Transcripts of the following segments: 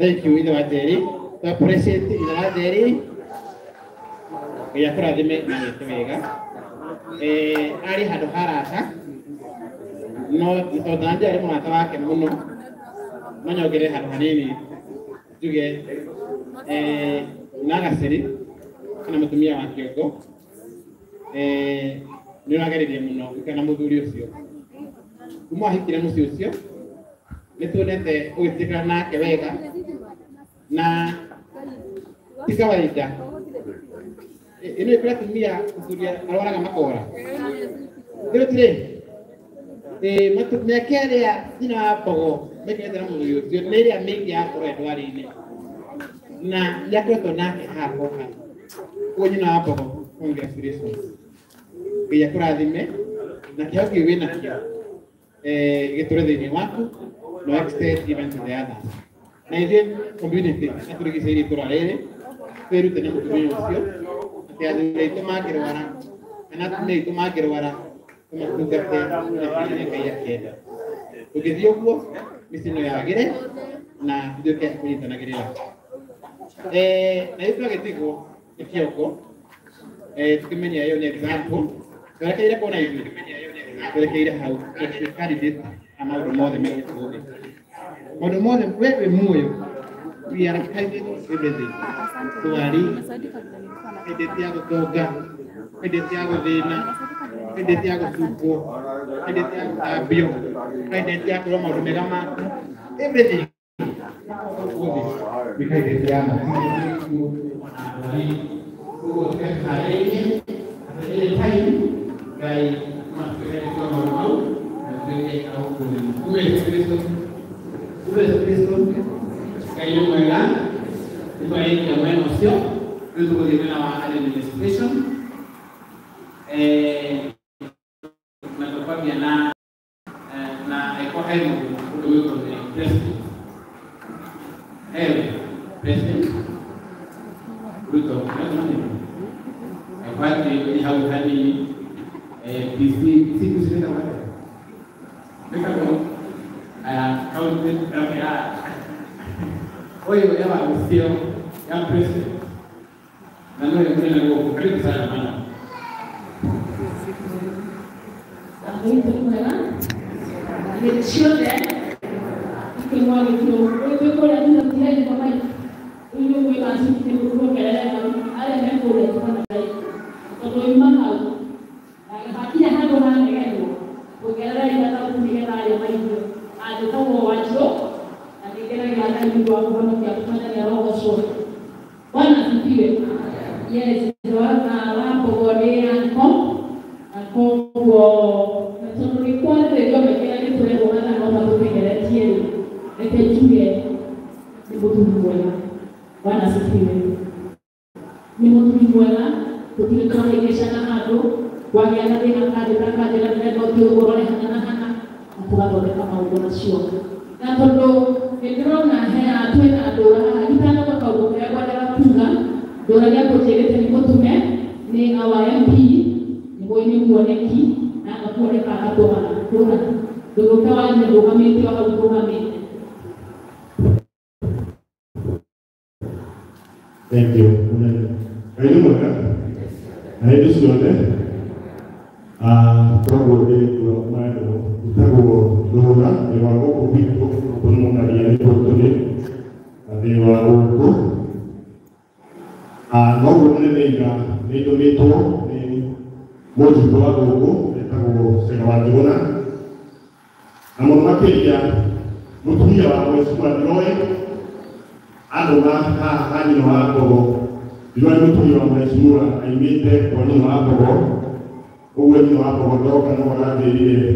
Thank you, ithe wa Njeri. To appreciate ithe wa Njeri. Ngai akũrathime na wĩke wega. Arĩ handũ harata no tondũ na ndiarĩ mũrata wake mũno, no nyongerere handũ hanini njuge na Gacĩri kana mũtumia wa Kĩongo, nĩ ũrageririe mũno gũikara na mũthuri ũcio kuma wahikire mũciĩ ũcio. Nĩ tuonete ũgĩtĩkĩra nake wega na ti kawaida. Ĩno ĩkũrĩ atumia mũthuri arwaraga makora rĩu tirĩ mĩaka ĩrĩa nyina wa Mbogo maikarĩte na mũthuri ũcio nĩ ĩrĩa mĩingĩ yakorwo ĩ ndwari-inĩ na nĩ akoretwo nake haha kwa haha. Koguo nyina wa Mbogo, congratulations, Ngai akũrathime na kĩheo kĩu wĩnakĩo gĩtũre thĩinĩ waku no extend even to the others. Na ithuĩ community na tũrigicĩirie itũra rĩrĩ twĩrute na mũtumia ũcio atĩ athuri aitũ mangĩrwara kana atumia aitũ mangĩrwara, tũmatungate na kĩrĩa Ngai akĩenda. Tũngĩthiĩ ũguo, mĩciĩ no yagĩre na ithuĩke kũnyitanagĩrĩra. Na ithuĩ twagĩtigwo nĩ Kĩongo, tũkĩmenya ĩyo nĩ example twerekeire kuona, ithuĩ twerekeire hau twĩ candidate a maũndũ mothe me gũkũ thĩ, maũndũ mothe we wĩ muoyo, we are candidate of everything. Ndwari, candidate ya gũtonga, candidate ya gũthĩna, candidate ya gũcukwo, candidate ya gũthambio, candidate ya kũrwo maũndũ mega maku, everything gũkũ thĩ nĩ candidate ya ndwari. Koguo tũkeharĩirie atĩ any time Ngai matũheete maũndũ mau na tuĩke a gũkũ thĩ. Kumbe Yesu Kristo, kumbe Yesu Kristo. Ngai nĩ mwega. Nĩ twarĩkia mwena ũcio, rĩu tũgũthiĩ mwena wa administration, na tũkwambia na eko he mũndũ ũndũ gwĩtwo nĩ president, president Ruto ekwati ni hau hanini, PC PC PC nĩ nĩkagwo aya county, okay, ah ũyũ ya ũcio ya president na nĩwe mũnene gũkũ. Karibu sana, madam. Ngai nĩ mwega hĩndĩ ciothe. Ikĩmwagĩkĩo twĩ kũrĩa thutha tũtiraigua maik rĩu nĩ ũgwĩka nĩ kuongerera hau arĩa me kũrĩa tũbataire tondũ yuma hau hakinya handũ hanegenwo kuongerera ithathabu nĩgetha arĩa maigue. Anjĩtagwo Wanjirũ na nĩngenagia Ngai nĩ ũndũ wa kũhonokia kũmenya nĩ arogocwo. Bwana asifiwe. Yes, wa Mbogo nĩ anko na koguo na tondũ nĩ kwarĩrĩrio mĩkĩra nĩ tũrerwo mathaa no matũmenyeretie rĩ, reke njuge nĩ mũthuri mwega. Bwana asifiwe. Nĩ mũthuri mwega, tũtirĩ twahĩngĩcana handũ kwagĩa na thĩna kanjĩra kanjĩra ndĩrenda ũthiĩ ũrore hana na hana na tũgathondeka maũndũ macio. Na tondũ nĩ ndĩrona hea twĩna ndũra haha, itanauga kaũndũ karĩa ngwendaga kuga, ndũra gĩa kũnjĩrĩte nĩ mũtume nĩ our MP nĩ nĩ muoneki na agakuoneka agatũmana ndũra ndũgũka wanjie ndũgamĩte o hau ndũgamĩte. Thank you. Mũnene. Ngai nĩ mwega na hĩndĩ ciothe. Koragwo ndĩ njĩtagwo Ndũra, ndĩ wa gũkũ gwitũ, gũkũ nĩ mũkaria nĩkuo tũrĩ na ndĩ wa gũkũ. Noguo mũnene iga nĩ ndũmĩtwo nĩ mũjumbe wa gũkũ etagwo Cega wa Njũgũna na mũno makĩria mũtumia wa Mheshimiwa Ndiroĩ andũma haha ha nyina wa Mbogo. Ndiroĩ mũtumia wa Mheshimiwa aimĩte kwa nyina wa Mbogo, ũguo nyina wa Mbogo ndoka no aranjĩrire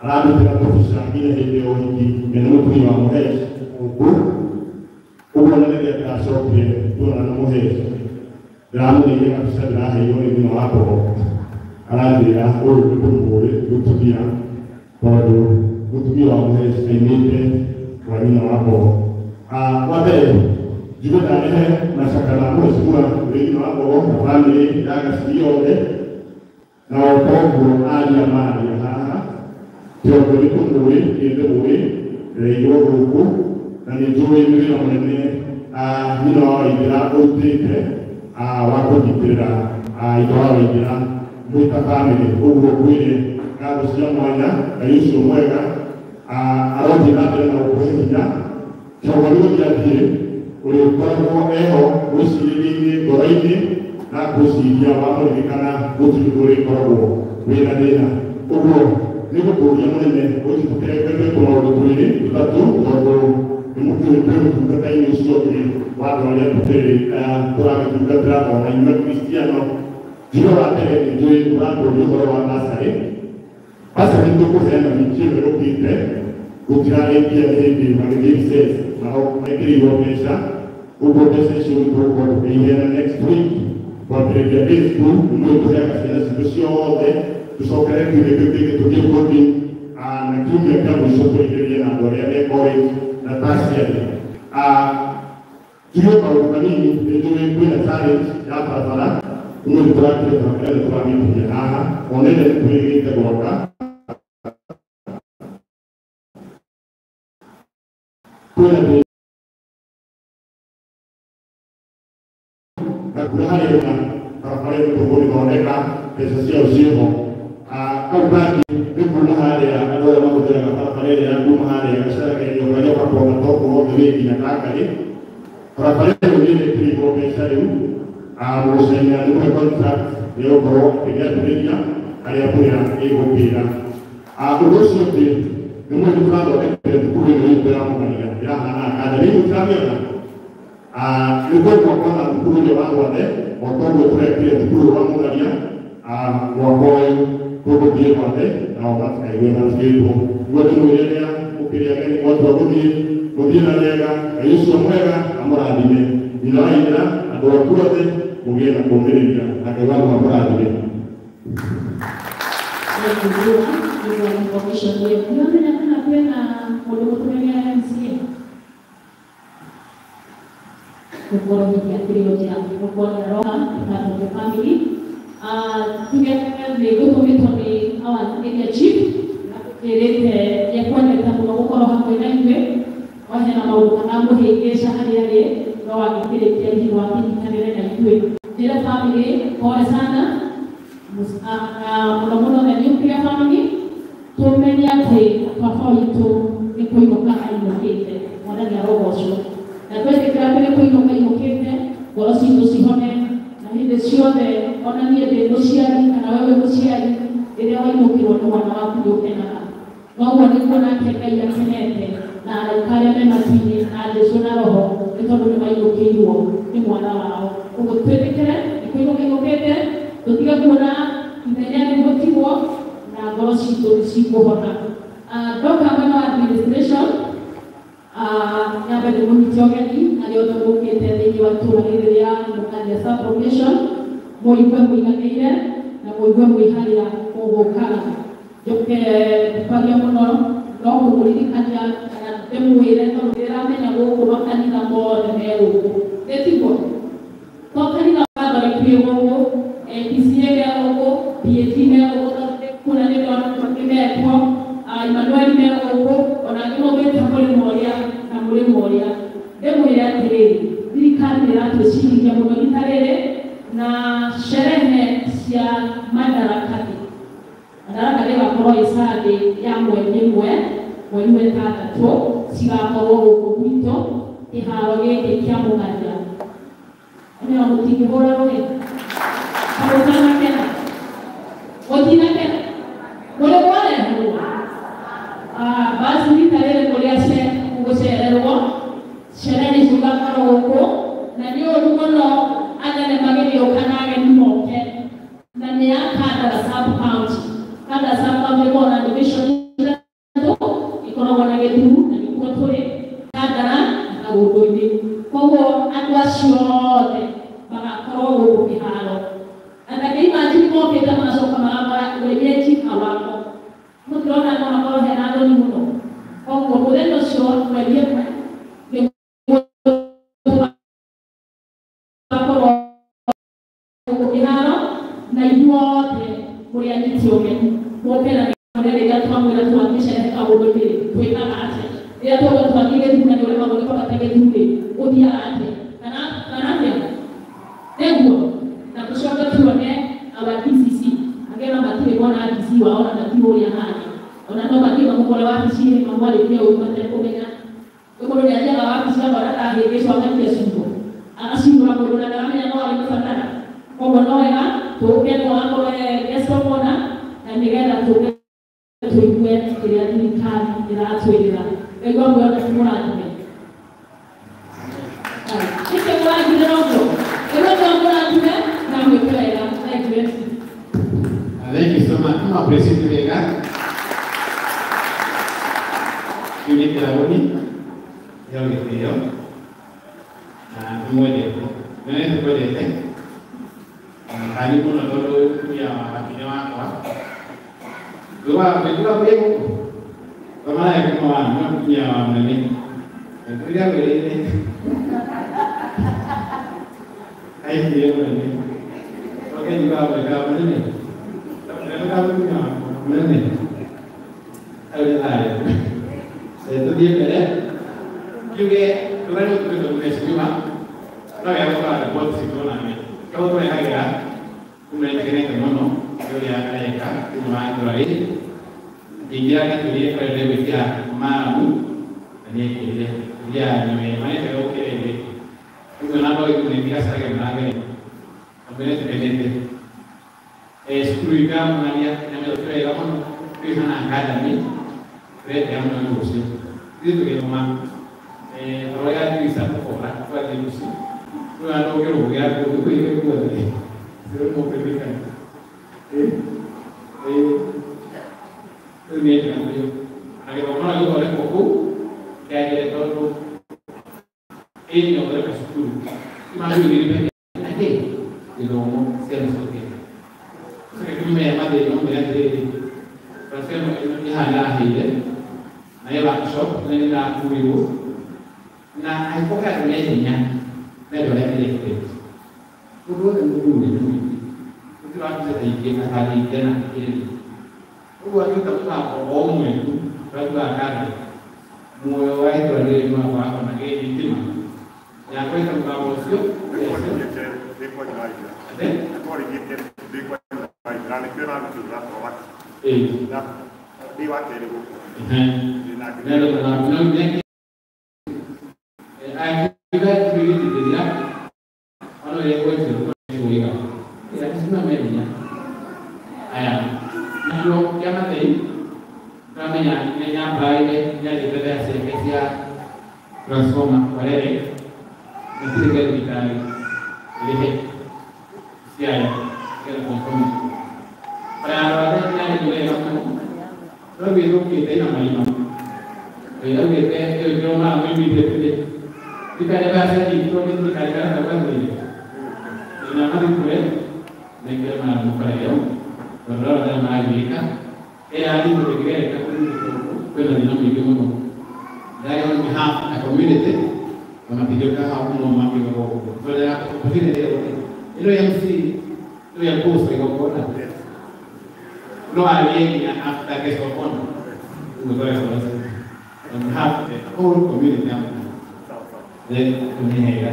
arandutĩra tũbica nginya hĩndĩ ya ũhiki mena mũtumia wa Mũhesh gũkũ. Ũguo na rĩrĩa ndĩracokire tuonana na Mũhesh ndĩramũneire kabica ndĩraheirwo nĩ nyina wa Mbogo, aranjĩra ũyũ nĩ ndĩmũĩ mũtumia tondũ mũtumia wa Mũhesh aimĩte kwa nyina wa Mbogo. Wa mbere njuge ndarehe macaka ma Mheshimiwa ũrĩ nyina wa Mbogo na bamĩrĩ ya Gaciri yothe, na o toguo aria maria haha kĩongo nĩ tũmũĩ niĩ ndĩmũĩ ndereirwo gũkũ na nĩ njũĩ nĩ wĩra mũnene nyina wa Waithĩra ũrutĩte wa kũnyitĩrĩra ithe wa Waithĩra mwĩ ta bamĩrĩ. Ũguo ngwĩre ngatho cia mwanya, Ngai ũcio mwega arothiĩ na mbere na gũkũhe hinya. Kĩongo nĩ gũthiĩ athiĩ ũrĩkoragwo eho mwĩcirĩrie-inĩ ngoro-inĩ na ngwĩciria wamũririkana gũtirĩ ũndũ ũrĩkoragwo wĩna thĩna. Ũguo nĩ gũkũria mũnene ũnjĩtĩkĩre twĩkwo maũndũ twĩrĩ tũtatũ tondũ nĩ mũkĩũĩ twĩ ũtungata-inĩ ũcio ũngĩ wa andũ arĩa tũragĩtungatĩra ona inyuĩ Akristiano. Njuge wa mbere nĩ njũĩ ũratũria ũhoro wa basarĩ. Basarĩ tũkũheana wiki ĩno ĩrũkĩte, gũtirarĩkia nĩ hĩndĩ magĩthiĩ recess nao mekĩrĩirwo mbeca, ũguo mbeca icio nĩ tũgũkorwo tũkĩiheana next week kwambĩrĩria day school. Nĩ mũĩ tũheaga ciana citũ ciothe, tũcokere kiumia kĩu kĩngĩ tũthiĩ boarding na kiumia kĩa mũico tũrigĩrĩrie na andũ arĩa me college na tertiary. Njuge kaũndũ kanini, nĩ njũĩ kwĩna challenge ya barabara. Ũmũthĩ tũrakire barabara ĩno tũramĩkinyia haha, ona ĩrĩa nĩ twĩrĩgĩte gwaka kwĩna thĩna na kura harĩa na barabara ĩno tũkũmĩthondeka mbeca ciayo ciĩho. Kau kangĩ nĩ kuuma harĩa andũ arĩa mahũthĩraga barabara ĩrĩa ya kuuma harĩa Gacaraga nyoka nyoka kwa matoko wothe wĩ nginya Kangarĩ, barabara ĩyo nĩ ĩrekĩrĩirwo mbeca rĩu. Mũcaina nĩ mũhe contract nĩegũkorwo akĩmĩambĩrĩria harĩa mbura ĩgũkĩra. Ũndũ ũcio ũngĩ nĩ mũĩ nĩ tũrathondekire thukuru ĩno itũ ya Mũng'ania ĩrahana academy mũtiramĩona. Nĩ tũgwaka na thukuru ũrĩa wa Rwathe o toguo tũrekire thukuru wa Mũng'ania mwaka ũyũ tũgũthiĩ Rwathe nao matikaigue matigĩtwo. Nĩguo ndĩmwĩre rĩrĩa mũkĩrĩ ageni mwatua gũthiĩ mũthiĩ na rĩega. Ngai ũcio mwega amũrathime, nyina wa Ithĩra, andũ aku othe mũgĩe na kũũmĩrĩria na Ngai waku amũrathime. Information ĩyo nĩwamenya kana kwĩna mũndũ mũtũmene MCA gũkorwo hihi akĩrĩo njĩra gũkorwo nĩaroka part of the family. Tuge nĩ gũtũmĩtwo nĩ our area chief na tũkĩrĩte nĩekwendete mũno gũkorwo hamwe na ithuĩ, no hena maũndũ maramũhĩngĩca harĩa arĩ no agĩkĩrĩkia hihi no akĩnyitanĩre na ithuĩ. Njĩre family pole sana, na mũno mũno the nuclear family, tũmenye atĩ baba witũ nĩ kũinũka ainũkĩte, Mwathani arogocwo, na twetĩkĩra atĩ nĩ kũinũka ainũkĩte, ngoro citũ cihone na hĩndĩ ciothe. Ona niĩ ndĩ mũciari kana wewe mũciari, rĩrĩa wainũkĩrwo nĩ mwana waku nĩ ũkenaga. Noguo nĩguo nake Ngai akenete na araika arĩa me matu-inĩ na Jesũ na Roho nĩ tondũ nĩ mainũkĩirwo nĩ mwana wao. Ũguo twĩtĩkĩre nĩ kũinũka ainũkĩte, tũtige kuona ithenya rĩgũtigwo na ngoro citũ nĩ cikũhona. Ndoka mwena wa administration, nyambe ndĩmũnyite ũgeni arĩa othe mũkĩte thĩinĩ wa itũũra rĩrĩ rĩa Mũkaria sub-location, mũigue mũiganĩire na mũigue mwĩ harĩa mũgũkaga. Njoke kwaria mũno no kũmũririkania kana ndĩmwĩre tondũ ndĩramenya gũkũ makanitha mothe me gũkũ, nĩ tiguo to kanitha Catholic wĩ gũkũ, APCA me gũkũ, PAT me gũkũ, kuna nĩ ndona nĩmekwo, Emmanuel me gũkũ, ona angĩ maumĩte mũrĩmo ũrĩa na mũrĩmo ũrĩa. Ndĩmwĩre atĩrĩrĩ, thirikari nĩ ĩratwĩcirithia mũno rita rĩrĩ na sherehe cia Madaraka Day. Madaraka Day ĩgakorwo ĩ Sunday ya mweri ĩmwe mweri wa ĩtandatũ, cigakorwo gũkũ gwitũ kĩharo gĩkĩ kĩa Mũng'aria. Nĩ mũtingĩhũra rũhĩ kamũtanakena mũtinakena mũrĩ mwarehwo basi rita rĩrĩ mũrĩ gũcererwo ciana nĩ cigakorwo gũkũ na nĩ ũru mũno anene magĩgĩũka na ageni moke na nĩ ya Kandara sub county. Kandara sub county ĩkoragwo na division ithatũ, ĩkoragwo na Gĩthuru na nĩkuo tũrĩ, Kandara na Kagũndũ-inĩ. Koguo andũ acio othe magakorwo gũkũ kĩharo na ndangĩimagine mokĩte magacoka magakora wenyeji hawako. Mũtirona no hakorwo hena thoni mũno. Koguo mũthenya ũcio mweri ĩmwe nĩguo tũgakorwo gũkũ kĩharo na ithuothe mũrĩ anyiti ũgeni mũke na rĩrĩa twamwĩra twathiĩ cerehe Kagũndũ-inĩ twĩkaga atĩa, rĩrĩa twauga twathiĩ Gĩthuru na nĩ ũremagwo nĩ kwambata Gĩthuru-rĩ ũthiaga atĩa kana atĩa nĩguo na tũcoke tuone our DCC angĩ matirĩ mona DC wao na matirĩ ũrĩa ahana ona no mathiĩ mamũkore wabici-inĩ mamwarĩrie ũru matekũmenya. Mũndũ nĩ athiaga wabici akona ndahĩngĩcwo agaikia ciugo agacihũra mũndũ na ndaramenya no arĩmũbatara. Koguo no wega tũke no akorwo guest of honor na nĩgetha tũke tũigue kĩrĩa thirikari ĩratwĩrĩra. Ngaigua muoyo mũrathime. Nĩkĩ mũrathime ũguo? Ngaigua no mũrathime na mwĩke wega. Thank you. Thank you so much. No appreciate wega. Kĩu nĩ kĩraũni gĩa gĩtĩo na nĩmwendete. Na nĩ tũkwendete kani mũno tondũ wĩ mũtumia wa makinya wakwa. Wĩiguaga kwĩ gũkũ? Kamara kuma wa nĩ mũtumia wa mũnene. Rĩrĩa wĩrĩire aikirie mũnene. Oke njiguaga mwĩkaga mũnene. Mũnene mũtumia wakwa mũnene. Hau nĩ thayũ. Tũthiĩ mbere kiuge tũrĩa tũtũmĩtwo mheshimiwa no wega gũkorwo riboti citũ nake koguo tũrehagĩra kumbe nĩtũkenete mũno nĩ ũrĩa areka thĩinĩ wa itũra rĩrĩ ingĩra gĩtũrie kũrĩa gwĩkĩra maramu na nĩekĩrire iria nyue manete gũkĩra ithĩ ũguo na no ikundi acarage maragere tondũ nĩtũkenete cukuru itũ ya Mũng'aria nĩmĩthũkĩre wega mũno twĩhana academy tũretĩa mũno nĩ ũcio ithuĩ tũgĩthoma ũrĩa tuisa kũbora twathiĩ mũciĩ rĩu andũ ũngĩrũgĩra kũndũ kwĩire guothe ũrĩmũkũririkana rĩu nĩ njega biũ na gĩthomo no gĩthondekwo kũu kĩagĩre tondũ ĩĩ nĩ gũthondeka cukuru imagĩrĩire atĩ gĩthomo ciana ciothe ũcoke kĩmea mathĩna ũmwĩre atĩrĩrĩ transformer ĩno nĩ haha ndĩraheire na ĩ workshop na nĩ ndĩrakuĩrwo na angĩkorwo he andũ me hinya me andũ arĩa elected ũndũ wothe mũndũ ũrĩ nĩ mũingĩ gũtirĩ wabici ta ingĩ atangĩingĩra na akĩrĩria ũguo angĩruta mũthako o ũmwe tu ũrĩa tugaga kando muoyo wa itũra rĩrĩ nĩ wakwa na gĩthitima ya kũrĩka mũthako ũcio Transformer warere natirĩ thirikari ĩrĩhe ciayo nĩgetha confirm bara ya Rwanda nĩ wega mũno no ĩthũkĩte ĩna marima ĩraugĩte ĩyo ndĩrona mũimĩte tũrĩ thirikari yacenjitwo nĩ thirikari kana gwathire ĩna mathikure nĩkĩo maramũkora ĩyo tondũ Rwanda nĩ maragirĩka ĩya thimũ ndĩngĩgereka kwĩna thĩna mũingĩ mũno. That on behalf of the community, wanapiga hao no mambo kwa kwa ya opportunity yote. Ilo ya MC, ilo ya post kwa kona. No aliye na after kesho kona. Uzoe kwa on behalf of the whole community. Then kunihega.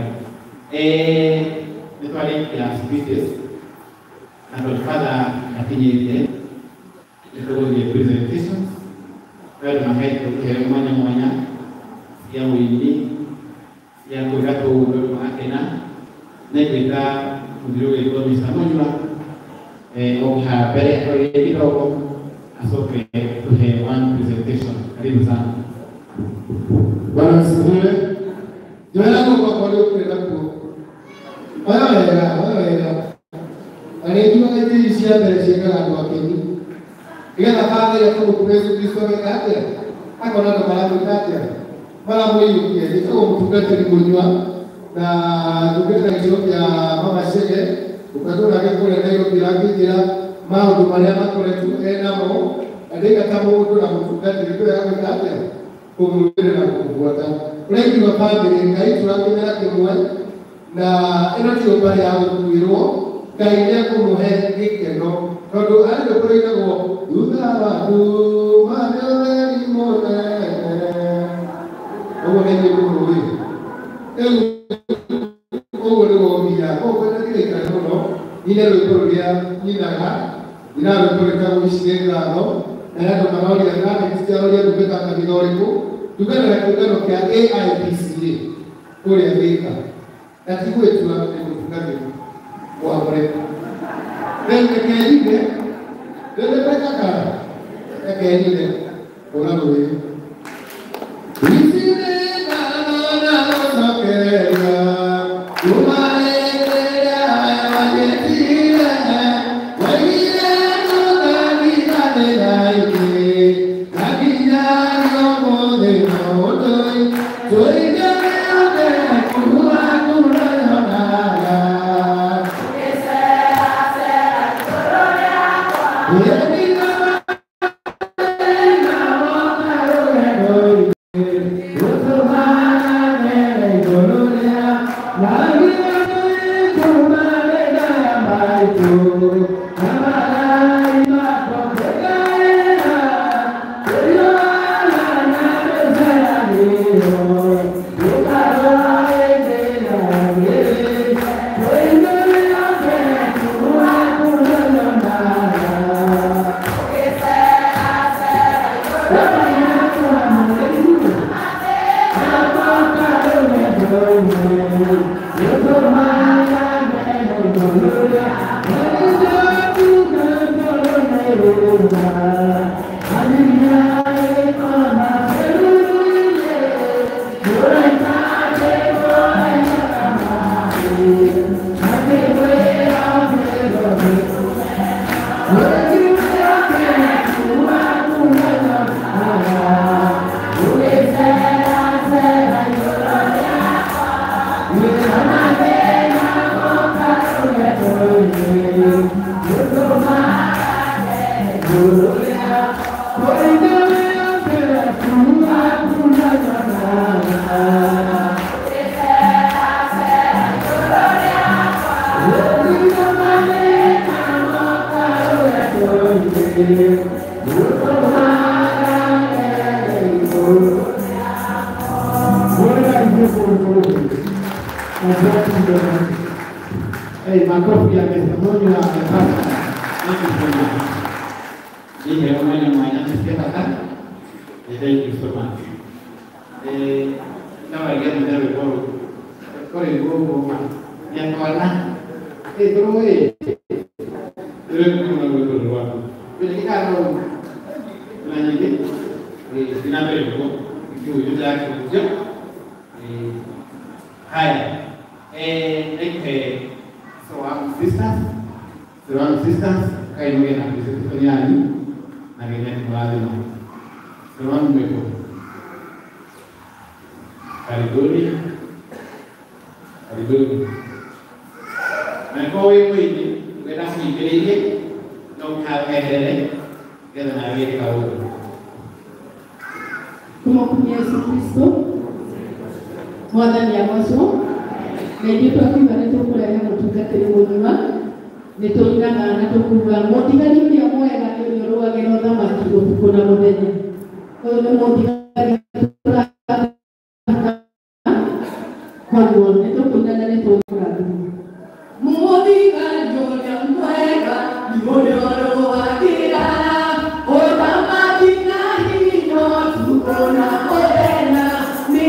Nitwale ya speeches. Na tofadha atinyete. Ndio presentations. Kwa maheto kwa mwanya mwanya. Ya wini ya kwĩra tũũndũ makena na Ũgwĩtwo Mr. Munyua oka mbere arorie kidogo acoke tuhe one presentation. Karibu sana. Bwana asifiwe. Jina langu kwa kweli ukenda kuo. Oya wega, oya wega. Arĩnjua itĩ cia mbere ciĩkaga andũ akeni. Nĩgetha bamĩrĩ ĩkamũkua Yesu Kristo ageka atĩa? Akona andũ maramwĩka atĩa? Maramũiyũkia. Njĩtagwo mũtungatĩri Mũnyua na ndungata gĩcigo kĩa Mama Chege ũkatũrage kũrĩa Nairobi rakĩnjĩra maũndũ marĩa makoretwo enamo na ndĩga ta mũndũ na mũtungatĩri ndwega gwĩka atĩa? Kũmũrũmĩrĩra na kũmũbuata. Ũraigua bamĩrĩ Ngai tũrakĩmera kĩmwe na ĩno ti mbarĩ ya gũkuĩrwo Ngai nĩekũmũhe gĩkeno tondũ arĩ rwĩmbo rũinagwo thutha wa nduma nĩ ũtheri mũnene. Ũguo nĩ inyuĩ mũrũĩ. Rĩu ũguo nĩguo ũthiaga. Koguo ndigaikare mũno nyine rwĩmbo rũrĩa nyinaga nyinaga rwĩmbo rwĩtagwo Ici nĩ ngatho na andũ maroria kana tiraroria ndungata kanitha ũrĩkũ ndungata kĩũngano kĩa AIPCA kũrĩa Thika na ti gwĩtua nĩ mũtungatĩri mwamũre. Rĩu reke nyine rĩu nĩ kũrekakara reke nyine hũra rũĩ. Ici nĩ ngatho na gũcokeria kuma hĩndĩ ĩrĩa wanjĩtire waigire tũkanyitanĩra ithuĩ na nginya ũmũthĩ no ũtũĩ tũige mĩothe waku ũrayonaga. Hey, makofi ya Mr. Munyua amepata. Thank you so much. Hii mwanya mwanya nisikia bata. Thank you so much. Na wale ndio ndio kore go ya tola. Toro Toro kuna go go wa. Bila kikaro na nyingi. Sina mbele go. Kiu yuja kiu. Haya. So I'm sisters, so I'm sisters, kainuge na presentation yanyu na ngenya kumulathima. So I'm mweko. Karibuni. Karibuni. Na kwa wewe mwingi, wenda mwingiririe no kaweherere getha nawe wĩke kaũndũ. Tumukumia Yesu Kristo Mwathani agocwo. Na ithuĩ twakiuga nĩ tũkũrehe mũtungatĩri Mũnyua nĩ tũinaga na tũkuga mũtigari ũrĩa mwega nĩ ũrĩa ũrũagĩra ũthamaki ũtukũ na mũthenya. Ũyũ nĩ mũtigari tũrataka, koguo nĩ tũkũina na nĩ tũkũrathimwo. Mũthigari ũrĩa mwega nĩ ũrĩa ũrũagĩra ũthamaki na hinya ũtukũ na mũthenya. Nĩ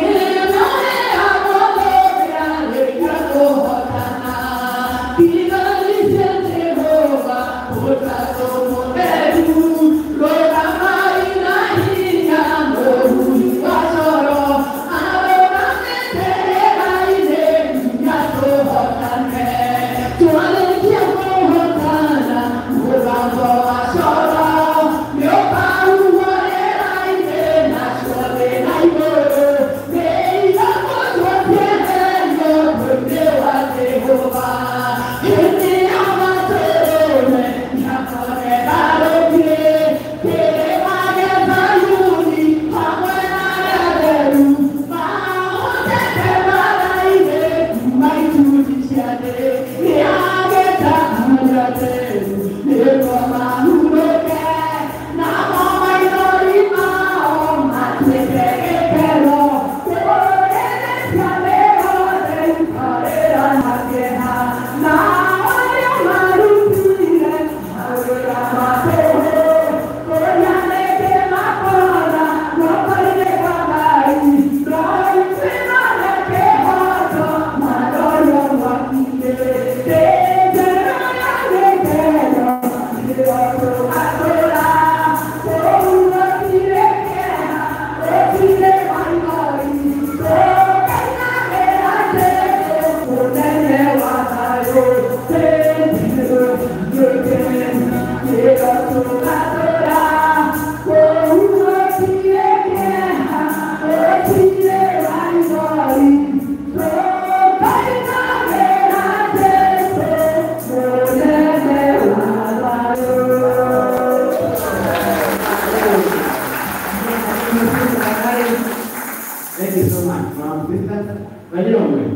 Thank you so much. Mom, sister, where you going?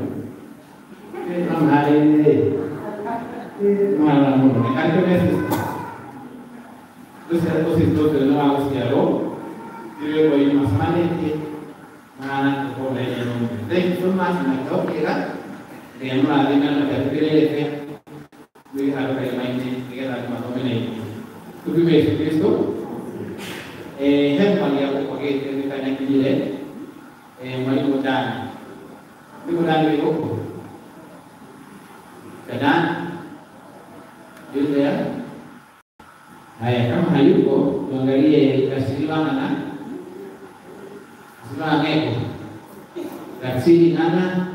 Thank you so much. Haya, kama hayuko tuangalie Tasiliwana na Ngeko. Taksiri Nana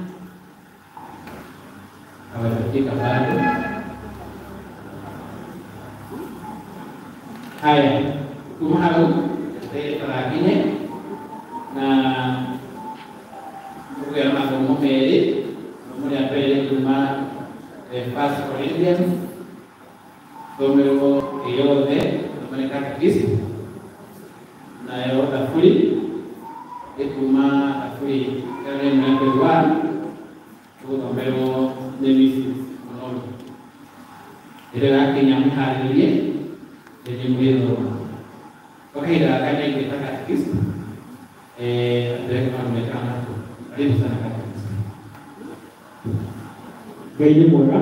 hawajafika bado. Haya, kumahau tarakinye na ndugu ya masomo meri somo ya pele kuma First Corinthians somero yothe thomere katekisi nayo thaburi ikuma thaburi ere mlango wa tuguthomerwo nĩ Mrs. Mũnoro ĩrĩa gakinya mũharĩrie nĩ mwĩthoma kwa kahinda gaka nĩaigĩte katekisi karibu sana katekisi. Ngai nĩ mwega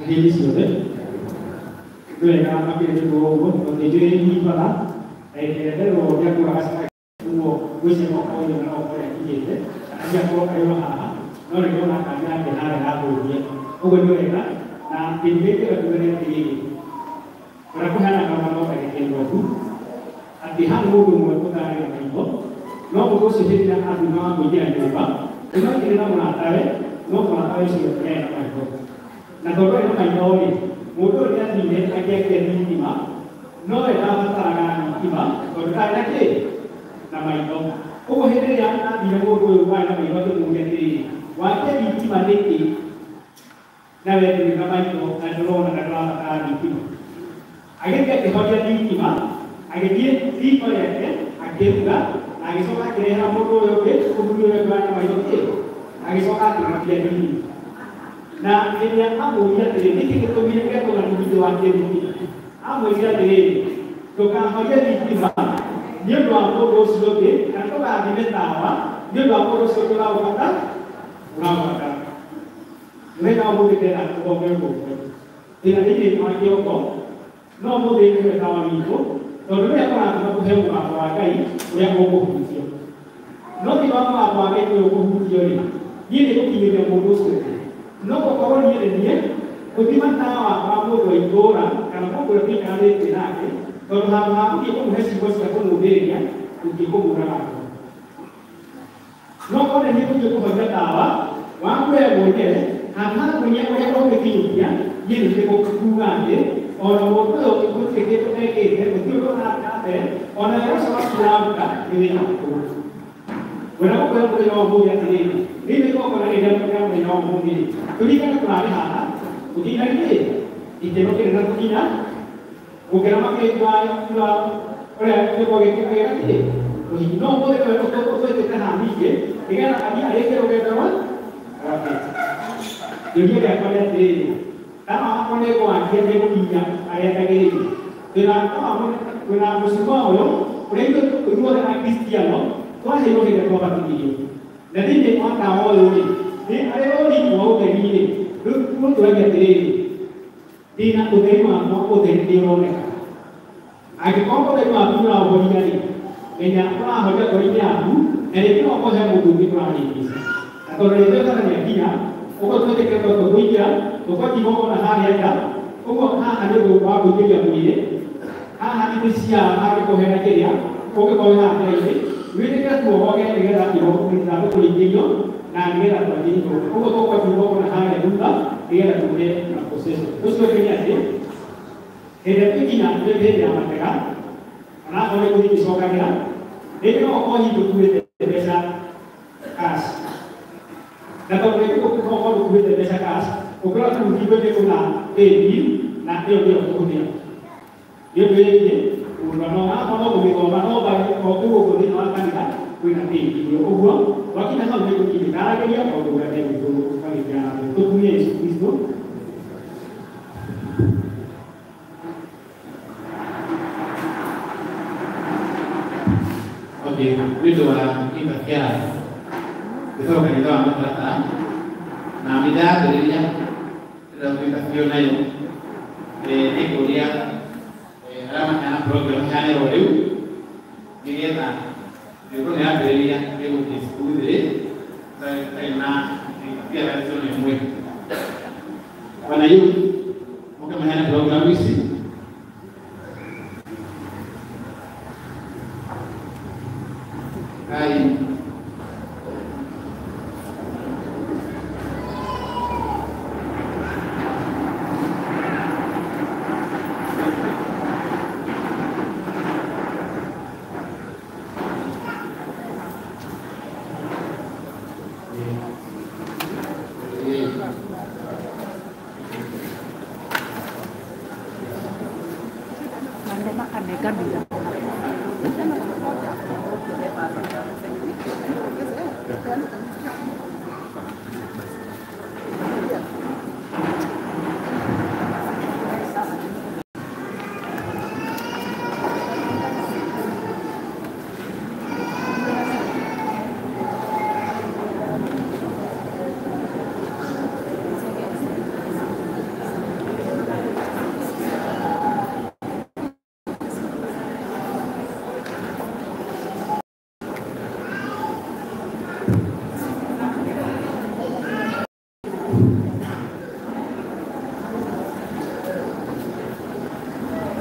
hĩndĩ ciothe wega makĩria ũguo tondũ nĩ njũĩ ibara nderwo gĩakũra gacaka ũguo gwĩciria no okorwo no okorwo akinyĩte kana gĩakorwo arĩ o haha no nĩ ndĩrona kanya yake harĩa ya kũũria ũguo nĩ wega na kĩndũ gĩkĩ tuge nĩ atĩrĩrĩ ũrĩa kũheana karũgano ndagĩka ĩmwe tu atĩ harĩ mũndũ ũmwe ũtararĩ na maitho no mũndũ ũcio hĩndĩ ĩrĩa atuĩka wa kũingĩra nyũmba nĩmaingĩre na mũratawe no mũratawe ũcio nĩarĩ na maitho na tondũ arĩ na maitho rĩ mũndũ ũyũ nĩathire akĩakia thitima no we ndabataraga thitima tondũ ndarĩ na kĩ na maitho ũguo hĩndĩ ĩrĩa athire mũndũ ũyũ warĩ na maitho akĩmũria atĩrĩrĩ wakia thitima nĩkĩ na we ndũrĩ na maitho na ndũrona na ndũrabatara thitima agĩthiĩ akĩhoria thitima agĩthiĩ riko rĩake akĩruga na agĩcoka akĩrehera mũndũ ũyũ ũngĩ mũthuri ũyũ ũngĩ warĩ na maitho kĩ agĩcoka akĩmakia thitima na rĩrĩa amũria atĩrĩ nĩkĩ gĩtũmire gĩatũma ningĩ wakie thitima amwĩrire atĩrĩrĩ ndũkahorie thitima nĩ ũndũ wa mũndũ ũcio ũngĩ kana ndũgathime tawa nĩ ũndũ wa mũndũ ũcio ũngĩ ũraũbatara mũthenya wa ũmũthĩ ndĩrenda tũthome ũndũ ũmwe thĩna thĩinĩ wa kĩongo no ũmũthĩ nĩwe tawa witũ tondũ nĩwe ũratũma kũhe mũgambo wa Ngai ũrĩa ũkũhunjio no thĩinĩ wa mũgambo wa Ngai ũyũ ũkũhunjio rĩ niĩ nĩngũkinyĩria mũndũ ũcio ũngĩ no gũkorwo niĩ nĩ niĩ Gũthima tawa wa mũndũ wa itũũra kana mũndũ ũrĩa tũikaranĩtie nake, tondũ handũ ha gũthiĩ kũmũhe ciugo cia kũmũũmĩrĩria, ũthiĩ kũmũũraga ngoro. No korwo nĩ gũthiĩ kũhoria tawa waku we mwenyewe, handũ ha kũnyia ũrĩa ũngĩkinyũkia, niĩ nĩ kuga atĩ ona mũndũ ũyũ gũtirĩ kĩndũ ekĩte, gũtirĩ ũndũ arathiĩ na mbere, ona wĩra ũcio waku ũraruta nĩ wĩra mũkũrũ. Wĩra gũkwĩra mũthenya wa ũmũthĩ atĩrĩrĩ, rĩrĩ igongona rĩrĩa rĩa mũthenya wa ũmũthĩ rĩ, tũririkane tũrarĩ haha, gũkinya rĩ, gĩkeno kĩnene gũkinya, gũkĩra makĩria wa ũrĩa gĩko gĩkĩ kĩega kĩ, ũhiki. No ũmũthĩ nĩwe ũtwĩtĩte haha ningĩ, nĩgetha athiĩ arĩkie rũgendo rwake. Kĩũria gĩakwa nĩ atĩrĩrĩ, tawa wakwa nĩ ngwakia nĩ gũkinya harĩa njagĩrĩire. Twĩna mũcumaa ũyũ, ũrĩa ithuothe Akristiano twaheirwo hĩndĩ ĩrĩa twabatithirio. Na thĩinĩ wa tawa ũyũ rĩ, nĩ arĩ rũri rwa ũtheri rĩ, rĩu tũragia atĩrĩrĩ, ndĩna ũtheri wakwa, ũtheri nĩ ũroneka. Angĩkorwo ũtheri waku nĩ ũraũhoria rĩ, menya ũrahoria ngoro-inĩ yaku, na rĩngĩ no ũkorwo he mũndũ ũngĩ ũrarĩngĩca. Na tondũ rĩrĩa ũtara nĩakinya, ũguo twĩtĩkĩre tondũ tũkũingĩra, tũkwanjia igongona harĩa nja, ũguo haha nĩ ũndũ wa kũingĩria mwĩrĩ, haha itĩ cia hangĩkorwo hena kĩrĩa, ũngĩkorwo wĩ haha njĩra-inĩ, wĩtĩkĩre tuohoge nĩgetha ithandũkũ rĩingĩrio na nĩgetha twanjie igongona. Ũguo tũkwanjia igongona harĩa thutha nĩgetha tũgĩe na procession. Ũcio ũngĩ nĩ atĩ, hĩndĩ ĩrĩa twĩkinya hĩndĩ ya matega, onakorwo nĩ gũthiĩ ngĩcokagĩra, rĩngĩ no ũkorwo hihi ndũkuĩte mbeca cash. Na tondũ rĩngĩ no ũkorwo ndũkuĩte mbeca cash, ũngĩrora kũu ngingo-inĩ kwĩna paybill na ĩyo nĩyo tũhũthĩra. Nĩ ũndũ wĩgiĩ kũgũra no onakorwo no kũmĩthoma no o kũu ũguo thĩinĩ wa kanitha kwĩna paybill ĩyo. Ũguo wakinya hau nĩ gũthiĩ ndaragĩria maũndũ ũrĩa megwĩkwo magĩthiĩ na mbere. Tũkumie Jesũ Kristo. Okay, nĩ ũndũ wa interference gĩthoko kanitha wa mũtaratara na nĩ ndayambĩrĩria ndĩrenda kũ-interfere nayo nĩ kũria arĩa maheana program ĩheanĩrwo rĩu nĩgetha nĩguo nĩ yambĩrĩria ĩgũthiĩ smoothly ĩtarĩ na interference ona ĩmwe. Wana youth moke maheane program ici. Hai.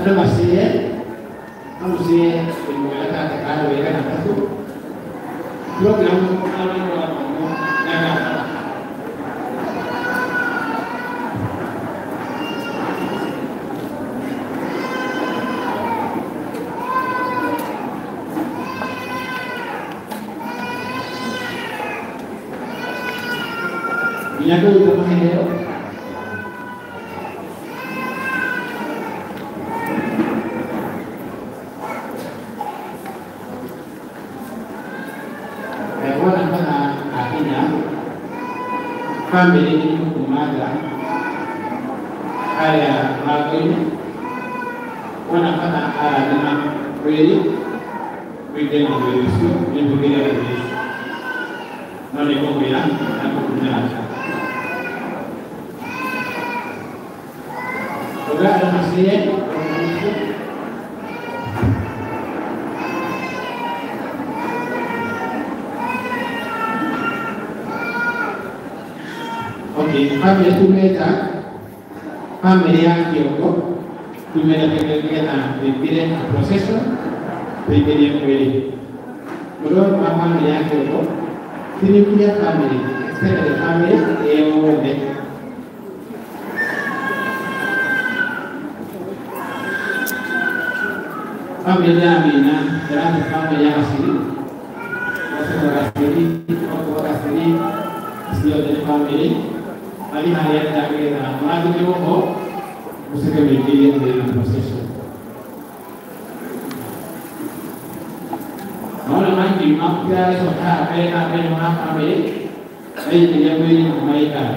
Andũ maciĩ mamuciĩ ĩmwe gatagatĩ ka rwĩga na tatu program nginya kũruta maheo. Wona bana akinya family nĩ kuma nja harĩa mũrango-inĩ, wona bana arathima mwĩrĩ wĩke na mwĩrĩ ũcio nĩhũthĩre mwĩrĩ ũcio no nĩ ngũkwĩra na kũkumĩra nja. Ũga andũ maciĩ ũcio. Okay, family tumeta Bamĩrĩ ya Kĩongo tumere tene nĩgetha tũingĩre na procession tũingĩrie mwĩrĩ. Mũndũ wothe wa bamĩrĩ ya Kĩongo, ti nuclear family, extended family yothe. Bamĩrĩ ya Amina, ndĩrathiĩ bamĩrĩ ya Gaciri, Gaciri Gaciri, Okowa Gaciri, ciothe nĩ bamĩrĩ. Mathiĩ harĩa nja nĩgetha mũrathimĩrwo ho, mũcoke mũingĩrie mwĩrĩ na procession. Naona mangiuma kĩragĩcoka haha mbere na mbere ha bamĩrĩ, maingĩria mwĩrĩ na maikara.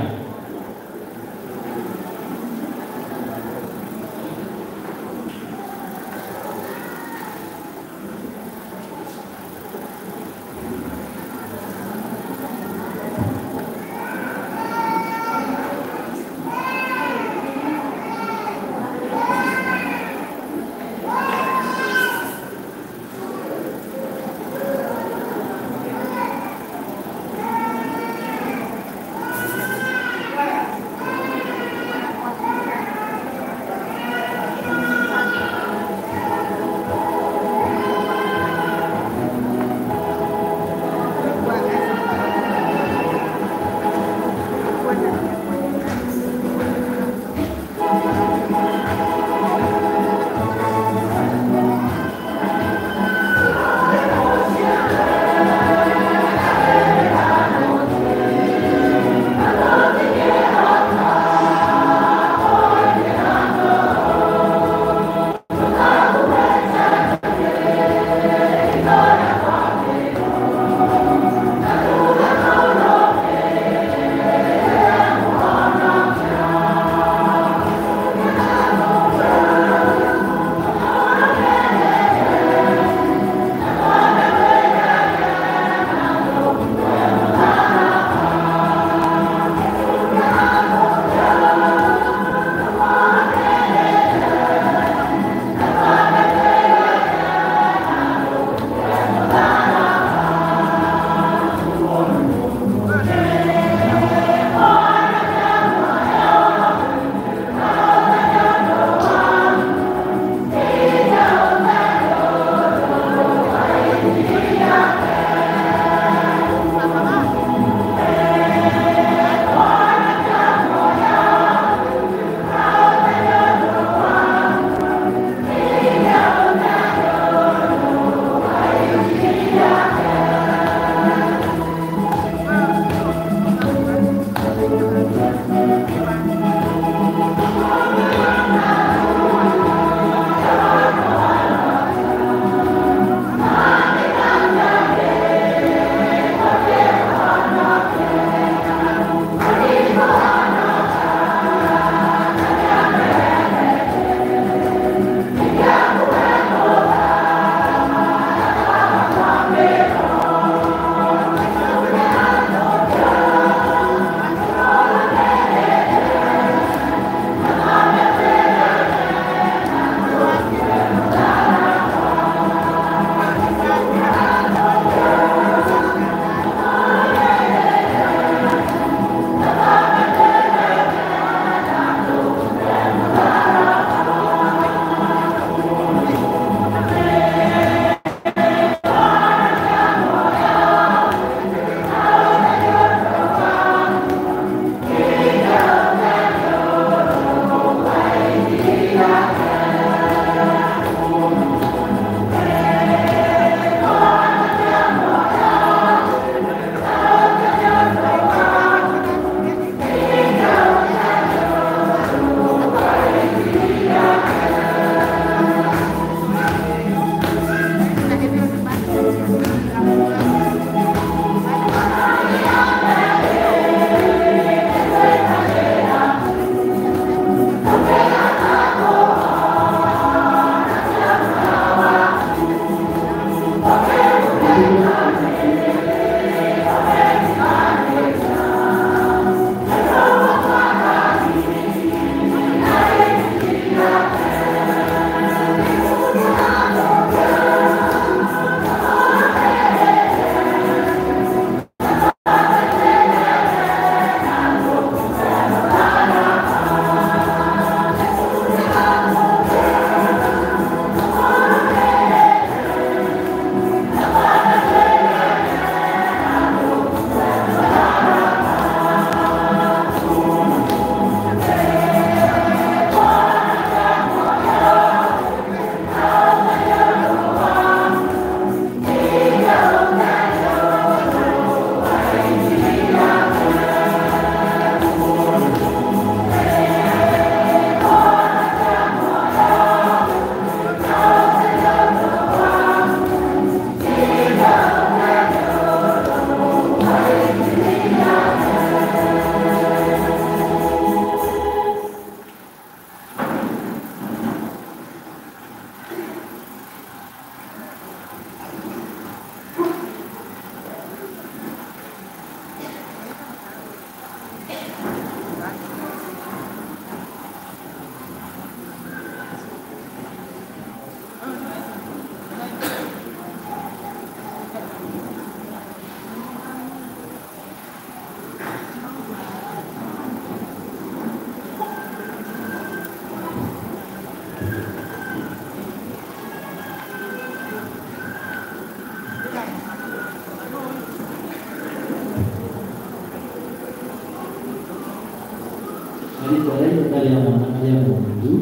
Mwana na rĩa Mũrungu,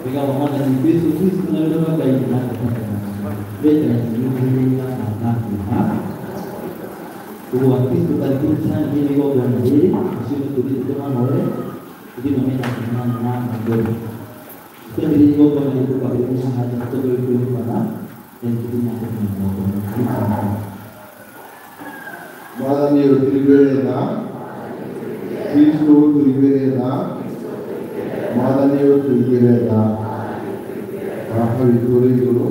wega wa Mwathani Jesũ Kristo na wendo wa Ngai na ũguo Kristo karibuni sana thĩinĩ igongona rĩrĩ ũcio nĩ tũthiĩ tũmahoe tũthiĩ mena kĩmana na ngoro twambĩrĩrie igongona rĩrĩ tũkwambĩrĩria haha tũtongorio kwĩ baba then tũthiĩ na mbere na igongona. Mwathani ũtũiguĩre tha, Kristo ũtũiguĩre tha, Mwathani ũtũiguĩre tha. Baba witũ ũrĩ igũrũ,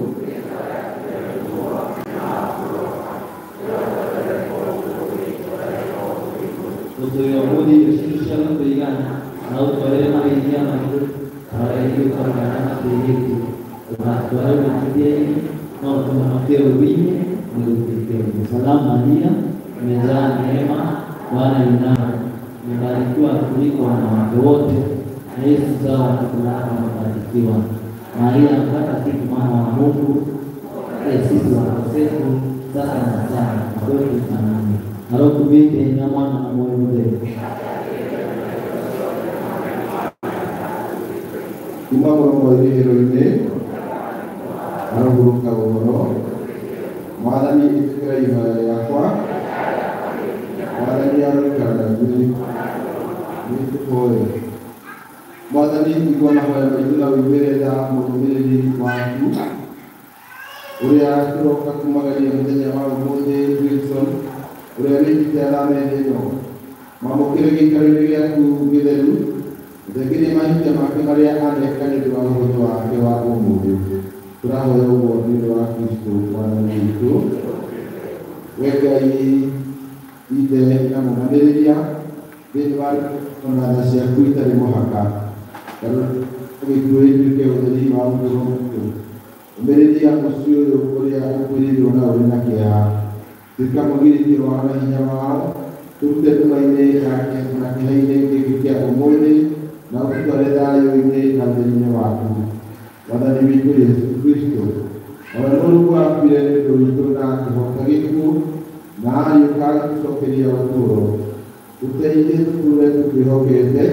ũtũire ũmũthĩ irio citũ cia gũtũigana na ũtwarĩre mahĩtia maitũ ta ũrĩa ithuĩ twarutana matwĩhĩtie ũgatware mahĩtia-inĩ no ũtũhonokie ũũru-inĩ nĩgũtuĩke ũguo. Salamu Maria, umejaa neema, Bwana yu nawe, umebarikiwa kuliko wanawake wote, na Yesu mzao wa tumbo lako amebarikiwa. Maria Mtakatifu, mama wa Mungu, sisi wakosefu, sasa na saa ya kufa kwetu. Amina. Arokubike na Mwana na Moyo Mũtheru. Kuma mũromo irĩhĩro-inĩ arohurũka ũhoro. Mwathani ĩtĩkĩra ihoya rĩakwa, Mwathani aroikara na ithuĩ. Nĩtũhoe. Mwathani igua mahoya maitũ na ũiguĩre tha mũrũmĩrĩri waku ũrĩa tũroka kumagaria mũthenya wa ũmũthĩ Wilson ũrĩa wĩkĩte athame thĩ ĩno. Mwamũkĩre gĩikaro-inĩ gĩaku gĩtheru, ũthengerie mahĩtia make marĩa aneka nĩ ũndũ wa ũhũthũ wake wa ũmũthĩ. Tũrahoya ũguo nĩ ũndũ wa Kristo Mwathani witũ. We Ngai Ithe na mũmanĩrĩria thĩinĩ wa ona tha ciaku itarĩ mũhaka, ũgĩkue ituĩke ũtheri wa ũtũũro witũ. Ũmĩrĩria mũciĩ ũyũ ũrĩa ũkuĩrĩirwo na ũrĩ na kĩeha. Tuĩka mũgirĩrĩria wao na hinya wao, tũrute nduma-inĩ na kĩeha-inĩ gĩkĩ kĩa ũmũthĩ, na ũtũtware thayũ-inĩ na ũtheri-inĩ waku. Mwathani witũ Jesũ Kristo, o we Mũrungu wakuire nĩ ũndũ witũ na akĩhota gĩkuũ, na ariũka agĩtũcokeria ũtũũro. Tũteithie tũtũũre tũkwĩhokete,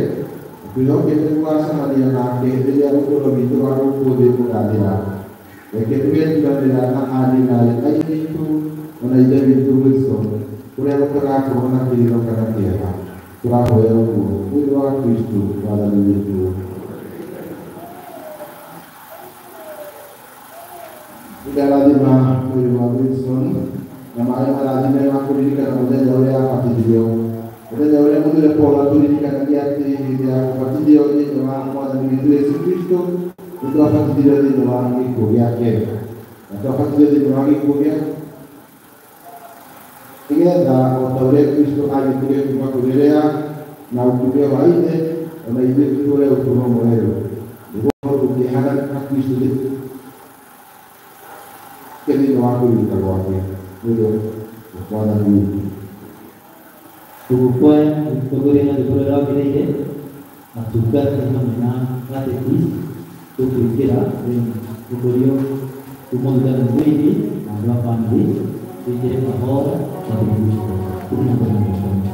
twĩhokete gũgacemania nake rĩrĩa ũtũũro witũ wa gũkũ thĩ ũgathira. Reke tũgeturanĩra na ariũ na aarĩ a Ithe witũ ona Ithe witũ Wilson, kũrĩa gũtagakorwo na kĩrĩro kana kĩeha. Tũrahoya ũguo nĩ ũndũ wa Kristo Mwathani witũ. Nĩndarathima mwĩrĩ wa Wilson na maĩ marathime ma kũririkana mũthenya ũrĩa abatithirio. Mũthenya ũrĩa mũthure Paul atũririkanagia atĩ hĩndĩ ya kũbatithio thĩinĩ wa Mwathani witũ Jesũ Kristo nĩtwabatithirio thĩinĩ wa gĩkuũ gĩake, na twabatithio thĩinĩ wa gĩkuũ gĩake nĩgetha o ta ũrĩa Kristo ariũkire kuma kũrĩ arĩa na ũkumio wa Ithe, ona ithuĩ tũtũũre ũtũũro mwerũ, nĩgũkorwo tũkĩhana na Kristo thĩinĩ wa kũriũka gwake. Nĩ ũndũ wa Mwathani witũ. Tũgũkwoya tũtongorie na rwĩmbo rũrĩa rwagĩrĩire, atungati hamwe na catechist tũkũingĩra tũkũrio kuma thutha nĩ mũini na andũ a bamĩrĩ tũingĩre kahora twambĩrĩrie tũthiĩ na mbere na igongona.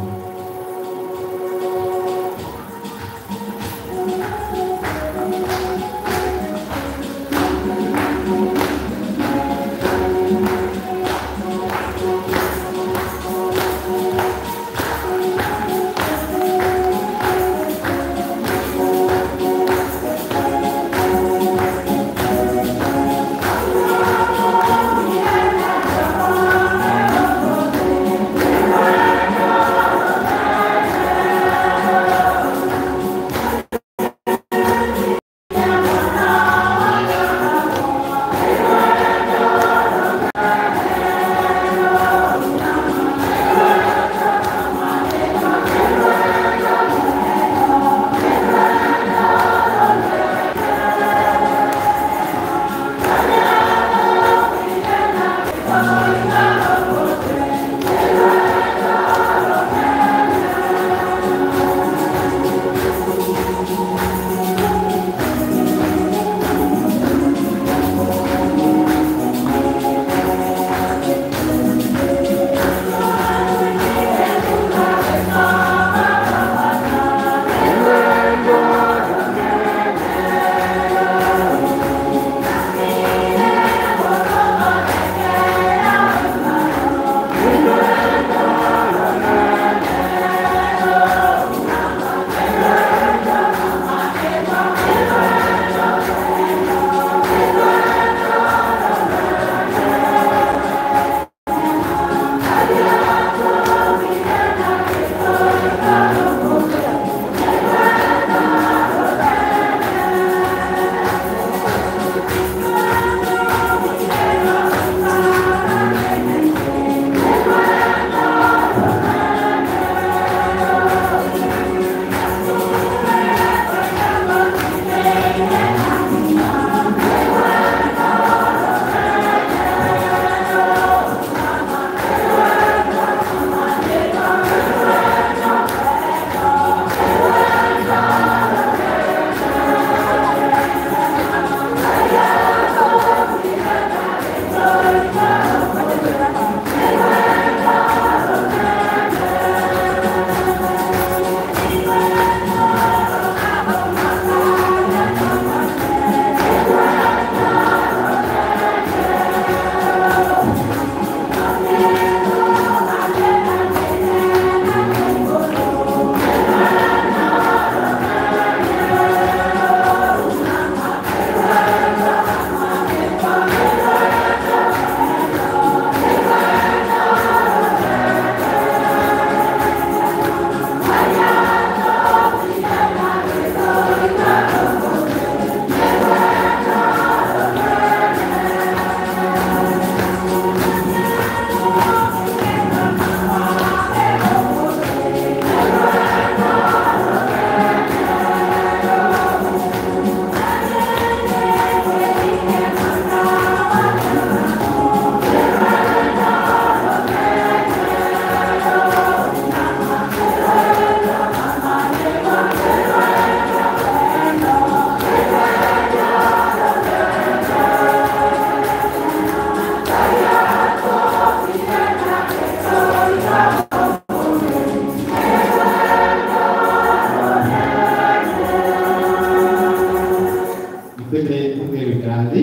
Twende gũikara thĩ,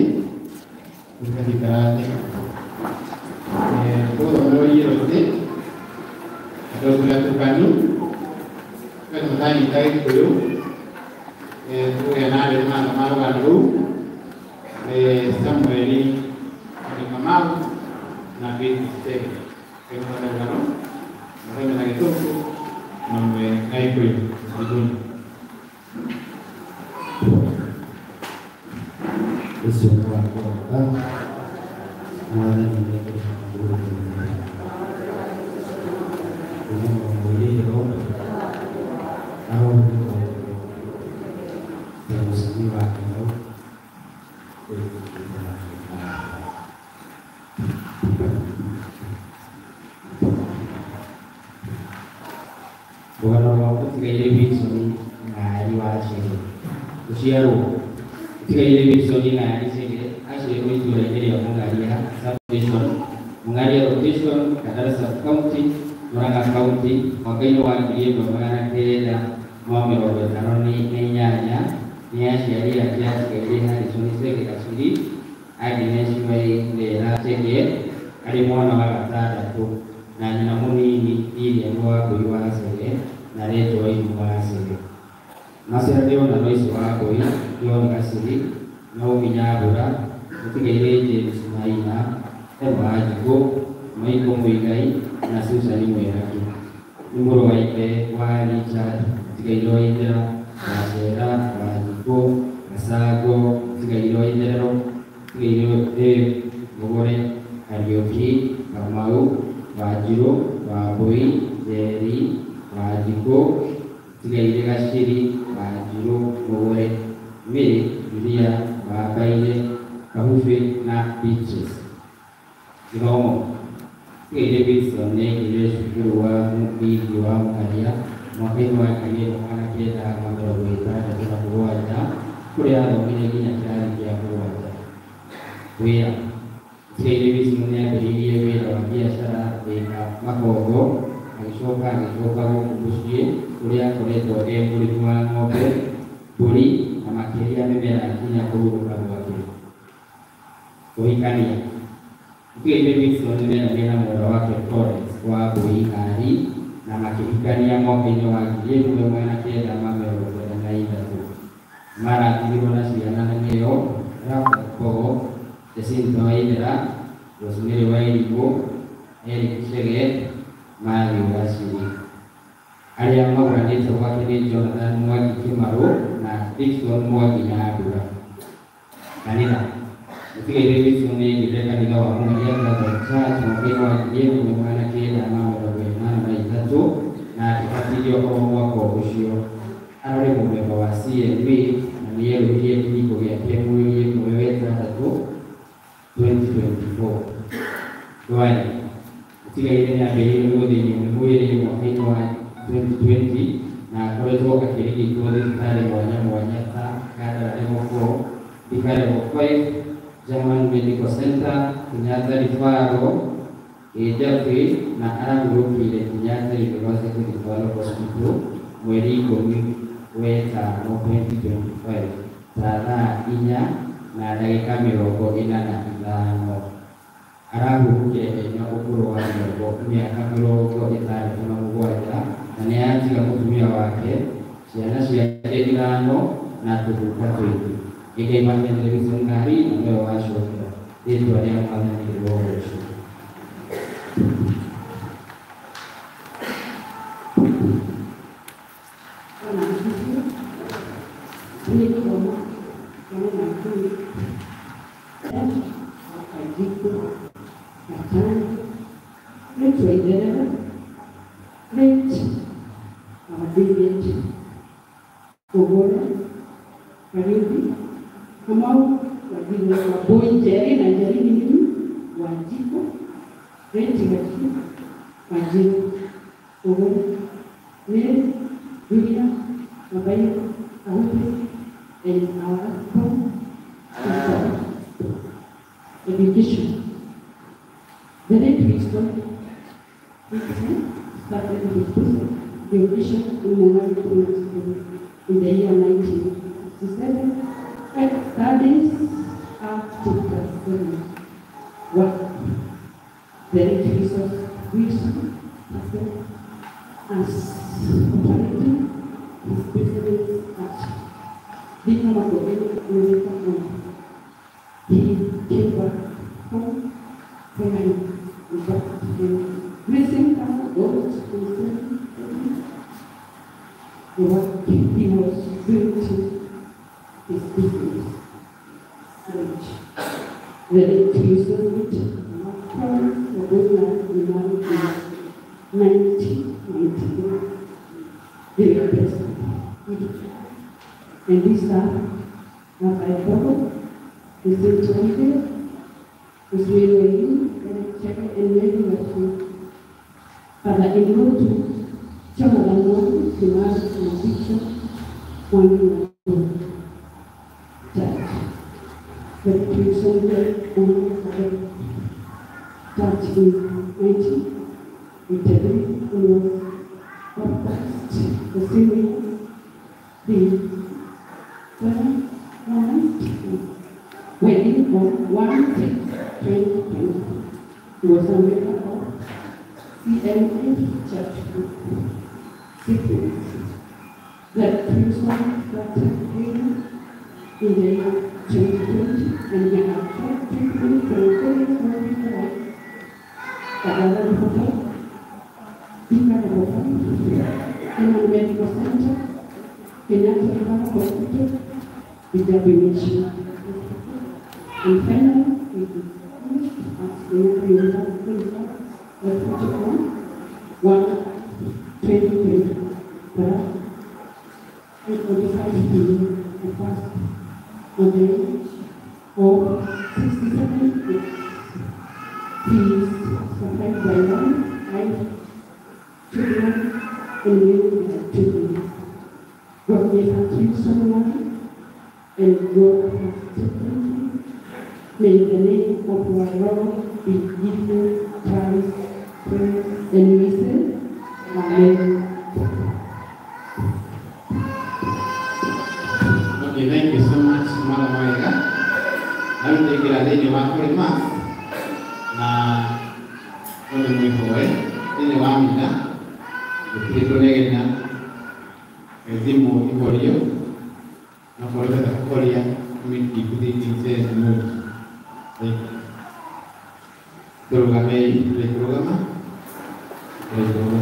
gũikara thĩ. Tũgũthomerwo iero thĩ, andũ tũrĩa tũkanu, andũ matanyita Gĩkũyũ, tũkũgĩa na arĩa marathoma rũgano rũu, Samueli Kamau na Faith Chege. Kĩmũthome rũgano, mathome na Gĩthũngũ, mamwe na Gĩkũyũ. Karibuni. Ũcio nĩ wa kũroka mwathani nĩekũrĩha Rũgano rwa mũtigairĩ Wilson Ng'ari wa Chege. Gũciarwo mũtigairĩ Wilson Ng'ari Chege aciarirwo itũũra-inĩ rĩa Mũng'aria Sub-Division, Mũng'aria Location, Kandara Sub-County, Murang'a County, mwaka-inĩ wa 1958 nĩ aciari ake atigairĩ Harrison Chege Gacuri, Agnes Waithera Chege arĩ mwana wa gatandatũ na nyina mũnini Lilian Wangũi wa Chege na Rachel Wairimu wa Chege. Maciarirwo na Lois Wangũi, John Gacuri, Naomi Nyambura, mũtigairĩ James Maina, Emma Wanjikũ, Michael Muigai na Susan Mwihaki. Nĩ mũrũ wa ithe wa Richard mũtigairĩ Waithera, Wacera, Wanjikũ, Gacango, mũtigairĩ Waitherero, mũtigairĩ Dave Mũgũre, Kariũki, Kamau, Wanjirũ, Wambũi, Njeri, Wanjikũ, mũtigairĩ Gaciri, Wanjirũ, Mũgũre, Mary, Julia, Wambaire, Kahubi na Beatrice. Gĩthomo. Mũtigairĩ Wilson nĩaingĩrire cukuru wa mũthingi wa Mũkaria mwaka-inĩ wa 1967 kũrĩa athomire nginya kĩrathi kĩa mũgwanja. Wĩra. Mũtigairĩ Wilson nĩambĩrĩirie wĩra wa biacara Thika Makongo, agĩcoka agĩcoka gũkũ mũciĩ kũrĩa akoretwo e mũrĩmi wa ng'ombe, mbũri na makĩria mĩmera nginya kũhurũka gwake. Kũhikania. Mũtigairĩ Wilson nĩmendanire na mwarĩ wake Florence Wambũi Ng'ari na makĩhikania mwaka-inĩ wa 1993. Maratigirwo na ciana na nĩo Rafael Mbogo, Jacinta Waithera, Rosemary Wairimu, Eric Chege, Matthew Gaciri. Arĩa magũranĩte gwake nĩ Jonathan Mwangi Kĩmarũ na Dickson Mwangi Nyambura. Kanitha. Mũtigairĩ Wilson nĩaingĩrire kanitha wa Mũng'aria Catholic Church mwaka-inĩ wa 1983 na akĩbatithio o mwaka ũcio. Ararĩ mũmemba wa CNV na nĩerũhirie kĩhiko gĩake mweri ĩmwe wetandatũ 2024. Ndwari. Mũtigairĩ nĩambĩrĩirie gũthĩnio nĩ mwĩrĩ mwaka-inĩ wa 2020 na akoretwo akĩrigitwo thibitarĩ mwanya mwanya ta Kandara Level 4, Thika Level 5, German Medical Center, Kenyatta Referral, Ĩnjabi na arahurũkire Kenyatta University Referral Hospital mweri 15 2025 ta thaa 4:45. Arahurũkire ena ũkũrũ wa mĩaka 67 na nĩatiga mũtumia wake, ciana ciake ithano na tũguka twĩrĩ. Ngai makenere Wilson Ng'ari na nĩwe wacokera. Rĩtwa rĩa Mwathani rĩrogocwo. Kamau, Wambui Njeri na Njeri ni nini? Wanjikũ, Rachel Gaciri, Wanjirũ, Ũgũre, Mary, Julia, Mabayo, Kahubi, and our sister. Education. The late Winston started his education in Mong'ari Primary School in the year 1967. Studies up to class 7. Work. The resource Wilson started as operating his business at Thika Makongeni later on. He came back home when he worked in raising cattle, goats, and selling. The work he was doing to his business. Which the Wilson with Florence Ogola married in 1991. They were blessed with and these are Rabbi Bobo, Mr. Chonde, Ms. Mary Eric Cheke, and Mary Westwood. Father-in-law to Jonathan Mwangi, Kimari, and Victor Mwangi Church. The Wilson owned church in 1983 and was baptized the same year. The wedding of 1/6/2020. He was a member of CMA Church Group. Siblings. The Wilson started healing in the year 2020 and he had tried treatment for various medical like Kadala Hotel, Thika Hotel, Kenyan Medical Center, Kenyatta National Hospital, BW National Hospital, and finally he finished at Kenyatta University Hospital on 1/2020. And 45 to pass on the age of 67 years. He is survived by 1 wife, children, and many children. God gave her Wilson life, and God has taken him. May the name of our Lord be given praise, praise, and we say, Amen. Okay, thank you so much, Madam Wega. Narutegera thĩinĩ wa Holy Mass na ũndũ mwĩhoe thĩinĩ wa mitha gũtirĩ kũnegena thimũ ihorio na korwo kũhoria ndikũthĩkĩte mũndũ. Tũrũgamei, tũrũgama tũrũgama.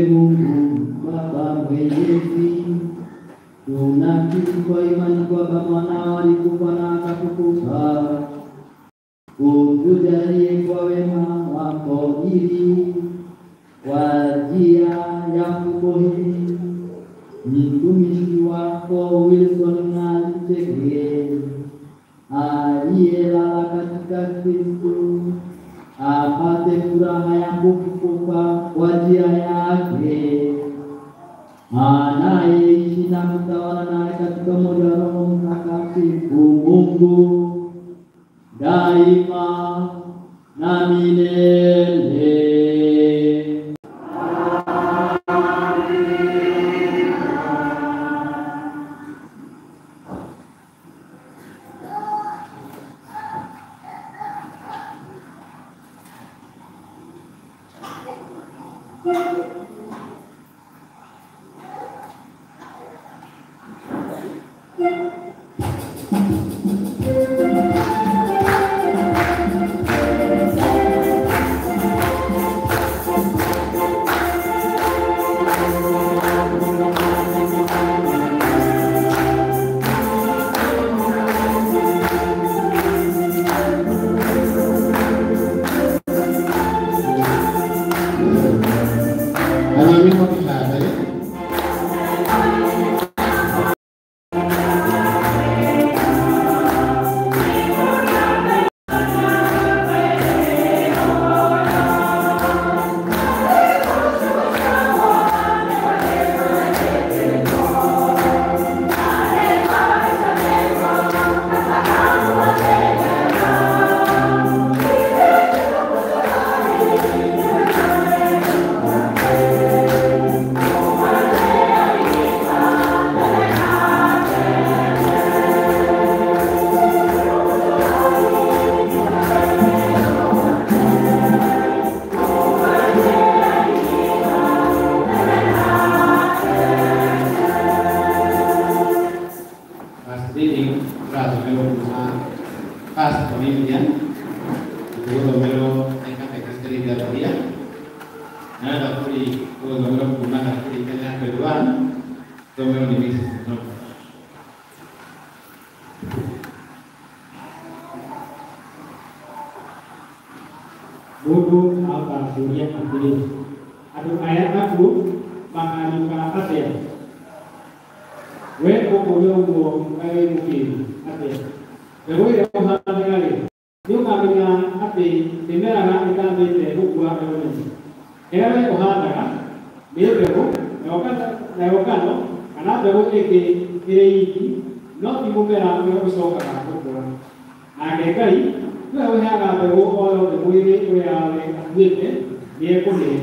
Mungu Baba Mwenyezi, tunakiri kwa imani kwamba Mwanao alikufa na akafufuka, utujalie kwa wema wako ili kwa njia ya fumbo hili mtumishi wako Wilson Ng'ali Chege aliyelala katika Kristo apate furaha ya kufufuka kwa njia yake, anayeishi na kutawala naye katika umoja wa Roho Mtakatifu Mungu daima na milele. Mungu akakũria atĩrĩ, andũ aya akuũ makariũka atĩa? We ũkũria ũguo kaĩ wĩ mũkĩĩgu atĩa? Mbegũ ĩrĩa ũhandaga-rĩ, nĩũkamenya atĩ ndĩmeraga ĩtambĩte gũkua yo nyene. Kĩrĩa we ũhandaga nĩ mbegũ, nayo ngano kana mbegũ ĩngĩ ĩrĩ iki, no ti mũmera ũrĩa ũcokaga gũkũra. Nake Ngai nĩwe ũheaga mbegũ o yothe mwĩrĩ ũrĩa we atuĩte nĩekũmĩhe.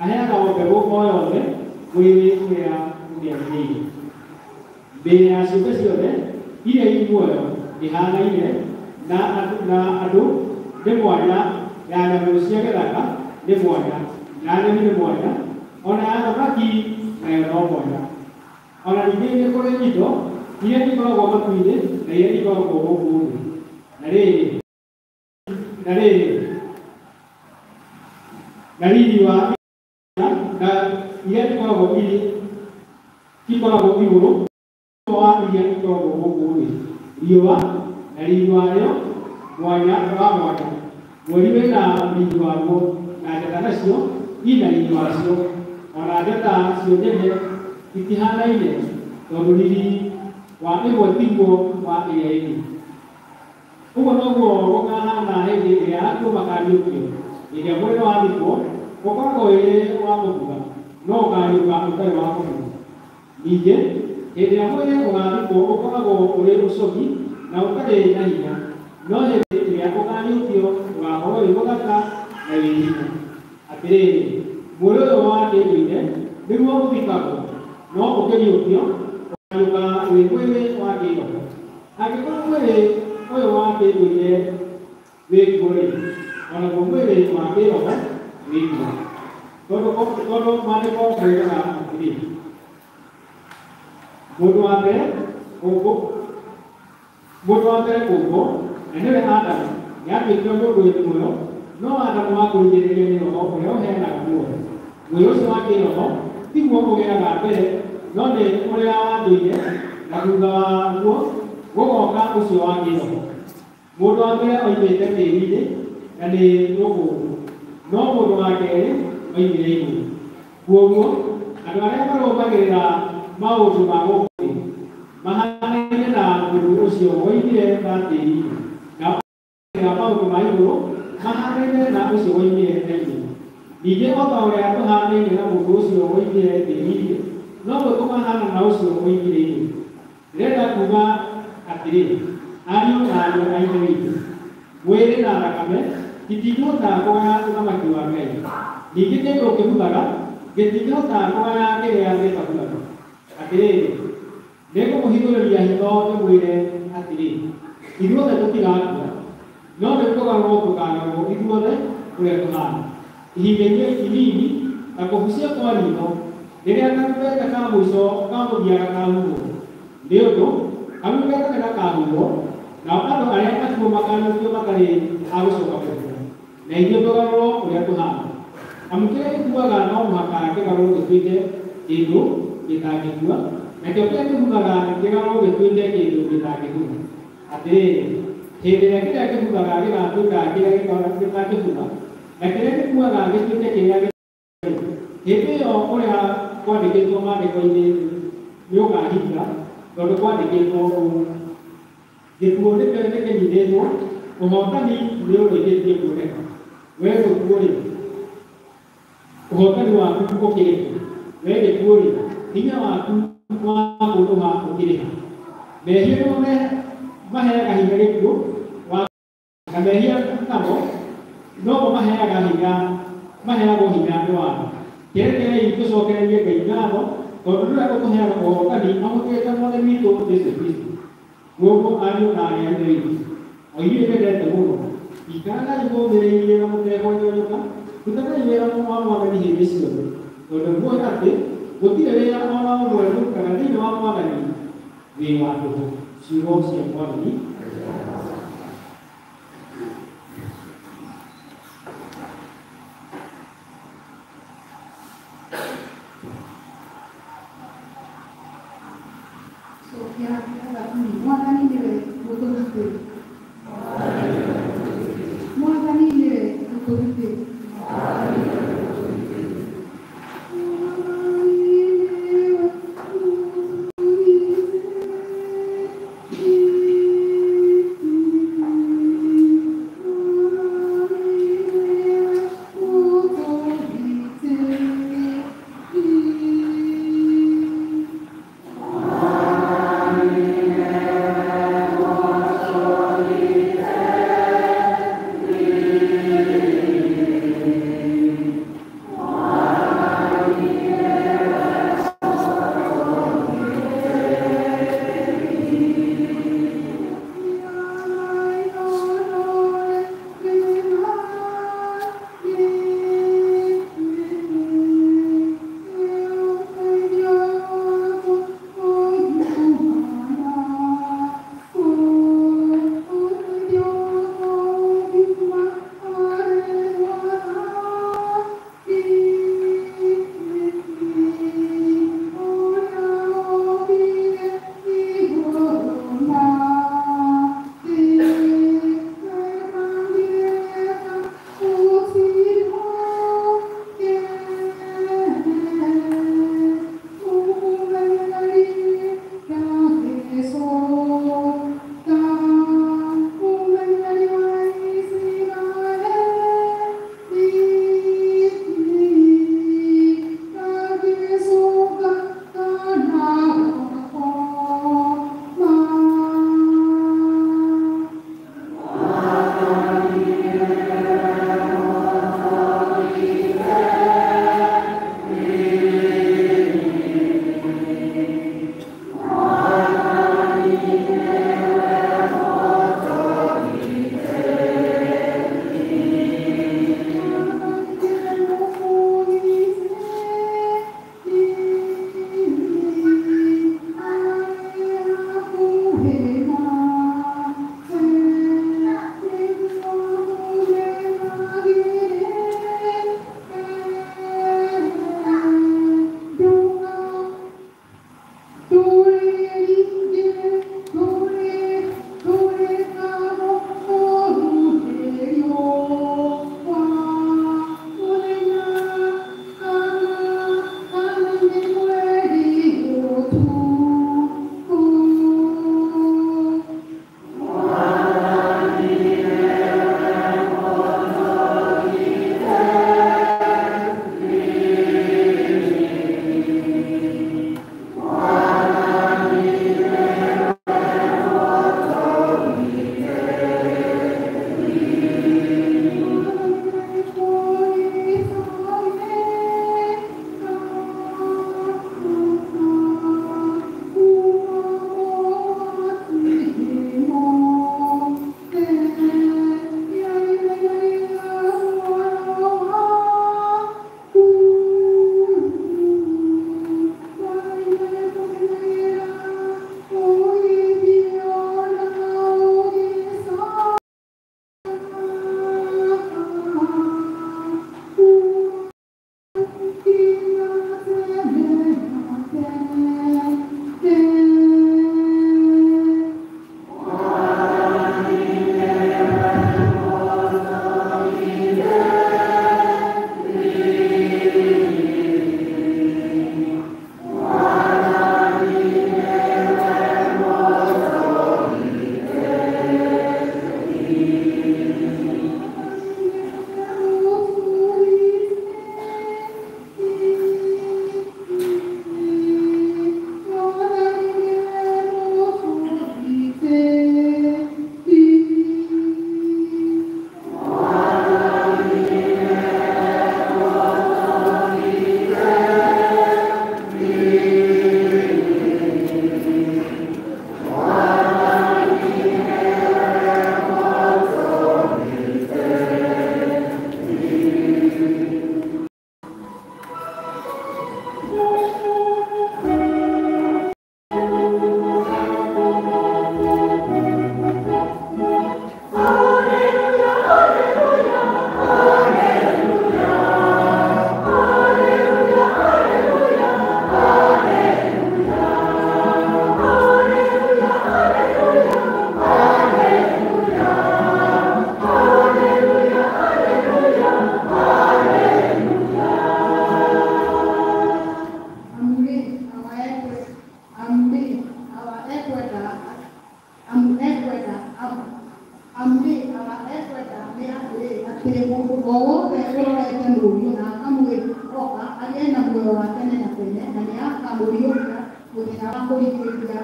Aheaga o mbegũ o yothe mwĩrĩ ũrĩa ũmĩagĩrĩire. Mĩĩrĩ ya ciũmbe ciothe iria i muoyo ndĩhaanaine na andũ nĩ mwanya, ya nyamũ cia gĩthaka nĩ mwanya, ya nyoni nĩ mwanya, ona ya thamaki nayo no mwanya. Ona ningĩ nĩ kũrĩ indo iria ikoragwo matu-inĩ na iria ikoragwo gũkũ thĩ. Na rĩrĩ, na riri wa na iria ikoragwo igũrũ wa iria ikoragwo gũkũ thĩ, riũa na riri warĩo mwanya wa mwanya, mweri wĩna riri waguo, na njata nacio ina riri wacio. Ona njata cio nyene itihanaine, tondũ riri wa ĩmwe tiguo wa ĩrĩa ĩngĩ. Ũguo noguo gũkahana hĩndĩ ĩrĩa akuũ makariũkio. Hĩndĩ ĩrĩa mwĩrĩ wathikwo, ũkoragwo wĩ wa mũbuga, no ũkariũka ũtarĩ wa mũbuga. Ningĩ, hĩndĩ ĩrĩa mwĩrĩ ũgaathikwo ũkoragwo ũrĩ ũcogi na ũtarĩ na hinya, no hĩndĩ ĩrĩa ũkariũkio ũgaakorwo wĩ mũthaka na wĩ hinya. Atĩrĩrĩ, mwĩrĩ ũyũ wa kĩndũire nĩguo ũthikagwo, no ũkĩriũkio ũkariũka wĩ mwĩrĩ wa kĩĩroho. Angĩkorwo mwĩrĩ ũyũ wa kĩndũire wĩ kuo-rĩ, onaguo mwĩrĩ wa kĩĩroho wĩ kuo. Tondũ maandĩko moigaga atĩrĩ, mũndũ wa mbere kũũmbwo, na nĩwe Adamu, nĩatuĩkire mũndũ wĩ muoyo, no Adamu wa kũrigĩrĩria nĩ Roho ũrĩa ũheanaga muoyo. Mwĩrĩ ũcio wa kĩĩroho tiguo ũgĩaga mbere, no nĩ ũrĩa wa ndũire, na thutha waguo gũgoka ũcio wa kĩĩroho. Mũndũ wa mbere oimĩte tĩĩri-inĩ na nĩ rũkũngũ, no mũndũ wa kerĩ oimire igũrũ. Kwoguo andũ arĩa marũmagĩrĩra maũndũ ma gũkũ thĩ mahanaine na mũndũ ũcio woimire na tĩĩri-inĩ, nao arĩa maũndũ ma igũrũ mahanaine na ũcio woimire na igũrũ. Ningĩ o ta ũrĩa tũhanaine na mũndũ ũcio woimire tĩĩri-inĩ, noguo tũkahaana na ũcio woimire igũrũ. Ndĩrenda kuuga atĩrĩ, ariũ na aarĩ a Ithe witũ, mwĩrĩ na thakame itingĩhota kũgaya ũthamaki wa Ngai. Ningĩ kĩndũ kĩbuthaga gĩtingĩhota kũgaya kĩrĩa gĩtabuthaga. Atĩrĩrĩ, nĩngũmũhithũrĩria hitho ndĩmwĩre atĩrĩ, ithuothe tũtigakua, no nĩ kũgarũrwo tũkagarũrwo ithuothe ũrĩa tũhaana. Ihinda-inĩ inini ta kũbucia kwa riitho, rĩrĩa karumbeta ka mũico ka mũthia gakahuhwo. Nĩ ũndũ karumbeta nĩgakahuhwo, nao andũ arĩa akuũ makariũkio matarĩ a gũcoka kũbutha, na ithuĩ tũgarũrwo ũrĩa tũhaana. Amu kĩrĩa gĩkuaga no mũhaka kĩgarũrwo gĩtuĩke kĩndũ gĩtangĩkua, nakĩo kĩrĩa kĩbuthaga kĩgarũrwo gĩtuĩke kĩndũ gĩtangĩbutha. Atĩrĩrĩ, hĩndĩ ĩrĩa kĩrĩa kĩbuthaga gĩgatuĩka kĩrĩa gĩtangĩbutha, na kĩrĩa gĩkuaga gĩtuĩke kĩrĩa gĩtarĩ, hĩndĩ ĩyo ũrĩa kwandĩkĩtwo maandĩko-inĩ nĩũkahinga, tondũ kwandĩkĩtwo ũũ: gĩkuũ nĩkĩnyiitĩtwo, ũhootani nĩũrĩkĩtie kuoneka. Wee gĩkuũ-rĩ, ũhootani waku ũkĩrĩ kũ? Wee gĩkuũ-rĩ, hinya waku wa kũũnũha ũkĩrĩ ha? Mehia nĩmo maheaga hinya gĩkuũ, na mehia namo nomo maheaga hinya, maheagwo hinya nĩ watho. Kĩrekei tũcokererie Ngai ngatho, tondũ nĩwe ũtũheaga ũhootani ahũthĩrĩte Mwathani witũ Jesũ Kristũ. Kwoguo ariũ na aarĩ a Ithe witũ, o inyuĩ nyendete mũno, ikaragai mũũmĩrĩirie na mũtekũnyonyũka, rutagai wĩra wa Mwathani hĩndĩ ciothe, tondũ mũũĩ atĩ gũtirĩ wĩra o na ũmwe mũrutaga thĩinĩ wa Mwathani wĩ wa tũhũ. Ciugo cia Mwathani. Cokia thabuni. Mwathani nĩwe mũtũgitĩri. Mwathani nĩwe mũtũgitĩri. nĩakamũriũkia mũthenya wa kũrigĩrĩria.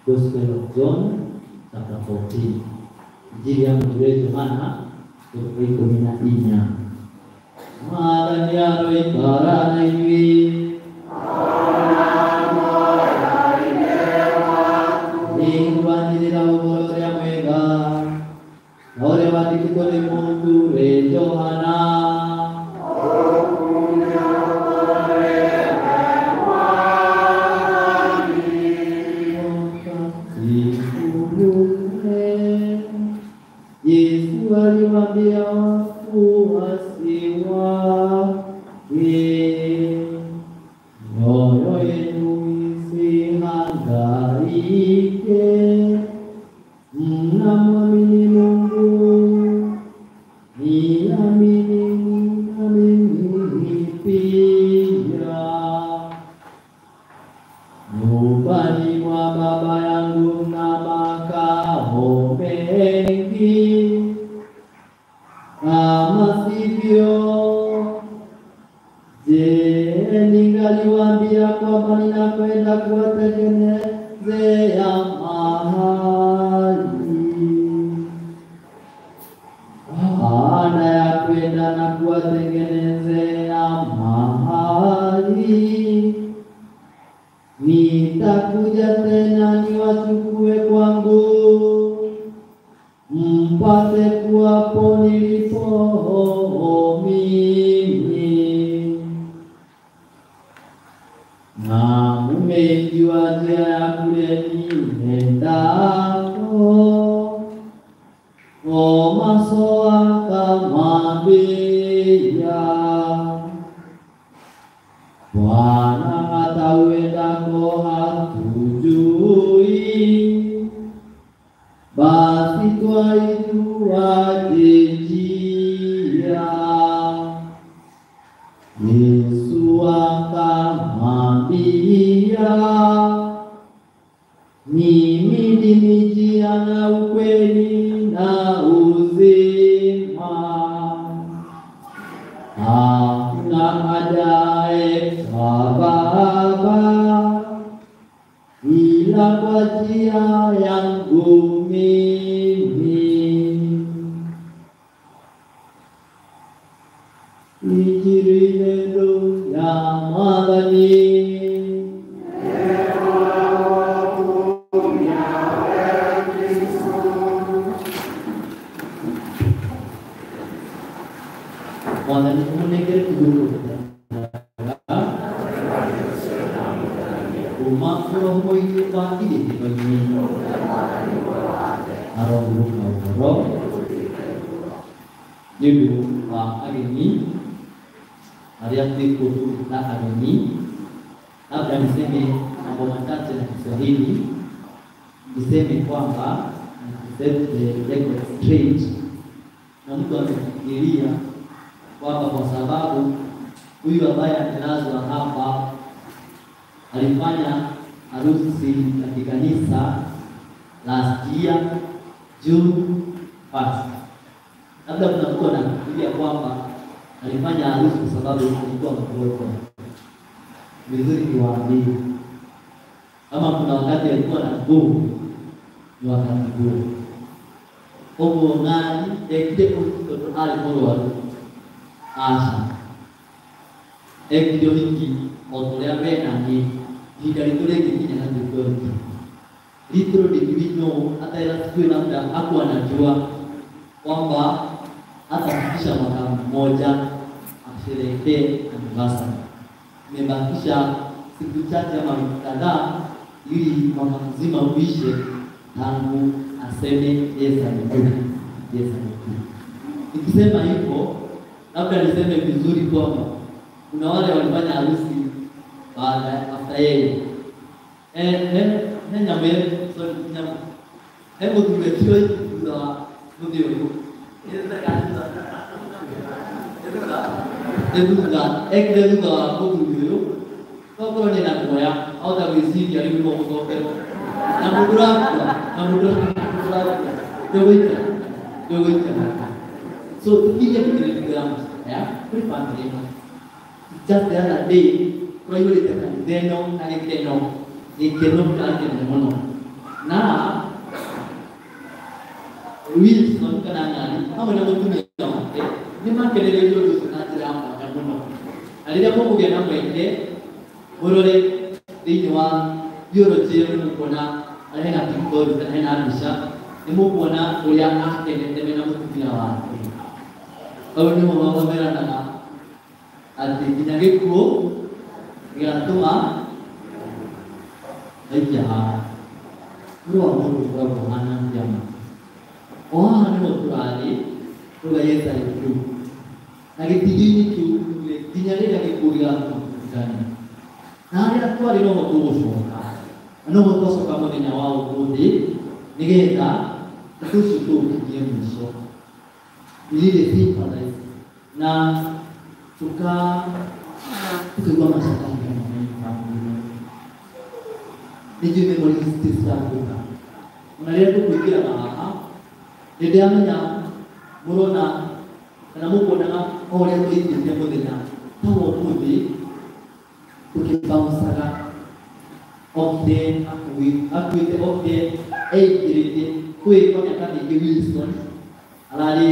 Gospel of John chapter 14. Injili ya Mtume Yohana sura 14. Mwathani aroikara na inyuĩ. Nĩngwanĩrĩra ũhoro ũrĩa mwega na ũrĩa wandĩkĩtwo nĩ Mũthure Johana. Yesu aliwaambia wafuasi wake, mioyo yenu isihangaike, mnamwamini Mungu, niaminini na mimi pia. Nyumbani mwa Baba yangu mna makao mengi, kama sivyo, je, ningaliwaambia kwamba ninakwenda kuwatengenezea mahali? Baada ya kwenda na kuwatengenezea mahali, nitakuja tena niwachukue kwangu, mpate kuwapo nilipo mimi. Na mumeijua njia ya kule niendako. Tomaso akamwambia, Bwana, hata uendako hatujui, basi twaijuaje njia? Yesu akamwambia, mimi ndimi njia na ukweli na uzima. Hakuna ajaye kwa Baba ila kwa njia yangu mimi. Injili neno ya Mwathani. Mwathani ũmũnengere kũgũrũ kuma mũromo-inĩ wa irĩhĩro-inĩ arohurũka ũhoro nĩ ũndũ wa ageni arĩa twĩ kũndũ na ageni. Labda niseme mambo machache na Kiswahili, niseme kwamba set the record straight, na mtu amefikiria kwamba kwa sababu huyu ambaye amelazwa hapa alifanya harusi ya kikanisa last year June 1st. Labda kuna mtu anafikiria kwamba alifanya harusi kwa sababu alikuwa mgonjwa. Vizuri niwaambie, kama kuna wakati alikuwa na nguvu ni wakati huo. Ũguo ng'ani ekire ũhiki tondũ arĩ mũrwaru? Aca, ekire ũhiki o ta ũrĩa we na niĩ ihinda ritũ rĩngĩkinya na twĩke ũhiki. Little did we know, hata ila siku labda hakuwa anajua kwamba hatafikisha mwaka mmoja asherehekee anniversary. Imebakisha siku chache ama wiki kadhaa ili mwaka mzima uishe tangu aseme yes I do. Yes I do. Nikisema hivyo Labda niseme vizuri kwamba kuna wale walifanya harusi baada after yeye. Hebu tumetio thutha wa muthĩ ũyũ. Nĩ thutha ekire thutha wa mũthuri ũyũ tokorwo nĩ na guoya ahota gwĩciria rĩu nĩguo gũcokerwo na mũndũ ũrakua na mũndũ ũrakua ndũgũikara so tukinya tũkĩrĩria ya kũrĩ family ĩno. Just the other day tũraihũrĩte kanitha ĩno na gĩkeno gĩkeno kĩrarĩ kĩnene mũno na Wilson kana Ng'ani hamwe na mũtumia wake nĩ makenereire ũndũ ũcio na njĩra ya mwanya mũno na rĩrĩa mũkũgĩa na mweke mũrore thĩinĩ wa biology ĩyo nĩ mũkuona harĩa hena pictures kana hena mbica nĩ mũkuona ũrĩa akenete mena mũtumia wake. Hau nĩho mameranaga atĩ nginya gĩkuũ gĩgatũma maikia haha. Mũrũ wa mũndũ ũkoragwo ũhana atĩa ma? O haha nĩho tũrathiĩ tũgaiye kĩu na gĩtingĩ-inĩ kĩu nginya rĩrĩa gĩkuũ gĩgatũma tũtigane na harĩa twarĩ noho tũgũcoka na noho twacoka mũthenya wa ũmũthĩ nĩgetha ũndũ ũcio tũũkinyie mũico. We really sympathize na tukaigua macakaya manene. Nĩ njũĩ memories citiratuĩka ona rĩrĩa tũkũingĩraga haha nĩ ndĩramenya mũrona kana mũkuonaga o ũrĩa tũingĩrire mũthenya ta wa ũmũthĩ tũkĩbaũcaga okire akuĩte okire eingĩrĩte kwĩ kwa mĩaka mĩingĩ Wilson ararĩ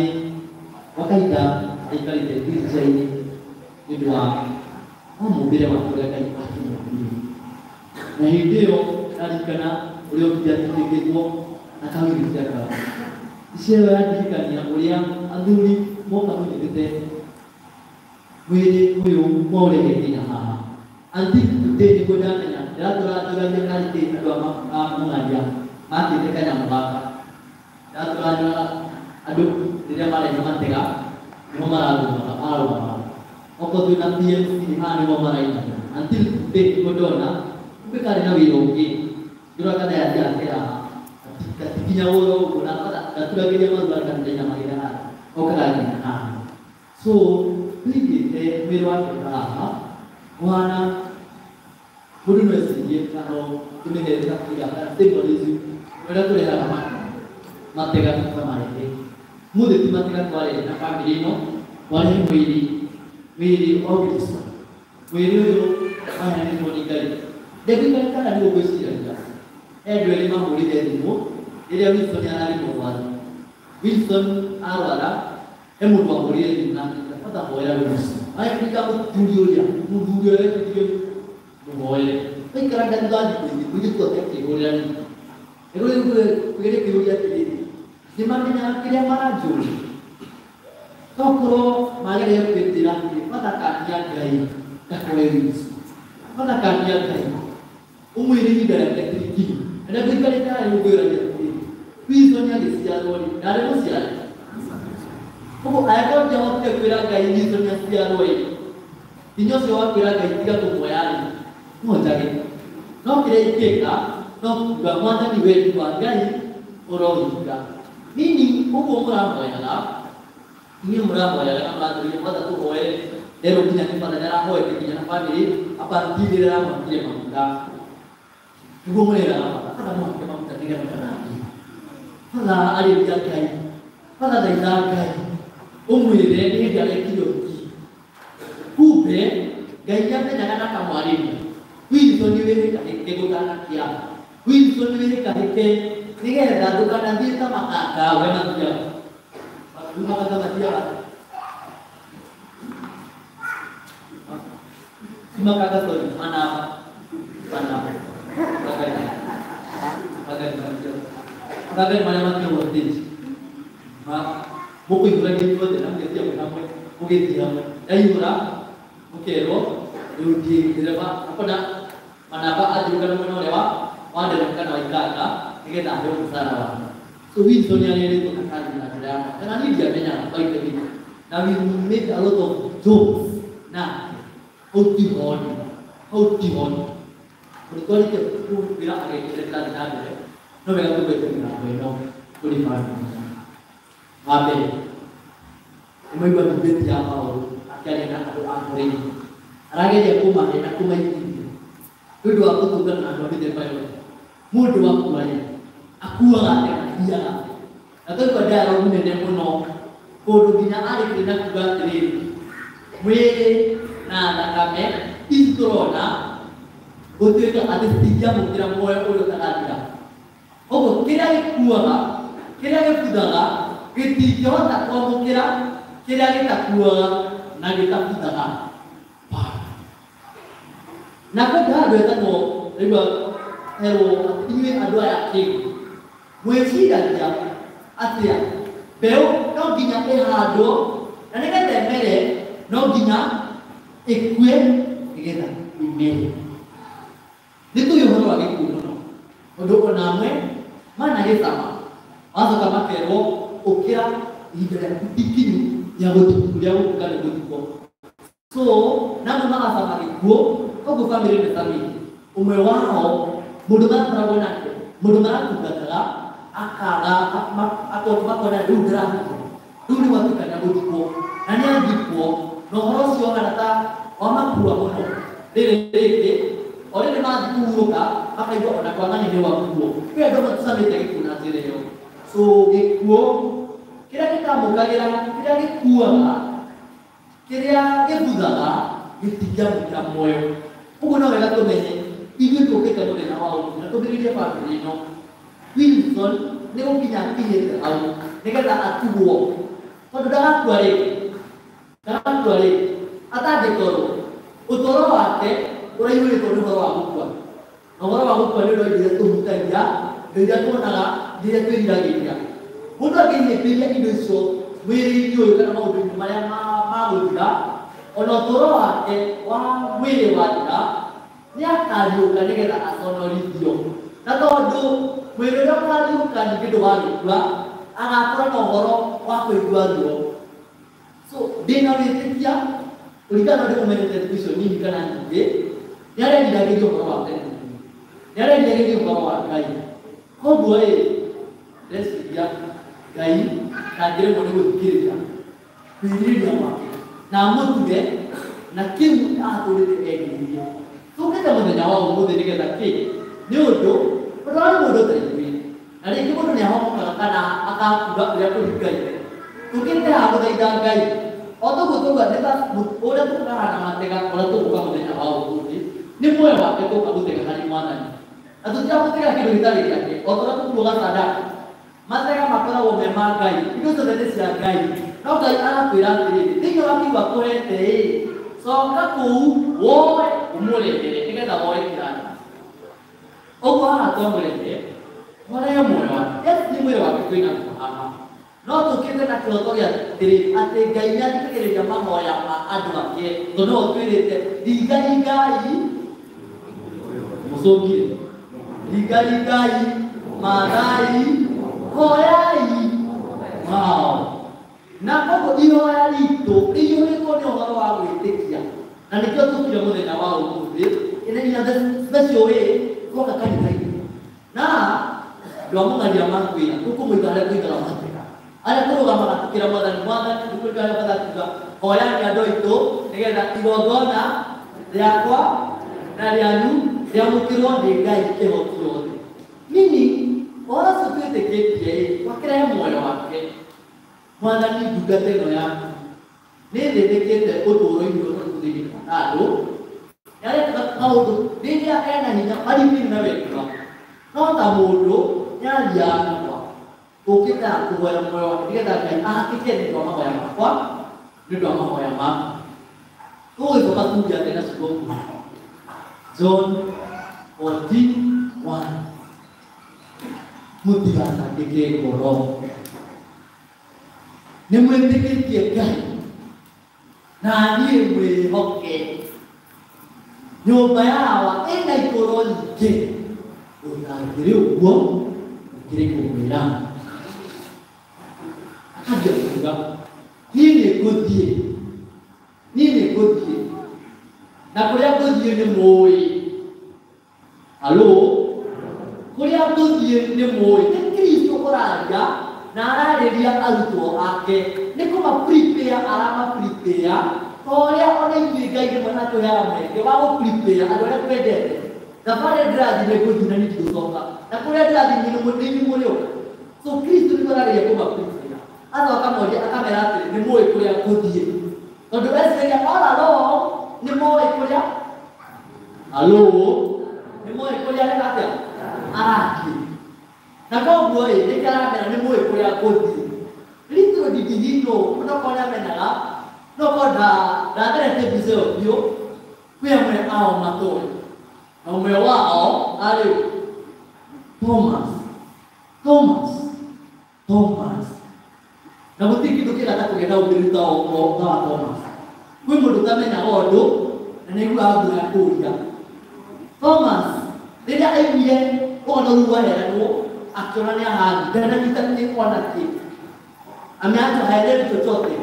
kwa kahinda aikarĩte wheelchair-inĩ nĩ ũndũ wa mũmbĩre wake ũrĩa Ngai akĩmũmbire. Na hĩndĩ ĩyo ndarikana ũrĩa okire atindĩkĩtwo na ka-wheelchair kau. Ici ĩyo yandirikania ũrĩa athuri moka mũnyitĩte mwĩrĩ ũyũ maũrehe nginya haha. Until today nĩguo ndamenya ndĩratũratũragia karĩtĩ andũ a Mũng'aria makĩte kanyamũ gaka. Ndĩratũratũraga andũ rĩrĩa marehe matega nĩho mararũgama mararũgama. Okorwo twĩna PMC haha nĩho marainagĩra. Until today nĩguo ndona kumbe karĩ na wĩra ũngĩ ndĩrona kana yathiaga haha gatikinya ũguo ũguo na gaturagĩria maru kanitha-inĩ haha okaga nginya haha. So tũigĩte mwĩrĩ wake haha ũhana mũndũ no ecirie kana tũmĩhere kabira kana symbolism ũrĩa tũrehaga matega tũkamarehe. Mũthĩ ti matega twarehe na bamĩrĩ ĩno twarehe mwĩrĩ mwĩrĩ wa Wilson mwĩrĩ ũyũ waheanĩtwo nĩ Ngai. Ndĩrikana kana nĩ ũgwĩciragia he andũ erĩ mahũrire thimũ rĩrĩa Wilson ararĩ mũrwaru. Wilson arwara he mũndũ wahũrire thimũ na akĩmwĩra bata hoera Wilson. Agĩtuĩka mũthuri ũrĩa mũthuri ũrĩa wetĩkirio mũhoere. Aikaranga thutha wa thikũ igĩrĩ mũirĩtu ake akĩhũrĩra thimũ. Nĩguo kĩũria atĩrĩrĩ nĩmamenyaga kĩrĩa maranjũria tokorwo magereire kwĩtĩra atĩrĩ bata kania Ngai ndakoe Wilson bata kania Ngai ũmwĩre ihinda rĩake ti rikinyu. Na ndĩngũikarĩte harĩa ũngĩũragia atĩrĩrĩ Wilson agĩciarwo rĩ ndarĩ mũciare ũguo angĩkorwo ndiahotire kwĩra Ngai Wilson aciarwo rĩ hinya ũcio wa kwĩra Ngai tiga kũmuoya rĩ no njage no kĩrĩa ingĩka no kuga mwathani wendi wa Ngai ũrohinga. Nini ũguo mũrahoyaga inyuĩ mũrahoyaga na mũratũria mwatha tũhoere rero nginya nĩ batha nĩarahoete nginya na bamĩrĩ apparently rĩrĩa aramwakire maguta nĩguo mũreraga batha batha mwake maguta nĩgetha ndathiĩ batha arĩria Ngai batha thaitha Ngai ũmwĩre nĩ hĩndĩ arekire ũhiki. Kumbe Ngai nĩamenyaga na akamwarĩria Wilson wĩhĩkahĩke gũtanakia Wilson wĩhĩkahĩke nĩgetha ndũkanathiĩ ta makanga we mathiaga makanga mathiaga ti makanga sorry manaba manaba makanga nĩ marĩa makinyagwo stage mũkũihũragia inyuothe na mũgĩthiĩ hamwe mũgĩthiĩ hamwe yaihũra mũkerwo rĩu thiĩ ndereba akona manaba athiũka na mwena ũrĩa wa ndereba kana wa ikanga nĩgetha aheo mũcara wake. So Wilson nĩarerĩtwo na kazi na njĩra ya mwanya na niĩ ndiamenyaga by the way. Na we made a lot of jokes nake hau tihoni hau tihoni tondũ twarĩkia kwĩra ageni ũrĩa kĩrathiĩ na mbere no wega tũgwete mĩrango ĩno kũrĩ bamĩrĩ. Wa mbere nĩ maigua debate ya Paũlũ akĩaria na andũ a Korintho arageria kũmahe na kũmaiguithia nĩ ũndũ wa gũtũngana na andũ a mĩthemba yothe. Mũndũ akua rĩ akuaga atĩa na athiaga atĩa? Na twaigua dialogue nene mũno kũndũ nginya arĩkire na kuga atĩrĩrĩ mwĩrĩ na thakame ici tũrona gũtuĩka atĩ citingĩamũkĩra muoyo ũrĩa ũtagathira. Ũguo kĩrĩa gĩkuaga kĩrĩa gĩbuthaga gĩtingĩhota kwamũkĩra kĩrĩa gĩtakuaga na gĩtabuthaga. Na kwenda handũ hetagwo rĩu herwo inyuĩ andũ aya akĩgu mwĩciragia atĩa mbeũ no nginya ĩhandwo na nĩgetha ĩmere no nginya ĩkue nĩgetha ĩmere. Nĩ tũĩ ũhoro wa gĩkuũ mũno ũndũ ona amwe managĩcama macoka makerwo ũkĩra ihinda rĩaku ti ikinyu rĩa gũtuĩka nĩ gũthikwo. So namwe magacama gĩkuũ koguo bamĩrĩ nĩ famĩlĩ ũmwe wao mũndũ marakoragwo nake mũndũ maratungataga akaga makona rĩu ndĩrathikwo rĩu nĩ gwatuĩka nĩ agũthikwo na nĩ athikwo na ũhoro ũcio ũhana ta wamakua mũno rĩrĩ rĩngĩ o rĩrĩ mathiĩ kũhurũka makaigua ona kwa ng'ani nĩ wakuo. Kwĩ andũ matũcamĩte gĩkuũ na njĩra ĩyo. So gĩkuũ kĩrĩa gĩtamũkagĩra kĩrĩa gĩkuaga kĩrĩa gĩbuthaga gĩtingĩamũkĩra muoyo. Ũguo no wega tũmenye ithuĩ tũkĩte mũthenya wa ũmũthĩ na tũmbĩrĩrie bamĩrĩ ĩno. Wilson nĩ gũkinya akinyĩte hau nĩgetha atugwo tondũ ndagakua rĩngĩ ndagakua rĩngĩ atangĩkorwo ũtũũro wake ũraihũrĩtwo nĩ ũhoro wa gũkua na ũhoro wa gũkua nĩ ũndũ wa indo iria tũhutagia indo iria tuonaga indo iria twĩriragĩria. Mũndũ angĩhĩmbĩria indo icio mwĩrĩ-inĩ ũyũ kana maũndũ-inĩ marĩa ma gũthira ona ũtũũro wake wa mwĩrĩ wathira nĩ akariũka nĩgetha aconorithio na tondũ mwĩrĩ ũrĩa ũkariũka ningĩ ndũgagĩkua agakorwo na ũhoro wa kũigua ruo. So ndĩna wĩtĩkia kũringana na ũrĩa ũmenyete thikũ icio nini kana nyingĩ nĩ areriragĩria ũhoro wa tene nĩ areriragĩria ũhoro wa Ngai. Koguo ĩ ndeciria Ngai ndangĩremwo nĩ gũthikĩrĩria kwĩrirĩria gwake na amũtuge na kĩu atũrĩte erirĩirie. Tũkĩte mũthenya wa ũmũthĩ nĩgetha kĩ nĩ ũndũ ũndũ wa mũndũ ta ithuĩ na rĩngĩ mũndũ nĩ ahomokaga kana akakuga ũrĩa kũringaine. Tũkĩte haha gũthaitha Ngai o toguo tauga nĩ ta ũrĩa tũkahana matega ũrĩa tũgũka mũthenya wa ũmũthĩ nĩ muoyo wake tũka gũtega harĩ Mwathani na tũtiramũtega kĩndũ gĩtarĩ gĩake o ta ũrĩa tũkuaga sadaka. Matega makoragwo me ma Ngai indo ciothe nĩ cia Ngai no Ngai arakwĩra atĩrĩrĩ thĩinĩ wa kiugo akũhete ĩ coka kũu woe ũmũrehere nĩgetha woe kĩrathimo. Ũguo haha twamũrehe twarehe muoyo wake yes nĩ mwĩrĩ wake twĩnaguo haha no tũkĩte na kĩroto gĩa atĩrĩ atĩ Ngai nĩ athikagĩrĩria mahoya ma andũ ake tondũ nĩwe ũtwĩrĩte ringaringai mũcũngire ringaringai mathai hoyai wao. Na koguo ihoya ritũ rĩiyũrĩtwo nĩ ũhoro wa gwĩtĩkia na nĩkĩo tũkire mũthenya wa ũmũthĩ in a special way twoka kanitha-inĩ na andũ a mũng'aria makwĩra tũkũmũiga harĩa tũigaga matega arĩa tũrũgamaga tũkĩra Mwathani Mwathani nĩkũrĩ harĩa Mwathani akiuga hoyani andũ aitũ nĩgetha igongona rĩakwa na rĩanyu rĩamũkĩrwo nĩ Ngai kĩhoti yothe. Mini ũhoro ũcio twĩtĩkĩtie ĩ twakĩrehe muoyo wake Mwathani ndungata ĩno yaku nĩ thĩnĩkĩte ũtũũro-inĩ ũyũ tondũ tũthĩnĩkaga na andũ nĩarekaga maũndũ rĩrĩa ena hinya marigĩrĩrie na wendwa no ta mũndũ nĩathiaga nakwa tũkĩte haha kũhoya muoyo wake nĩgetha Ngai ahakĩke nĩ ũndũ wa mahoya makwa nĩ ũndũ wa mahoya maku. Tũgũgĩcoka tuge atĩa na ciugo nguhĩ John 14:1 mũtigatangĩke ngoro nĩ mwĩtĩkĩtie Ngai na niĩ mwĩhoke nyũmba yawa ĩna ikũro nyingĩ ũtangĩrĩ ũguo ũkĩrĩ kũmwĩra. Akambia kuuga niĩ nĩ ngũthiĩ ngũthiĩ, niĩ nĩ ngũthiĩ, na kũrĩa ngũthiĩ nĩ mũĩ. Halo, kũrĩa ngũthiĩ nĩ mũĩ. Nĩ Kristo ũraria na ararĩria arutwo ake, nĩ kũma prepare arama prepare ta ũrĩa ona ithuĩ Ngai rĩmwe atũheaga mweke wa gũ prepare andũ arĩa twendete. Thabarĩ ndĩrathiĩ nĩ ngũthiĩ na niĩ ndigũcoka, na kũrĩa ndĩrathiĩ nĩ inyuĩ mũrĩũka. So Kristo nĩguo arageria kũma prepare. Atho akamoria akamera atĩrĩ, nĩ mũĩ kũrĩa ngũthiĩ, tondũ eciragia all along nĩ moĩ kũrĩa. Halo, nĩ moĩ kũrĩa areka atĩa arathiĩ, na koguo ĩ nĩkĩo aramera nĩ mũĩ kũrĩa ngũthiĩ. Little did he know, onokorwo nĩ amenyaga, no korwo ndatheretie mbica ĩyo biũ, kwĩ amwe ao matoĩ, na ũmwe wao arĩ Thomas. Thomas, Thomas. Na gũtirĩ kĩndũ kĩega ta kũgĩa na ũmĩrĩru ta wa Thomas. Kwĩ mũndũ ũtamenyaga ũndũ na nĩ aiguaga guoya kũũria. Thomas rĩrĩa aiguire ũhoro rĩu waheanwo, akĩona nĩ ahathiĩ, ndananyita kĩ ona kĩ, ameacha haelewi chochote.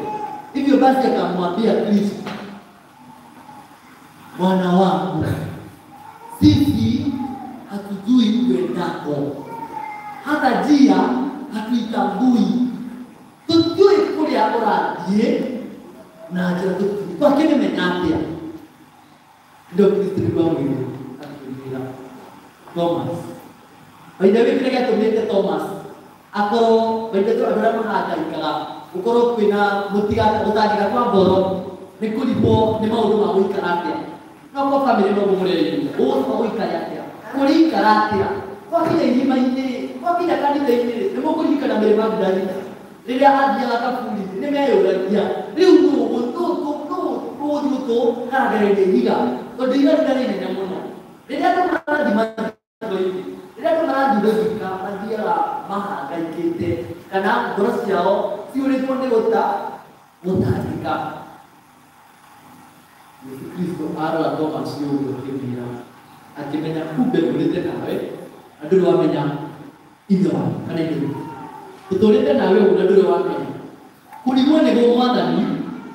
Hivyo basi akamwambia Kristo, Bwana wangu, sisi hatujui uendako, hata njia hatuitambui, tutiũĩ kũrĩa ũrathiĩ na njĩra tũtiũĩ, twakĩmĩmenya atĩa? Ndio Kristo nĩguo amwĩrire, akĩmwĩra Thomas. By the way, kĩrĩa gĩatũmĩte Thomas akorwo by the way andũ arĩa mahangaikaga gũkorwo kwĩna gũtangĩka kwa ngoro nĩ kũrigwo nĩ maũndũ ma gũikara atĩa. No kwa bamĩrĩ noguo mũrerirwo, ũgũcoka gũikara atĩa, kũrĩikara atĩa, twakinya irima-inĩ, twakinya kanitha-inĩ, nĩ mũkũririkana Mary Magdalene rĩrĩa athiaga kaburi-inĩ, nĩ meyũragia rĩu nũ ũgũthiĩ gũtũkarangereria ihiga, tondũ ihiga rĩu nĩ inene mũno. Rĩrĩa andũ marathiĩ mathiko-inĩ, rĩrĩa andũ marathiĩ gũthika, mathiaga mahangaikĩte kana ngoro ciao ciũrĩtwo nĩ gũtangĩka. Yesu Kristo arora Thomas ũguo akĩmwĩra, akĩmenya kumbe ndũrĩte nawe na ndũrĩ wamenya ithe waku kana ithe witũ. Tũtũrĩte nawe ũguo na ndũrĩ wamenya. Kũrigwo nĩguo Mwathani,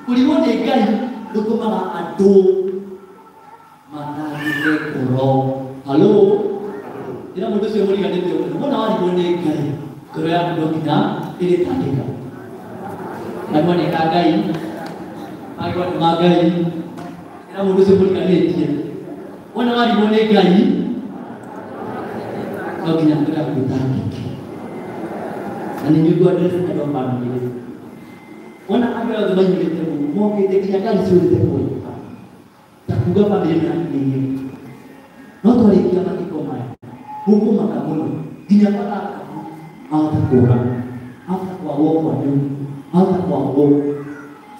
kũrigwo nĩ Ngai gũtũmaga andũ matangĩke ngoro. Halo, ĩra mũndũ ũcio mũriganĩtie ũguo, wona warigwo nĩ Ngai, ngoro yaku no nginya ĩrĩtangĩka. Kanua nĩ ka Ngai, magego nĩ ma Ngai. Ĩra mũndũ ũcio mũriganĩtie, wona warigwo nĩ Ngai, no nginya ngoro yaku ĩtangĩke. Na nĩ nĩguo address andũ a bamĩrĩ. Wona andũ aya othe maiyũrĩte gũkũ, mokĩte nginya ngari ciũrĩte kũhĩtũka, ta kuga bamĩrĩ ĩno yakinyĩire. No twarĩkia mathiko maya, mũkũmaka mũno, nginya baba ahota kũra, ahota kwagwo kwanyu, ahota kwagwo.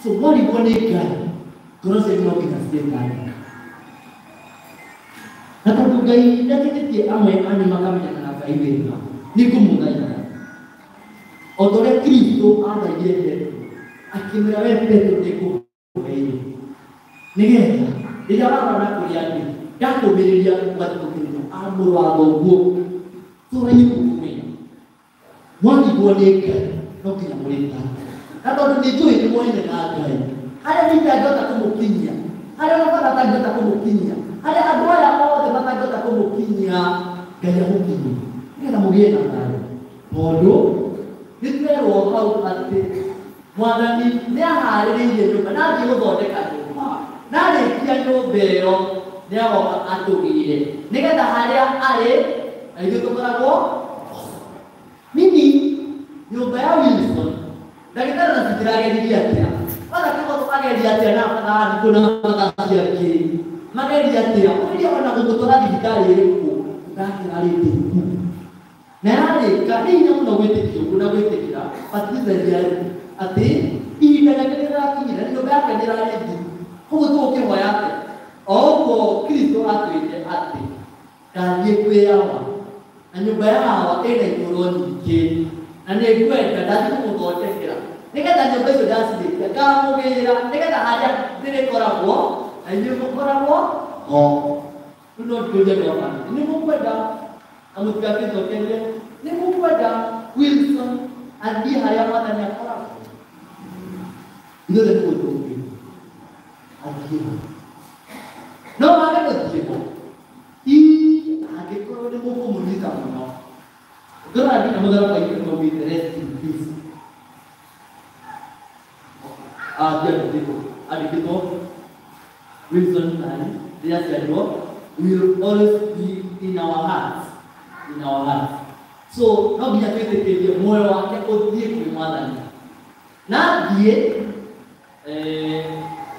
So mwarigwo nĩ Ngai, ngoro cianyu no nginya cirĩtangĩka. Na tondũ Ngai nĩateithĩtie amwe anyu makamenyana na Ngai wega, nĩ ngũmũthaitha o ta ũrĩa Kristo athaithire Petero, akĩmwĩra we Petero nĩ ngũkũhe nĩgetha rĩrĩa warora kũrĩa ndĩ ndakũmĩrĩria ũgathiĩ gũkĩrĩria a mũrũ wa thoguo tũraine gũkũmenya. Mwarigwo nĩ Ngai no nginya mũrĩtangĩka. Na tondũ nĩ njũĩ nĩ mwaine na Ngai, harĩa niĩ itangĩhota kũmũkinyia, harĩa ona baba atangĩhota kũmũkinyia, harĩa andũ aya othe matangĩhota kũmũkinyia, Ngai amũkinyie nĩgetha mũgĩe na thayũ. Tondũ nĩ twerwo hau atĩ Mwathani nĩ aharĩrĩirie nyũmba na athiĩ gũthondeka nyũmba, na arĩkia nyũmba ĩyo nĩ agoka atũgĩre nĩgetha harĩa arĩ na ithuĩ tũkoragwo. Mimi nyũmba ya Wilson ndagĩtarĩ na citirageririe atĩa, wala kĩgoto ageria atĩa na mathaa na mathaa ciake mageria atĩa ũrĩa ona gũgũtwara thibitarĩ ĩrĩkũ ndakĩrarĩ ndĩku na yarĩka nĩ hinya mũno gwĩtĩkia ũguo na gwĩtĩkĩra batithania atĩ ihinda rĩake nĩrĩrakinyire na nyũmba yake nĩrarĩ thiru. Koguo tũgũkĩhoya atĩa? O ũguo Kristo atwĩrire atĩ ndathiĩ kwĩ Awa, na nyũmba ya Awa ĩna ikũrũ nyingĩ, na nĩ ngwenda ndathiĩ kũmũthondekera nĩgetha nyũmba icio ndacirĩkia ngamũgĩra nĩgetha harĩa ndĩrĩkoragwo na inyuĩ mũkoragwo ho. Rĩu no ndĩũrie andũ a bamĩrĩ, nĩ mũkwenda na mũtigakĩnjokerie, nĩ mũkwenda Wilson athiĩ harĩa Mwathani akoragwo? Ithuothe nĩ gũtũngĩ athiĩ no wage gũthiĩ ho ii angĩkorwo nĩ mũkũmũnyita mũno ngorora nginya mũtharaba-inĩ maugĩte rest in peace. Ndiandĩkĩtwo andĩkĩtwo Wilson nani rĩrĩa aciarirwo will always be in our hearts, in our hearts. So no nginya twĩtĩkĩrie muoyo wake ũthiĩ kwĩ Mwathani na thiĩ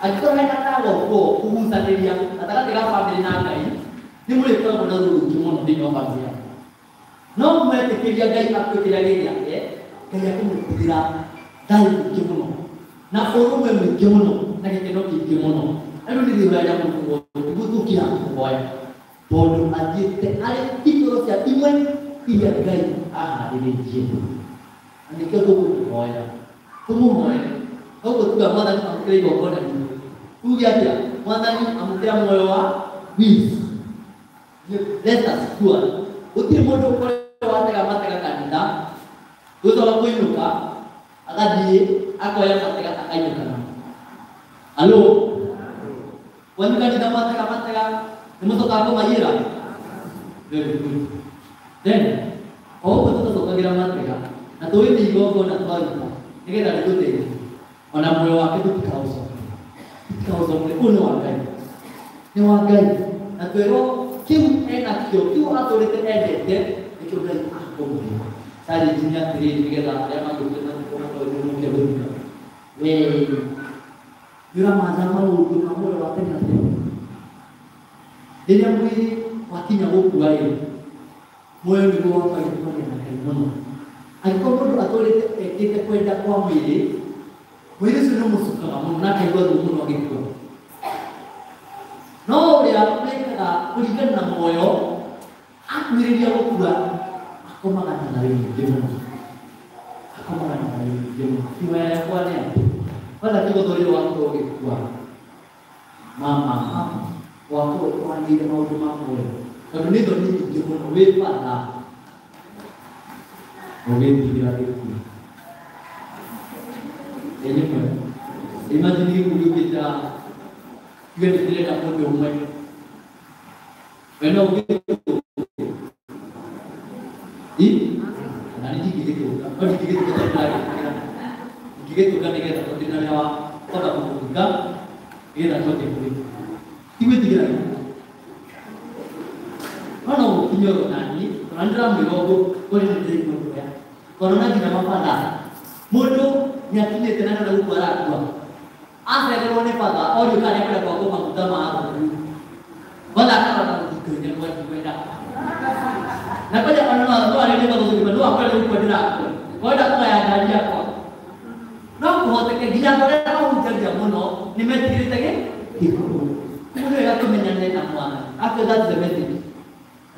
angĩkorwo hena kagoko kũgucanĩria gatagatĩ ga bamĩrĩ na Ngai nĩ mũrĩkoragwo na ruo rũingĩ mũno thĩinĩ wa bamĩrĩ yaku. No mwetĩkĩria Ngai akue kĩrĩa gĩ gĩake, Ngai akũmũtigĩra thayũ mũingĩ mũno na ũrũmwe mũingĩ mũno na gĩkeno kĩingĩ mũno. Na rĩu nĩ rĩhoya rĩa mũndũ wothe nĩguo tũkira kũhoya tondũ athiĩte arĩ ikoro cia imwe iria Ngai aharĩrĩtie na nĩkĩo tũkũmũhoya tũmũhoe koguo tuga Mwathani amũkĩre igongona ritũ tuge atĩa Mwathani amũkĩra muoyo wa peace. Let us poor gũtirĩ mũndũ ũkoretwo watega matega kanitha thutha wa kũinũka agathiĩ akoya matega akainũka namo. Alo wanyu kanitha mwatega matega nĩ mũcokaga kũmaiyĩra? Very good. Then o ũguo tũtacokagĩra matega na tũĩ nĩ igongona twaruta nĩgetha rĩtũteithie ona muoyo wake tũtikaũcokere tũtikaũcokere. Ũyũ nĩ wa Ngai, nĩ wa Ngai na twĩrwo kĩu enakĩo kĩu atũrĩte endete nĩkĩo Ngai akũmũhe. Challenge nĩ atĩrĩrĩ nĩgetha arĩa magũte mathiko makorwo nĩ moke gũthika we nĩ ũramatha maũndũ ma muoyo wa tene na tene. Rĩrĩa mwĩrĩ wakinya gũkua rĩ, muoyo nĩguo wambagia kwaria na Ngai mũno. Angĩkorwo mũndũ atũrĩte ekĩte kwenda kwa mwĩrĩ, mwĩrĩ ũcio nĩ ũmũcukaga mũno na akaigua ruo mũno agĩkua. No ũrĩa wekaga kũringana na muoyo akuhĩrĩria gũkua akomaga na thayũ mũingĩ mũno, akomaga na thayũ mũingĩ mũno. Ihoya rĩakwa nĩ atĩ kwanza kiugo rĩrĩa wakorwo ũgĩkua mama mama wakorwo ũtwanĩire maũndũ ma muoyo tondũ nĩ thoni nyingĩ mũno wĩ batha ũgĩtigĩra gĩkuũ. Ĩ nĩ mwega. Imagine gĩkuũ gĩũkĩte haha tuge nĩ ndĩrenda mũndũ ũmwe we no ũgĩtũnge i na nĩ ndingĩgĩtũnga no ndingĩgĩtũnga tondũ ndĩragĩtũnga ndingĩgĩtũnga nĩgetha tondũ ndĩna wĩra wa kwamba kũmũthinga nĩgetha tũhote kũrĩma ti gwĩtigĩra gĩkuũ no no gũkinye oro naniĩ ona nĩ ndĩramwĩra ũguo kũrĩ nĩ ndĩraigua guoya tondũ na nginya mabatha mũndũ nĩ akinyĩte na nĩarenda gũkua arakua acererwo nĩ batha orio kana nĩakwenda kwakwo maguta ma thũkũ batha akarora mũthingo-inĩ akauga ndikwenda na kwanja ona no arĩrie batha ũcio no akwenda gũkua ndĩrakua kwenda kũgaya ngari yakwa no kũhoteke nginya andũ arĩa mahunjagia mũno nĩ metigĩrĩte gĩkuũ. Nĩ wega tũmenyane na Mwathani. Actually that's the message.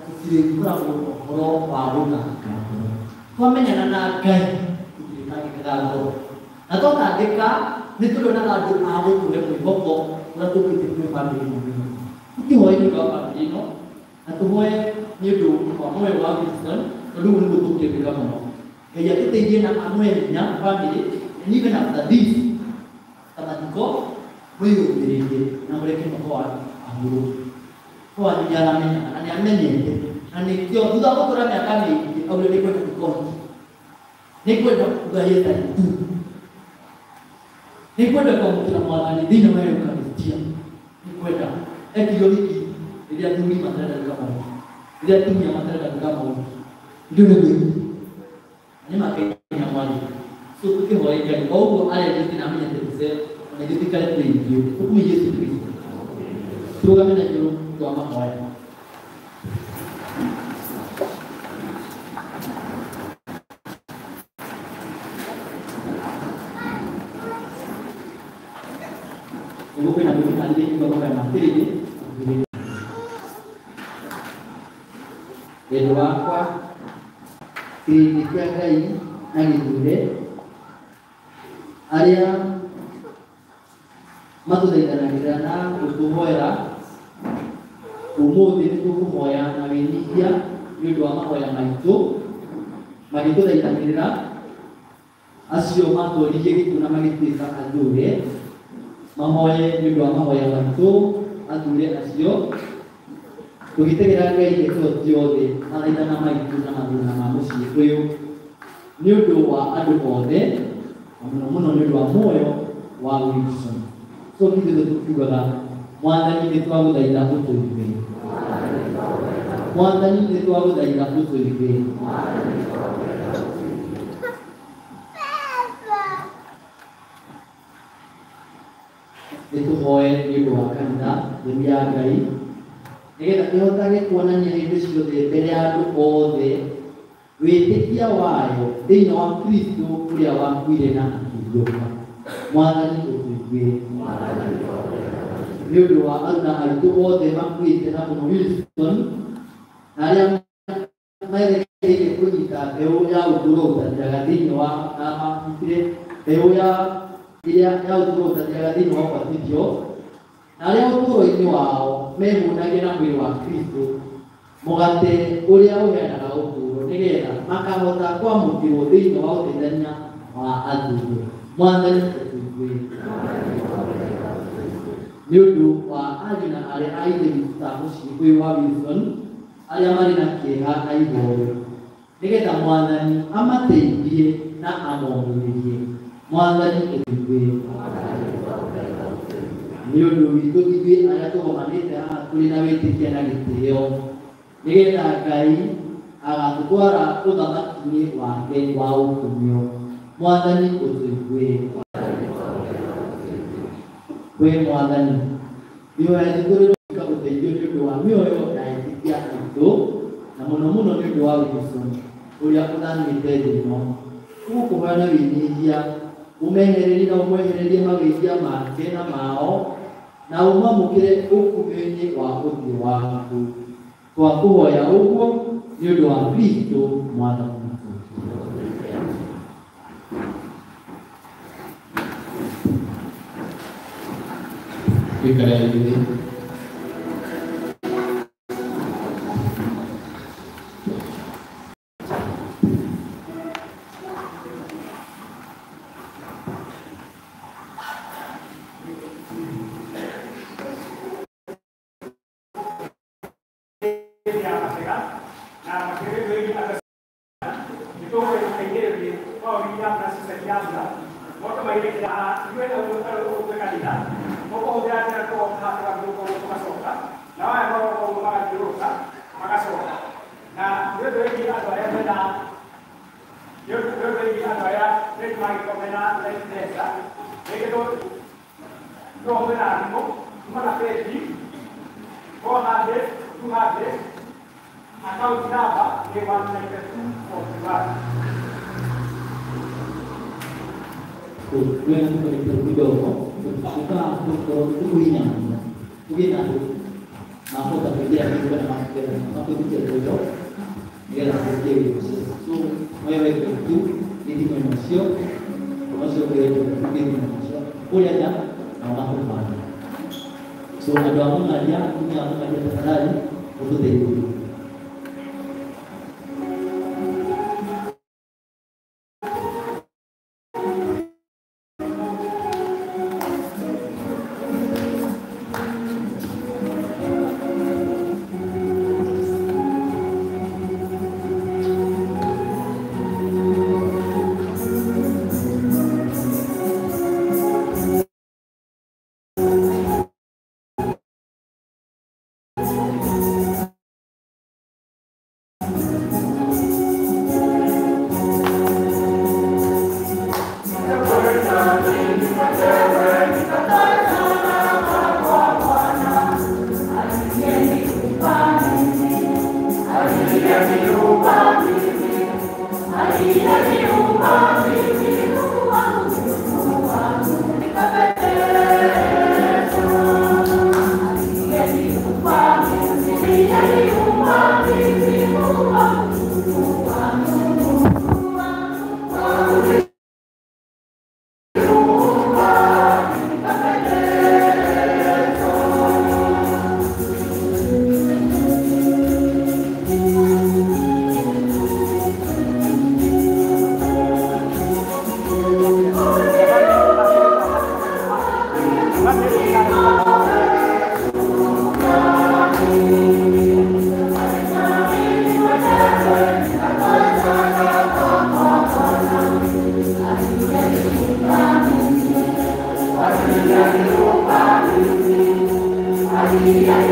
Tũtirĩkoragwo ũhoro wa gũtangĩka ngoro. Twamenyana na Ngai tũtirĩtangĩkaga ngoro na twatangĩka nĩ tũrĩonaga andũ a gũtũhe mwĩhoko ũrĩa tũkĩte kwĩ bamĩrĩ ĩno mĩno. Tũkĩhoe nĩ ũndũ wa bamĩrĩ ĩno na tũhoe nĩ ũndũ wa muoyo wa Wilson tondũ ũguo nĩguo tũngĩwĩka mũno. Ngai atũteithie na amũhe hinya bamĩrĩ and even after this ta mathiko mwĩyũmĩrĩrie na mũreke roho wanyu ahurũke. Roho wanyu nĩ aramenyaga na nĩ amenyete na nĩkĩo thutha wa gũtũra mĩaka mĩingĩ augire nĩ kwenda gũkohiki nĩ kwenda kuga yes I do nĩ kwenda kwamũkĩra Mwathani thĩinĩ wa Eucharistia nĩ kwenda ekire ũhiki rĩrĩa athuri matarenda gwĩka maũndũ rĩrĩa atumia matarenda gwĩka maũndũ ndũ nĩ gwĩki na nĩ makenya Mwathani. So tũkĩhoe Ngai o ũguo arendete na amenyete mbica ona ithuĩ tũikare twĩiguĩte tũkume Yesu Kristo tũrũgame na igũrũ twa mahoya. Nĩguo kwĩna andũ thĩinĩ wa mahoya ma atĩrĩrĩ Wendo wakwa kĩrĩndĩ kĩa Ngai na gĩthure arĩa matũthaithanagĩrĩra na gũtũhoera ũmũthĩ nĩ tũkũhoya na wĩnyihia nĩ ũndũ wa mahoya maitũ magĩtũthaithanĩrĩra Acio matoririe gĩkuũ na magĩtuĩka athure mahoye nĩ ũndũ wa mahoya maitũ athure acio tũgĩtegera Ngai ndeto ciothe mathaithana maitũ na mathĩna ma mũciĩ ũyũ nĩ ũndũ wa andũ othe na mũno mũno nĩ ũndũ wa muoyo wa Wilson. So ithuĩ tũkiugaga Mwathani nĩ twagũthaitha ũtũigue. Mwathani nĩ twagũthaitha ũtũigue. Nĩ tũhoe nĩ ũndũ wa kanitha theru ya Ngai nĩgetha ĩhotage kuonania hĩndĩ ciothe mbere ya andũ othe wĩtĩkia wayo thĩinĩ wa Kristo ũrĩa wakuire na akĩriũka. Mwathani ũtũigue. Nĩ ũndũ wa aruna aitũ othe makuĩte na mũno Wilson na arĩa merekeire kũnyita mbeũ ya ũtũũro ũtathiraga thĩinĩ wa na manyitire mbeũ ya ĩrĩa ya ũtũũro ũtathiraga thĩinĩ wa ũbatithio na arĩa ũtũũro-inĩ wao mehũnagia na mwĩrĩ wa Kristo mũgate ũrĩa ũheanaga ũtũũro nĩgetha makahota kwamũkĩrwo thĩinĩ wa ũteithania wa athuri. Mwathani ũtũigue. Nĩ ũndũ wa ariũ na aarĩ a Ithe witũ ta mũciĩ ũyũ wa Wilson arĩa marĩ na kĩeha na ihoru nĩgetha Mwathani amateithie na amomĩrĩrie. Mwathani ũtũigue. Nĩ ũndũ witũ ithuĩ arĩa tũgomanĩte haha tũrĩ na wĩtĩkia na gĩtĩo nĩgetha Ngai agatũtwara ũthamaki-inĩ wake wa ũkumio. Mwathani ũtũigue. We Mwathani ihoya ritũ rĩroka ũteithio nĩ ũndũ wa mĩoyo ya etĩkia aitũ na mũno mũno nĩ ũndũ wa Wilson ũrĩa ũthamĩte thĩ ĩno. Tũgũkũhoya na wĩnyihia ũmehererie na ũmwehererie mawĩhia make na mao na ũmamũkĩre ũkumio-inĩ wa ũthiũ waku. Twakũhoya ũguo nĩ ũndũ wa Kristo Mwathani witũ. Tuikare thĩ. So andũ a Mũng'aria, atumia a Mũng'aria tafadhali mũtũteithie. Amen.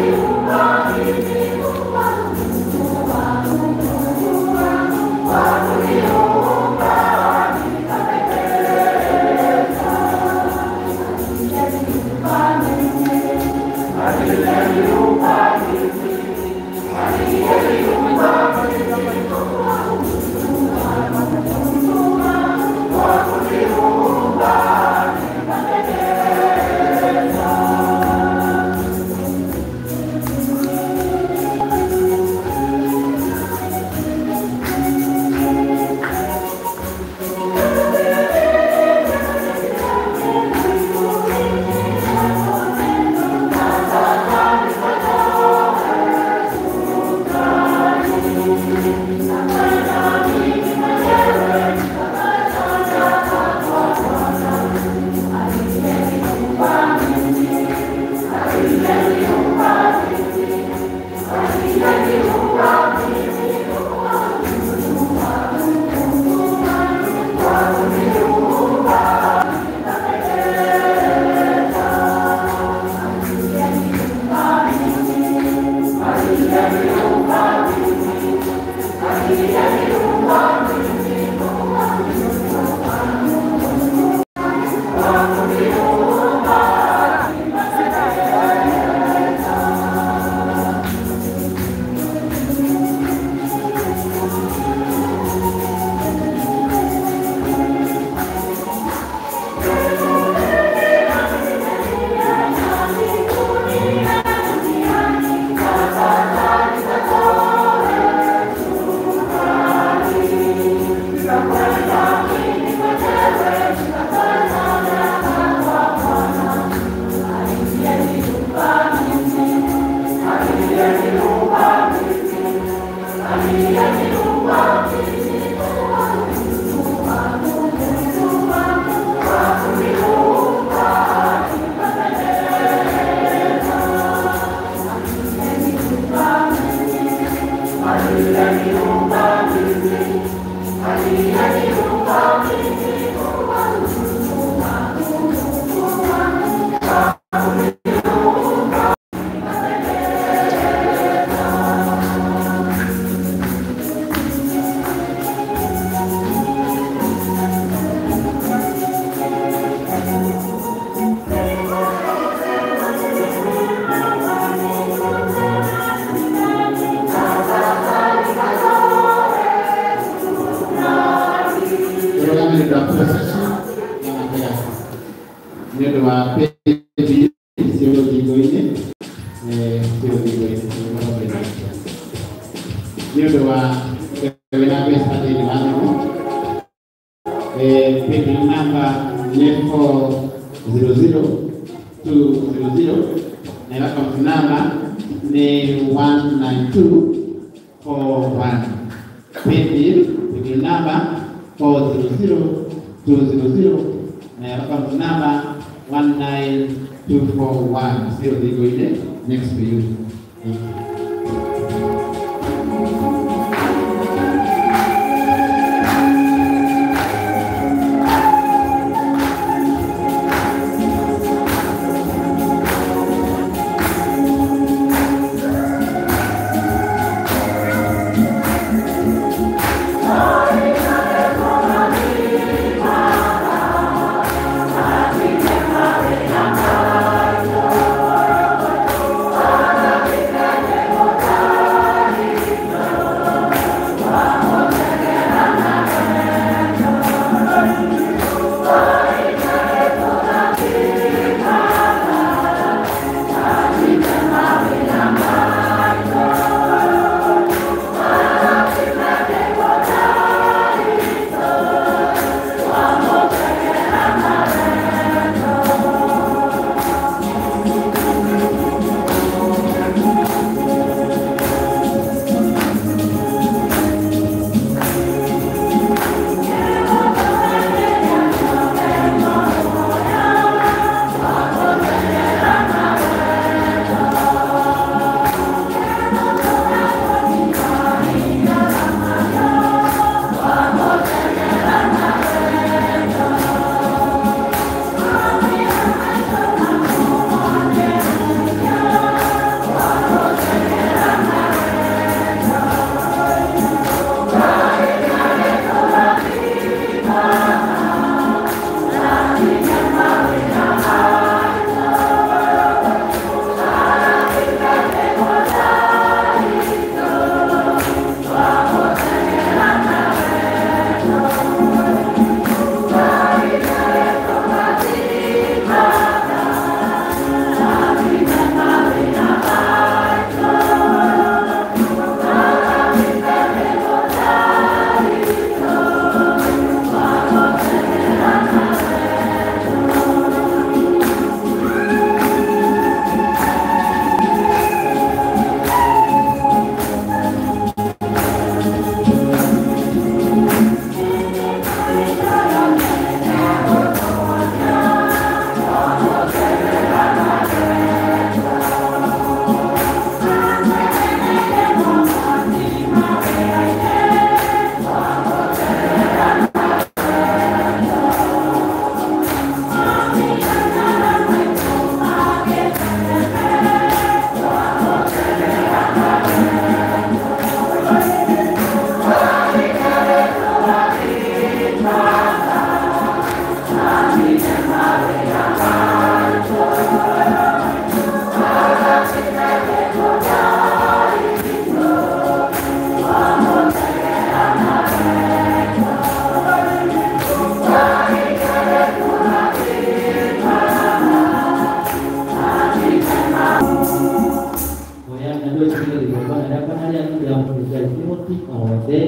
rĩakwa na rĩanyu ndĩramũhe Ngai kĩhoti othe.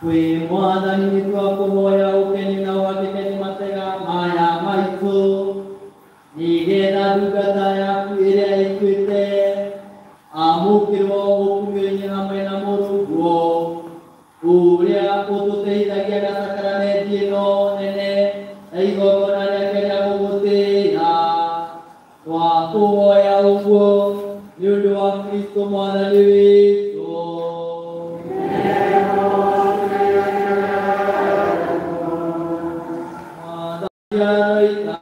Kwĩ Mwathani nĩ twakũhoya ũkeni na ũhakĩke nĩ matega maya maitũ, nĩgetha ndungata yaku ĩrĩa ĩkuĩte amũkĩrwo ũkumio-inĩ hamwe na Mũrũguo, ũrĩa ũtũteithagia na sakramenti ĩno nene ya igongona rĩake rĩa gũgũtĩĩa. Twakũhoya ũguo nĩ ũndũ wa Kristũ Mwathani witũ. Bye.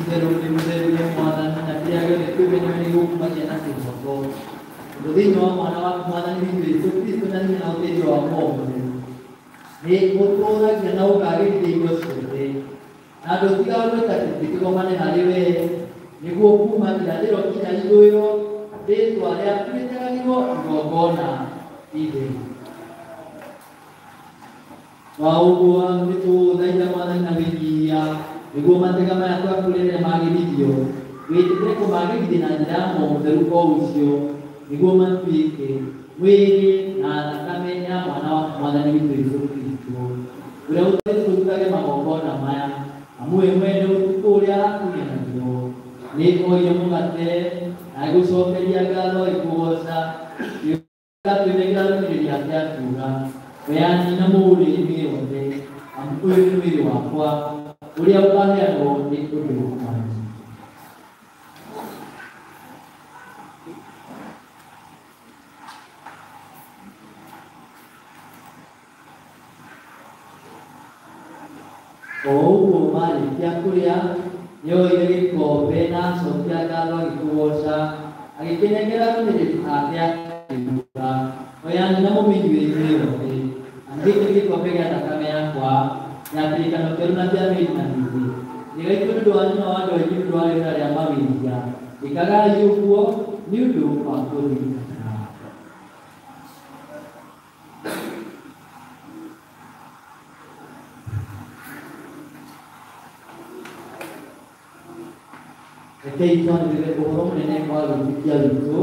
Ti-itherũ nĩ mũtheru nĩ Mwathani, na kĩrĩa gĩothe kĩũmbe nĩ gĩgũkumagia na kĩhooto. Tondũ thĩinĩ wa Mwana waku Mwathani witũ Jesũ Kristũ na hinya na ũteithio wa Roho Mũtheru, nĩ ũtũũragia na ũkagĩrithia indo ciothe, na ndũtigaga gwĩta kĩrĩndĩ kĩgomane harĩ wee, nĩguo kuuma irathĩro nginya ithũĩro rĩĩtwa rĩaku rĩtegagĩrwo igongona itheru. Kwa ũguo nĩtũgũthaitha Mwathani na wĩnyihia, nĩguo matega maya twakũrĩrĩra magĩrithio, wĩtĩkĩre kũmagĩrithia na njĩra ya Roho Mũtheru o ũcio, nĩguo matuĩke mwĩrĩ na thakame ya Mwana waku Mwathani witũ Jesũ Kristũ, ũrĩa ũtũrutage magongona maya, amu we mwene ũtukũ ũrĩa arakunyanagĩrwo nĩ oire mũgate na agĩgũcookeria ngatho agĩkũgooca, agĩtwĩnengera arũmĩrĩri ake akiuga, oyani na mũũrĩe inyuĩ othe, amu ũyũ nĩ mwĩrĩ wakwa ũrĩa ũkaheanwo nĩ ũndũ wanyu. O ũguo marĩkia kũrĩa, nĩoire gĩkombe na acookia ngatho agĩkũgooca, agĩkĩnengera arũmĩrĩri ake akiuga, oyani na mũmĩnyue inyuĩ othe, amu gĩkĩ nĩ gĩkombe gĩa thakame yakwa ya kĩrĩkanĩro kĩerũ na kĩa mĩĩrĩ na mĩingĩ. Gĩgaitwo nĩ ũndũ wanyu na wa andũ aingĩ nĩ ũndũ wa rĩera rĩa mawĩhia. Ĩkagai ũguo nĩ ũndũ wa kũndirikana. Rekei twanĩrĩre ũhoro mũnene wa wĩtĩkia witũ.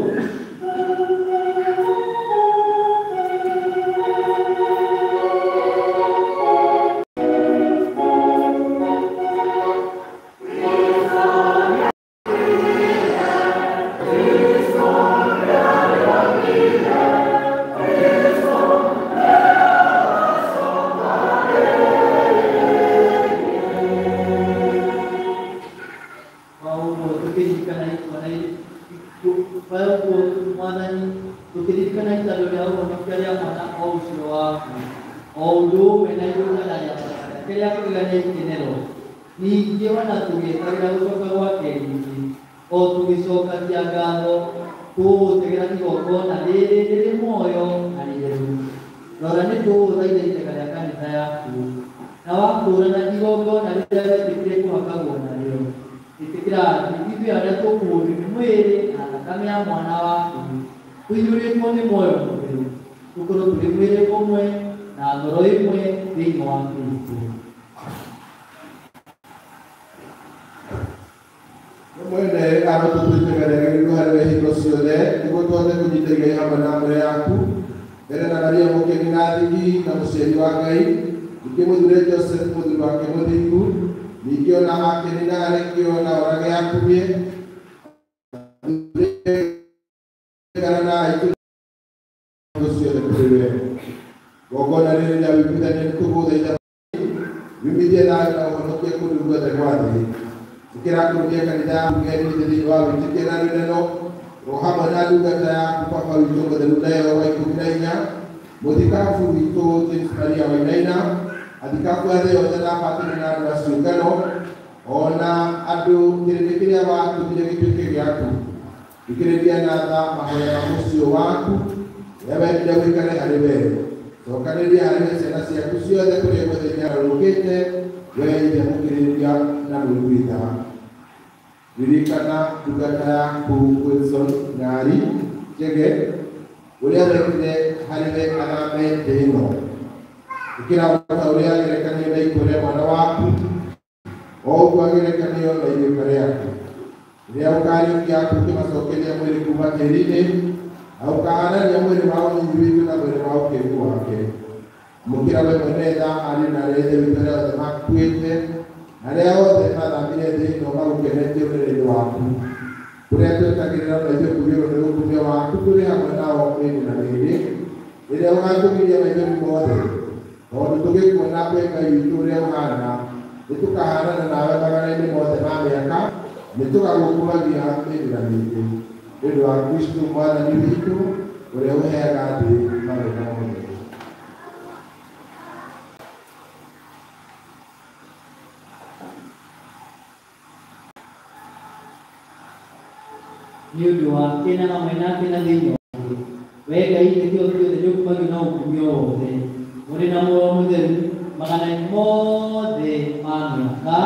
Nĩ ũndũ wake na hamwe nake na thĩinĩ wake, we Ngai ithe kĩhoti gĩothe nĩũkumagio na ũkumio wothe, mũrĩ na muoyo mũtheru magana mothe ma mĩaka.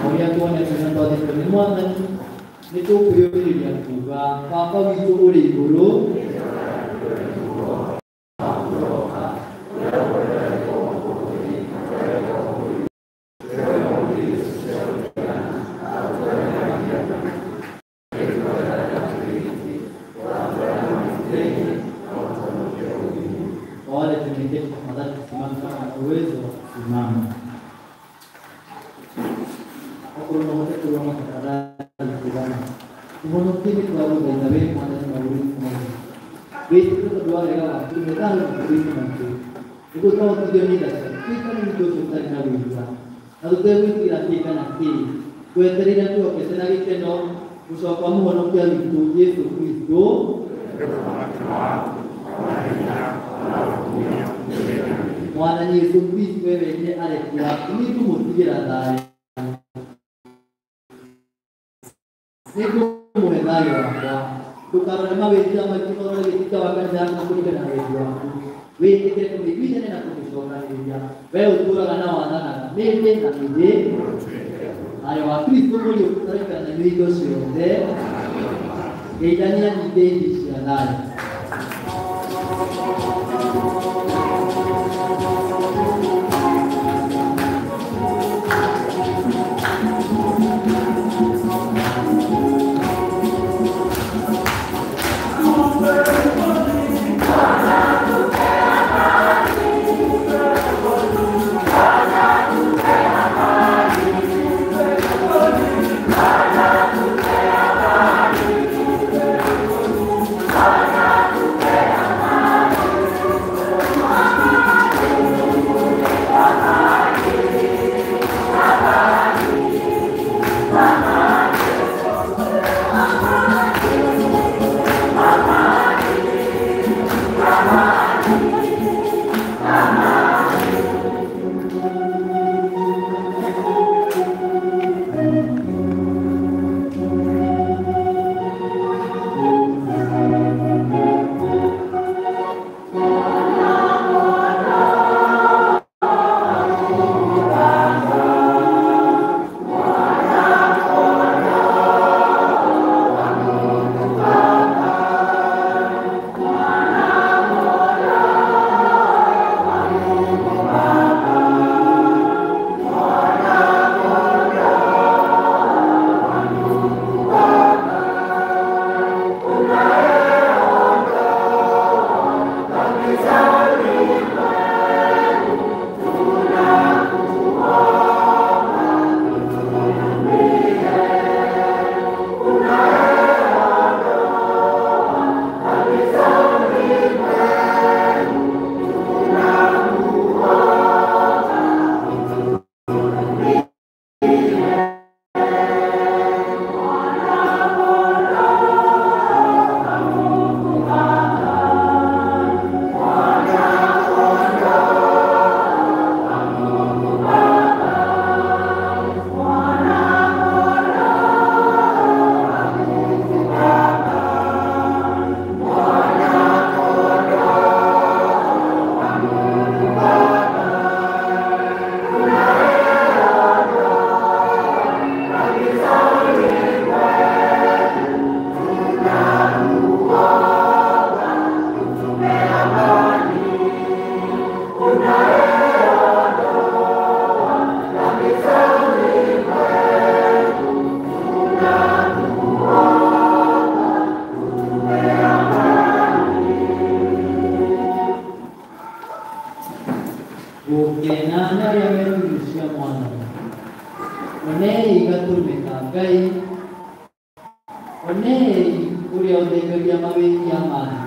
O ũrĩa tuonete na twathĩtwo nĩ Mwathani, nĩ tũkwĩyũmĩrĩria kuuga, Baba witũ ũrĩ igũrũ, kwa wale tumeketi, tafadhali tusimame kama na uwezo wa kusimama. Okorwo no ũhote kũrũgama tafadhali rũgama. Tũhonokie nĩ twagũthaitha wee Mwathani maũndũ mothe. Wĩtĩkĩre tondũ wa wega waku nĩ thayũ matukũ-inĩ maitũ, nĩguo twahotithio nĩ tha ciaku tũikare witũ ũcio ũtarĩ na wĩhia na tũtegwĩtigĩra kĩ kana kĩ, twetereire twĩhokete na gĩkeno gũcoka kwa mũhonokia witũ Jesũ Kristũ. Mwathani Jesũ Kristũ we werire areki aku nĩngũmũtigĩra thayũ, nĩngũmũhe thayũ wakwa. Ndũkarore mawĩhia maitũ no ũrore wĩtĩkio wa kanitha yaku na kũringana na wendi waku. Wĩtĩkĩre tũmĩiguithanie na tũmĩcokanĩrĩria. We ũtũũraga na wathanaga mĩndĩ na mĩndĩ. Thayũ wa Kristũ mũriũku ũraikara na inyuĩ hingo ciothe. Geithania ngeithi cia thayũ. Gũkena nĩ arĩa merũire cia Mwathani. Onei gatũrũme ka Ngai, onei ũrĩa ũthengagia mawĩhia ma thĩ.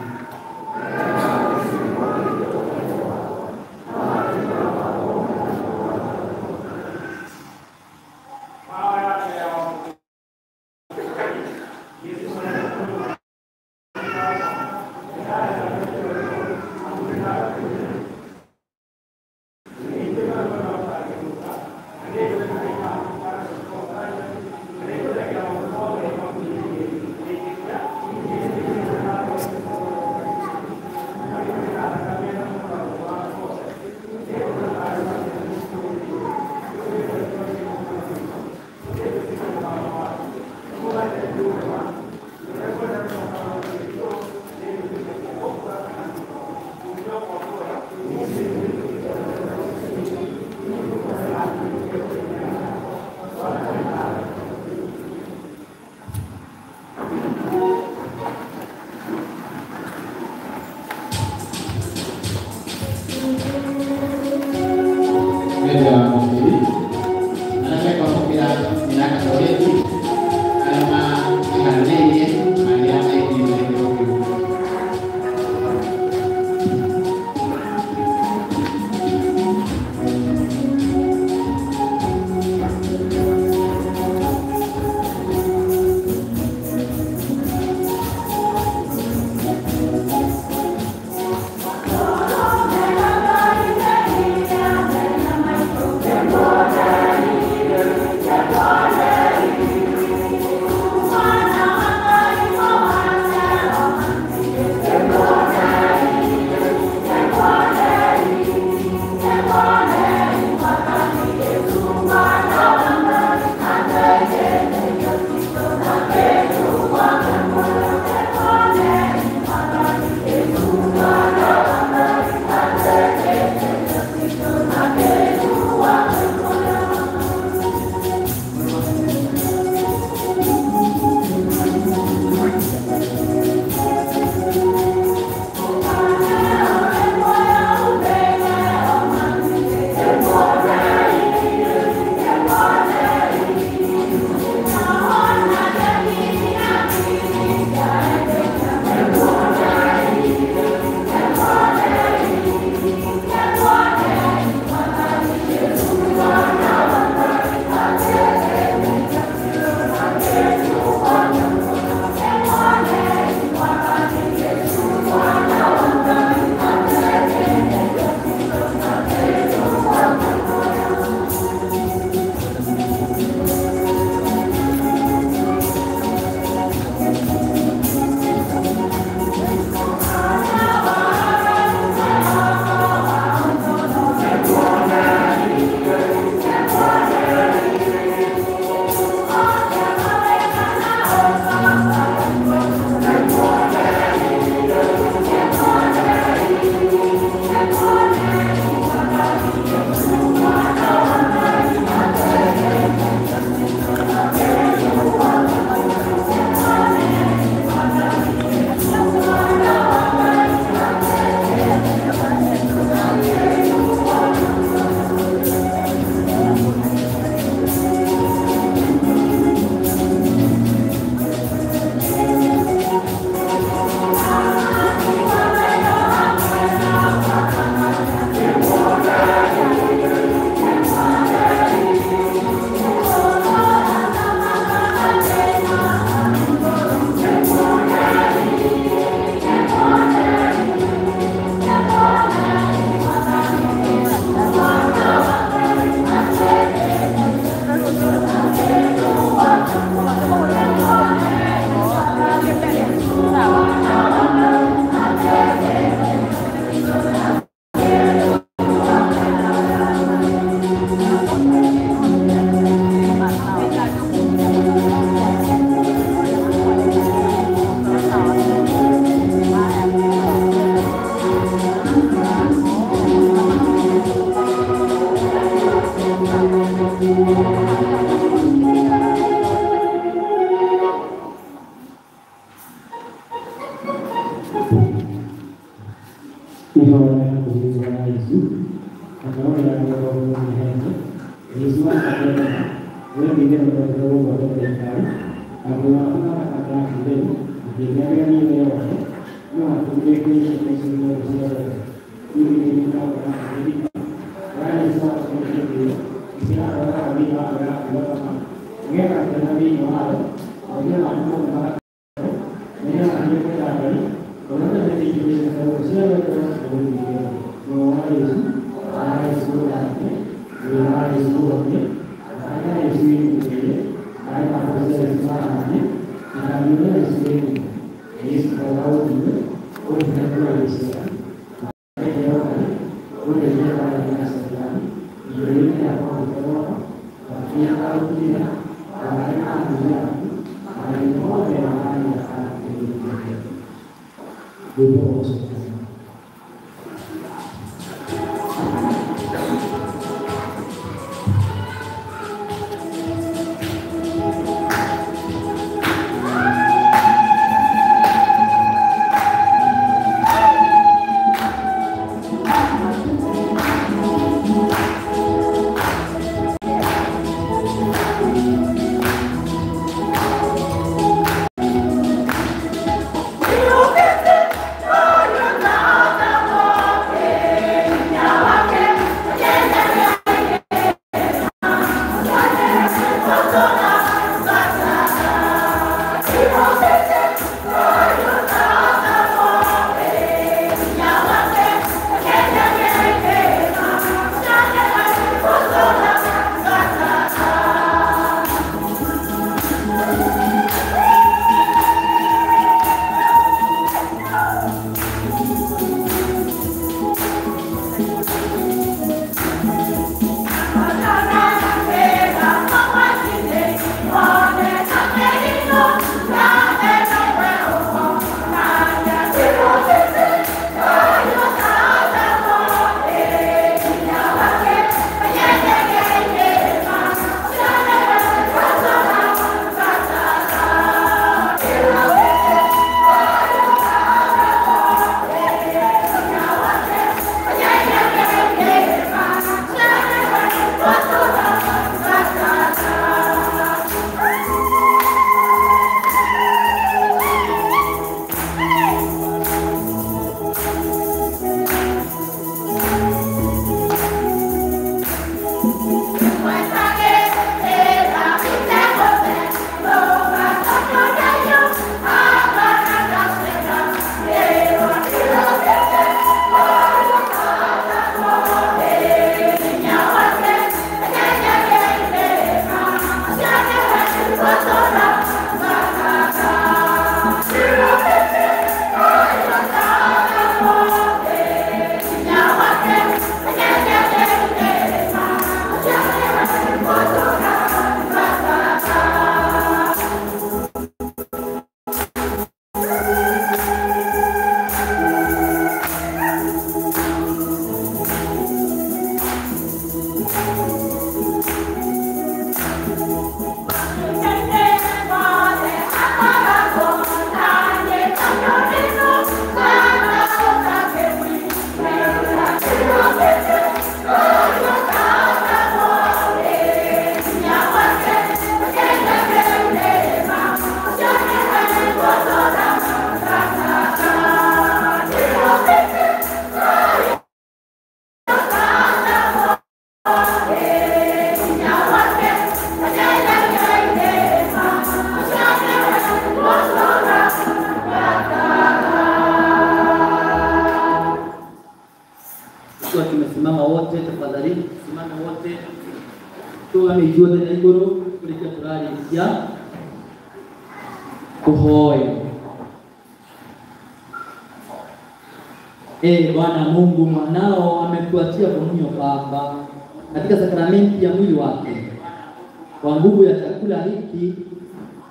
Bwana Mungu mwanao ametuachia komunyo Baba katika sakramenti ya mwili wake. Kwa nguvu ya chakula hiki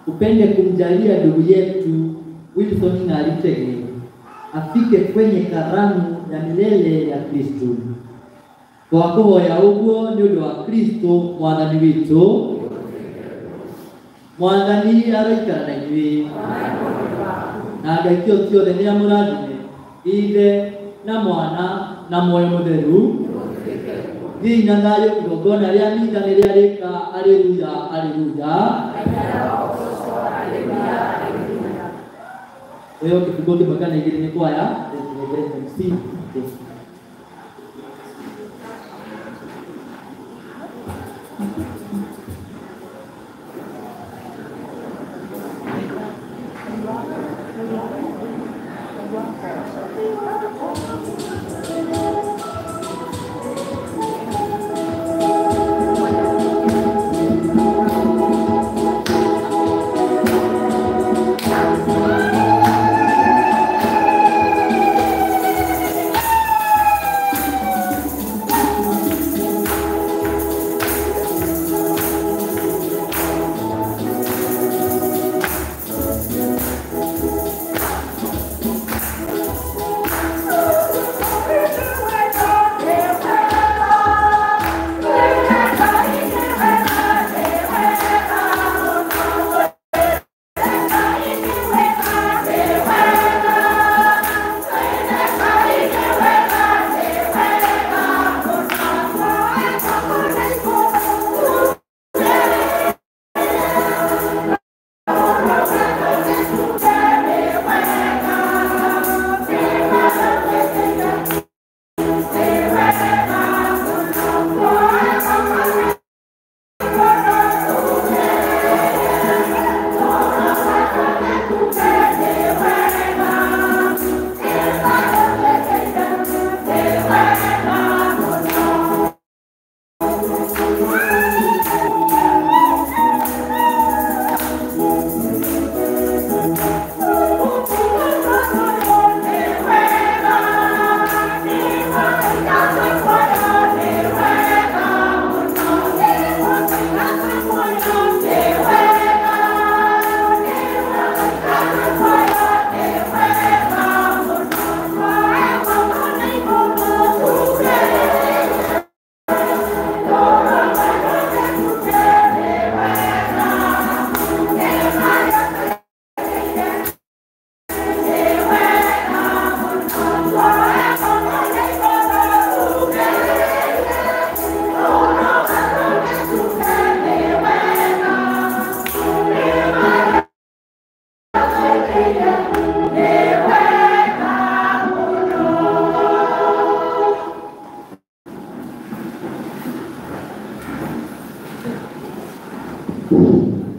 upende kumjalia ndugu yetu Wilson Ng'ali afike kwenye karamu ya milele ya Kristo. Twakuhoya ũguo nĩ ũndũ wa Kristo Mwathani witũ. Mwathani aroikara na inyuĩ. Na Ngai ciothe nĩ amũrathime, Ithe na Mwana na Muoyo Mũtheru. Thiĩi na thayũ, igongona rĩa mitha nĩ rĩarĩka. Aleluya, aleluya. Ũyũ kĩbungo kĩmwe kana igĩrĩ nĩ kwaya MC.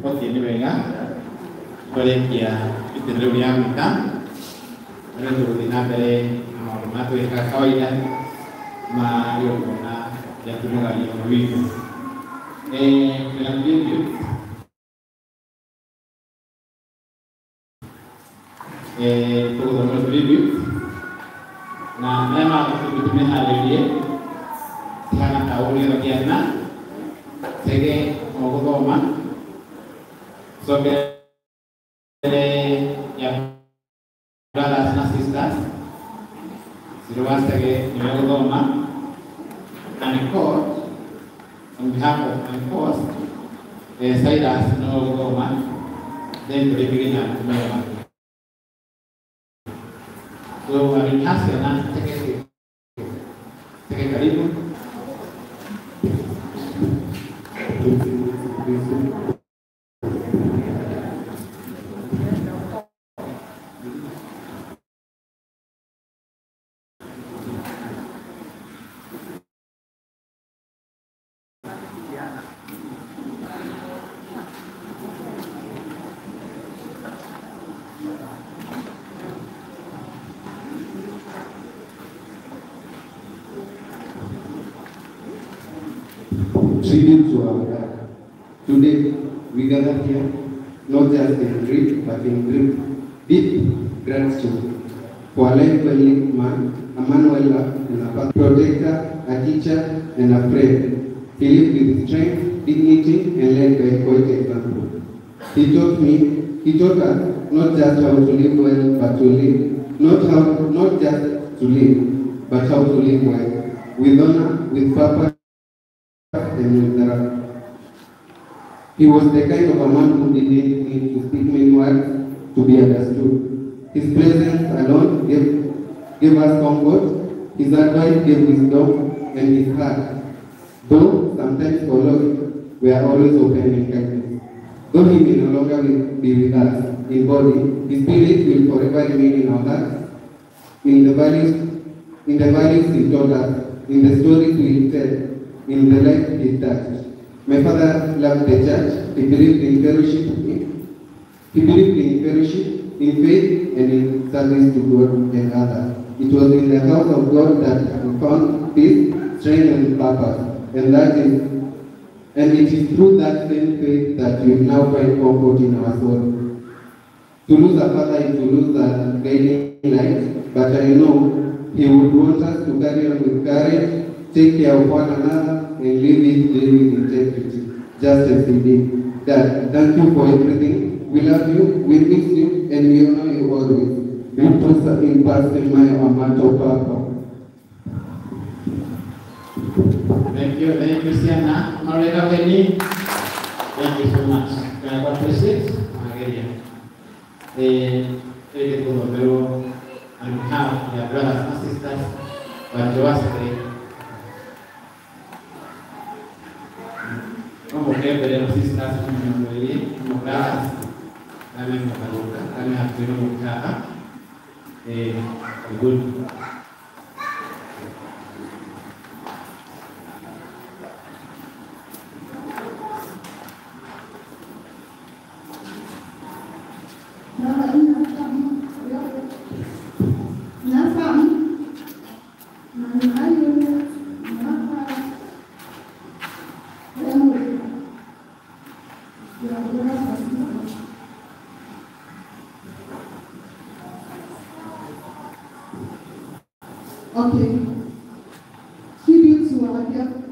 Okay, nĩ wega twarĩkia itemi rĩu rĩa mitha na rĩu tũgũthiĩ na mbere na maũndũ marĩa twĩkaga kawaida ma igongona rĩa kiumagario witũ. Twĩna tribute tũgũthomera tribute na marĩa ma tribute meharĩrie tihana ta ũũ nĩgetha kĩana tege o gũthoma cokere ya brothers na sisters Sirwastage nĩwe gũthoma and court on behalf of and court Cyrus nĩwe gũthoma then tũrĩkĩrie na mũtumia wake. So alihasi na tege tege karibu. Tribute to our God. Today, we gather here not just in grief, but in grief, deep gratitude for a life well lived man, a man well loved, and a protector, a teacher, and a friend. He lived with strength, dignity, and led by quiet example. He taught us not just how to live well, but to live, not just to live, but how to live well. with honor, with purpose, and with love. He was the kind of a man who didn't need to speak many words to be understood. His presence alone gave us comfort, his advice gave wisdom, and his heart, though sometimes followed, were always open in kindness. Though he may no longer be with us in body, his spirit will forever remain in our hearts, in the values he taught us, in the stories we tell, in the life he touched. My father loved the church. He believed in fellowship. He believed in fellowship, in faith, and in service to God and others. It was in the house of God that we found peace, strength, and purpose. And it is through that same faith that we now find comfort in our soul. To lose a father is to lose a guiding light, but I know he would want us to carry on with courage, take care of one another, and live each day with integrity, just as he did. Dad, thank you for everything. We love you, we miss you, and we honor you always. Riposa in pace mayo amato papa. Thank you, Sienna. Marina Benny, thank you so much. Can I appreciate? And have their brothers and sisters, but you ask good. Okay. Tribute to our dear brother.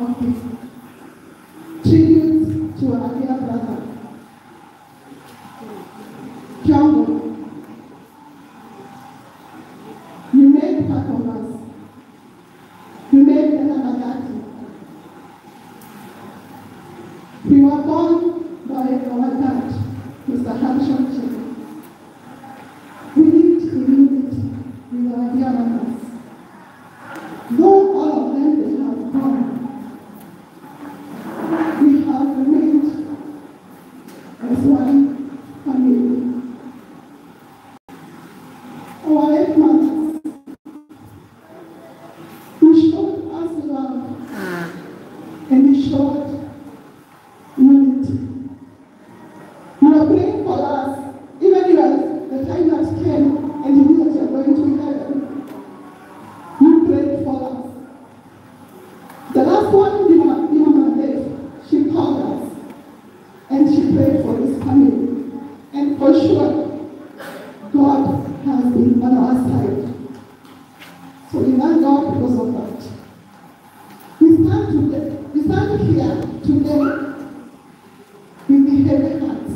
Okay. Tribute to our dear brother, Kiongo. You made part of us. You made Magati. We were born by our dad, Mr. Harrison Chege. We lived in unity with our dear mothers. Though all of them they have gone, we have remained as one family. Our late mothers, who showed us love and we showed unity. You were praying for us, even at the time that came and you knew that you are going to heaven. You prayed for us. The last one, Mama Dave, she called us and she prayed for this family. And for sure, God has been on our side. So we thank God because of that. We stand here today with the heavy hearts,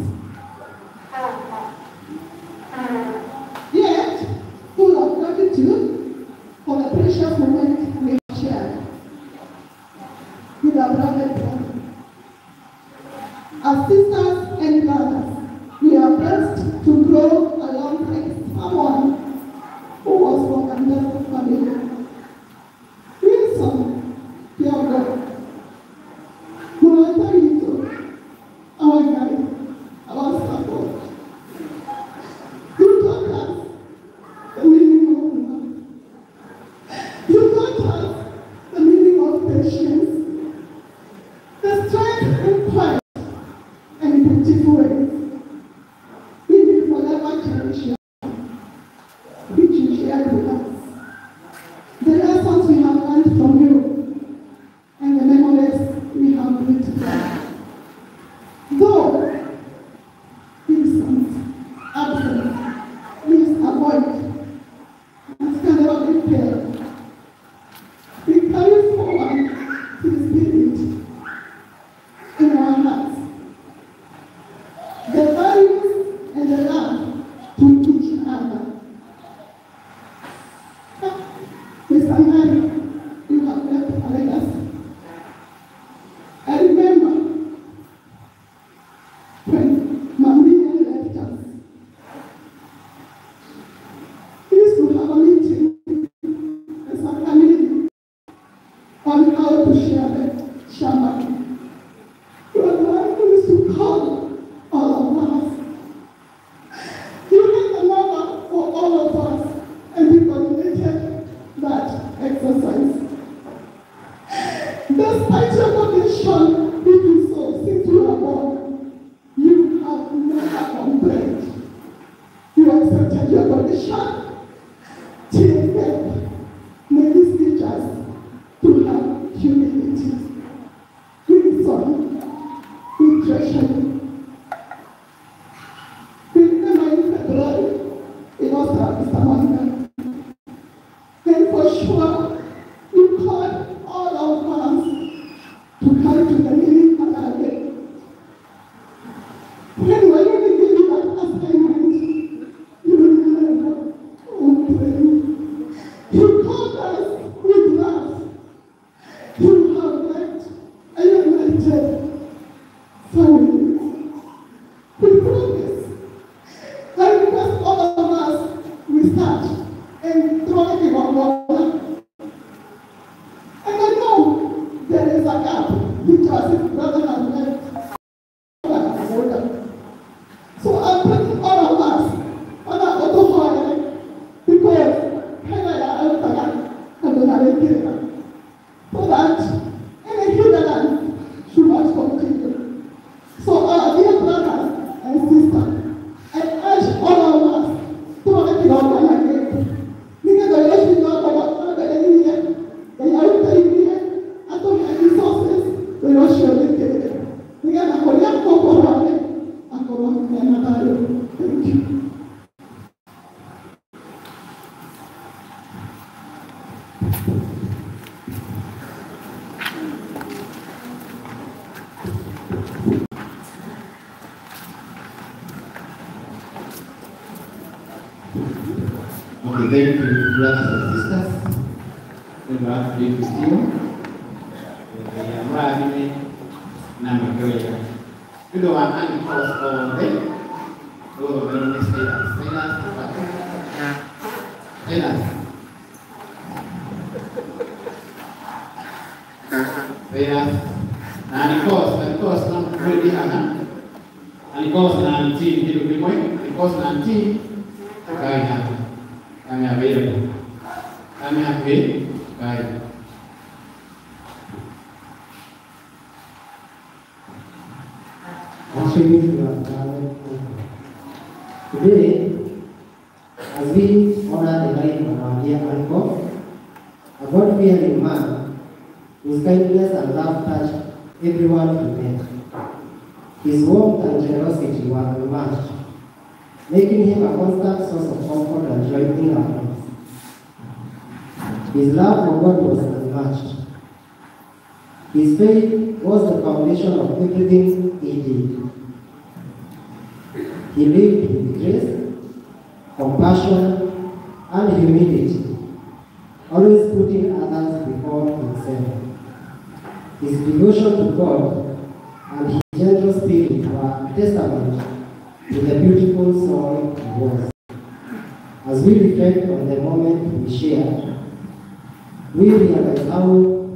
yet full of gratitude for the precious moment we have shared. As sisters and brothers, we are blessed to grow alongside someone who was from another family. Wilson Kiongo, Murata Witũ, our guide, our support. You taught us the meaning of love. You taught us the meaning of patience, the strength in quiet and beautiful ways. We will forever cherish your love, which you shared with us. The lessons we have learned from you and the memories we have built together. Though Wilson's absence leaves a void that can never be filled, we carry forward his spirit in our hearts, the values and the love to each other. Mr. Ngari, you have left a legacy. I remember when Mamia left us. We used to have a meeting as a family on how to share the shamba. You were the one who used to call all of us. You had the number for all of us, and you coordinated that exercise. Despite your condition, being so since you were born, you have never complained. You accepted your condition till death. May this teach us to have humility. Wilson, we treasure you. We remember in February, we lost our Mr. Monica. And for sure, you called all of us to come to the meeting again. When were you given that assignment? You never complained. You called us with love. You have left a united family. We promise. I request all of us, we start and throw it in one. And I know there is a gap which our brother has left. So I'm putting all of us on our auto because so that any hindrance should not continue. So our dear brothers and sisters, I urge all of us to make it all again. Thank you. Okay, thank you, brothers and sisters. Today, as we honor the life of our dear uncle, a God-fearing man whose kindness and love touched everyone he met. His warmth and generosity were unmatched, making him a constant source of comfort and joy in our lives. His love for God was unmatched. His faith was the foundation of everything he did. He lived with grace, compassion, and humility, always putting others before himself. His devotion to God and his gentle spirit a testament to the beautiful soul he was. As we reflect on the moment we shared, we realize how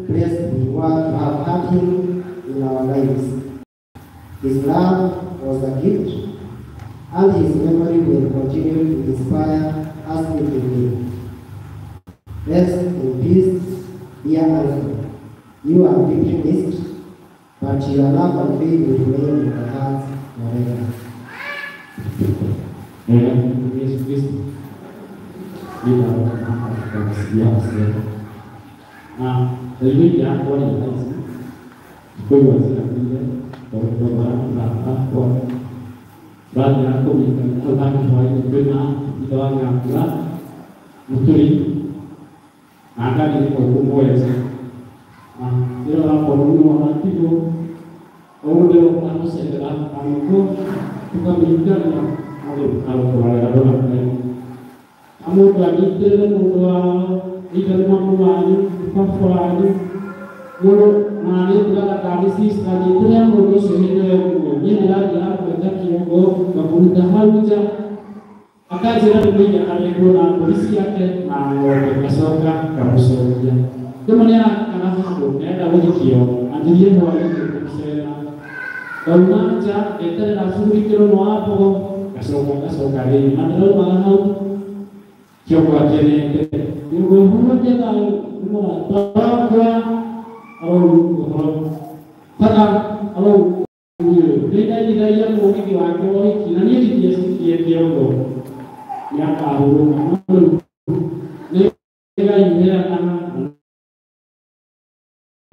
blessed we were to have had him in our lives. His love was a gift, and his memory will continue to inspire us every day. Rest in peace, dear Alfred. You are deeply missed, but your love and faith will remain in our hearts forever. Amen. Yesu Kristo. Na dalili yako ni hizi. Kwa hiyo zinakuja kwa kwa baadhi yako ni kama kwa hiyo kwa kwa muturi anga ni kwa kumweza. Ilo la korunu wanatigo oudo anosendera amuko tukamikana alo alo alo amuko agitere mundu wao ikari mamu wanyu kafuani mulu nani tukala kanisi agitere mundu sehende mundu ni la ya kwenda kiongo kamuta haluja akajira ndio alikuwa na polisi yake na ng'ombe kasoka kamusoja ndio anafahamu nenda wikio andirie mwalimu kusema kaunanja etere na suri kiro no hapo kasoka kasoka rĩ na ndĩrauma hau kĩongo akenete nĩngũhurũkia thayũ nĩ mũrata wakwa arau ũhoro bata arau nĩndaigithagia mũgithi wake wa ũhiki na niĩ ndingĩecirie kĩongo nĩakahurũka no rĩu nĩ Ngai ũheanaga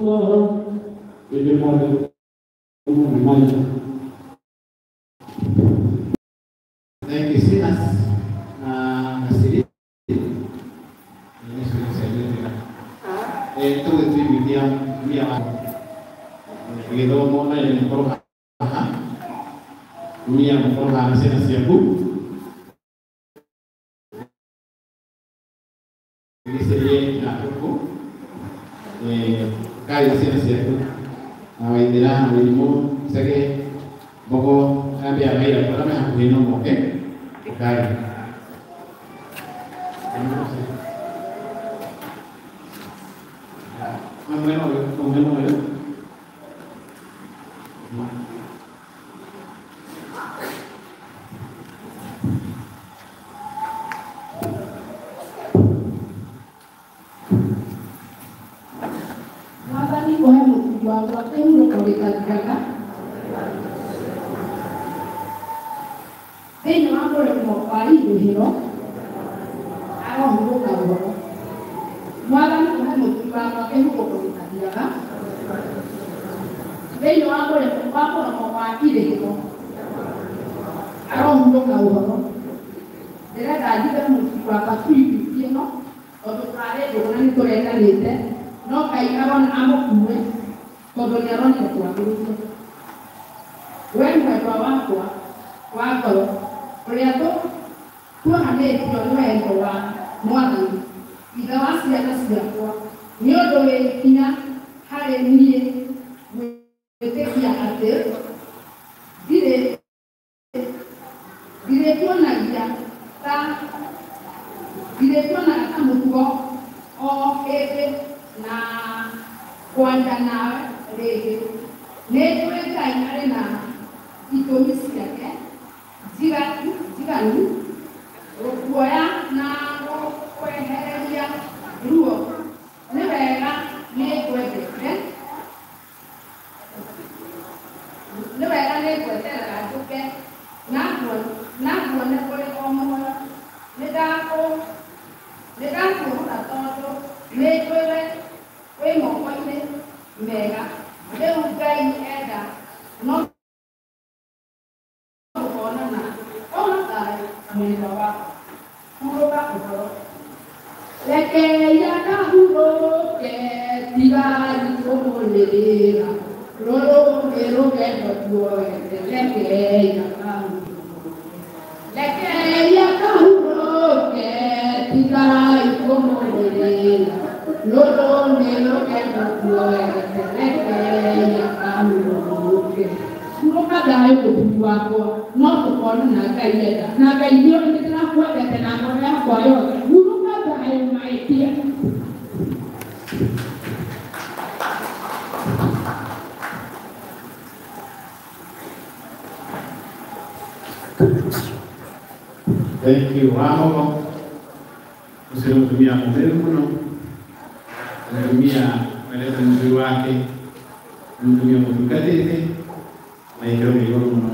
ũhoro hĩndĩ mothe mũno. Thank you, Sinas na Nasiri. Ini sudah saya lihat. Itu itu dia dia gĩthomo na gĩkorwo haha mia mũkorwo haha na ciana ciaku gĩcerie na tũkũ kai ciana ciaku na waithĩra na wĩrimũ cege mbogo ambia maira arĩa me hakuhĩ no moke kai. Mwena ũyũ, mwena ũyũ. Mwathani ũhe mũthuri wakwa kĩhurũko gĩtathiraga thĩinĩ wa mũrĩmo wa ithũĩro arohurũka ũhoro. Mwathani ũhe mũthuri wakwa kĩhurũko gĩtathiraga thĩinĩ wa mũromo wa irĩhĩro arohurũka ũhoro. Ndĩrenda njigue mũthuri wakwa tribute ĩno tondũ tũrarĩ ndũgũ na nĩtũrendanĩte no Ngai arona amũkue tondũ nĩ aronire twagĩrĩire. We mwendwa wakwa wa ngoro ũrĩa tuohanĩtio nĩ wendo wa Mwathani ithe wa ciana ciakwa nĩ ũndũ wĩ hinya harĩ niĩ gwĩtĩkia atĩ ndirĩtuonaga ta mũtugo o hĩndĩ na kwanja nawe rĩngĩ. Nĩ njũĩ Ngai arĩ na itũmi ciake njiganu gũkuoya na gũkwehereria ruo. Nĩ wega nĩ ngwendete, nĩ wega nĩ ngweterera njũke na nguone ũrĩ o muoyo. Nĩ ndakuũhũra tondũ nĩ njũĩ wĩ moko-inĩ mega. Rĩu Ngai enda no tũkonana ona thayũ mwendwa wakwa. Hurũka ũhoro. Rekeia kahurũke tigai kũmũrĩrĩra rũrũ nĩ rũgendo tuoete. Rekeia kahurũke, rekeia kahurũke tigai kũmũrĩrĩra rũrũ nĩ rũgendo tuoete. Rekeia kahurũke. Hurũka thayũ mũthuri wakwa no tũkonana Ngai enda na Ngai nĩoĩ nĩndĩrakwendete na ngoro yakwa yothe hurũka thayũ my dear. Thank you. Wahogo ũcio nĩ mũtumia mũtheru mũno, mũtumia wendete mũthuri wake, nĩ mũtumia mũtungatĩte na ikĩro kĩa igũrũ mũno,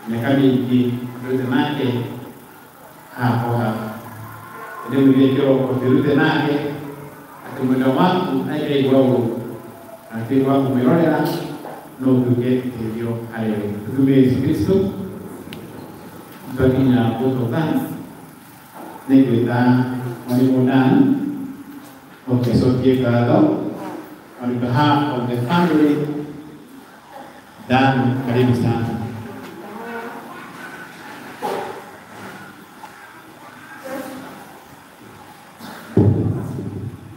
mĩaka mĩingĩ ndũrĩte nake haha o haha. Ndĩmwĩrire kĩroko twĩrute nake atĩ mwendwa waku angĩraigua ũũru na tuĩke wa kũmwĩrorera no ũtuĩke ũteithio harĩ we. Tũthume Yesu Kristo twakinya vote of thanks nĩngwĩta Mwalimu Dan ũkĩcokie ngatho on behalf of the family. Dan, karibu sana.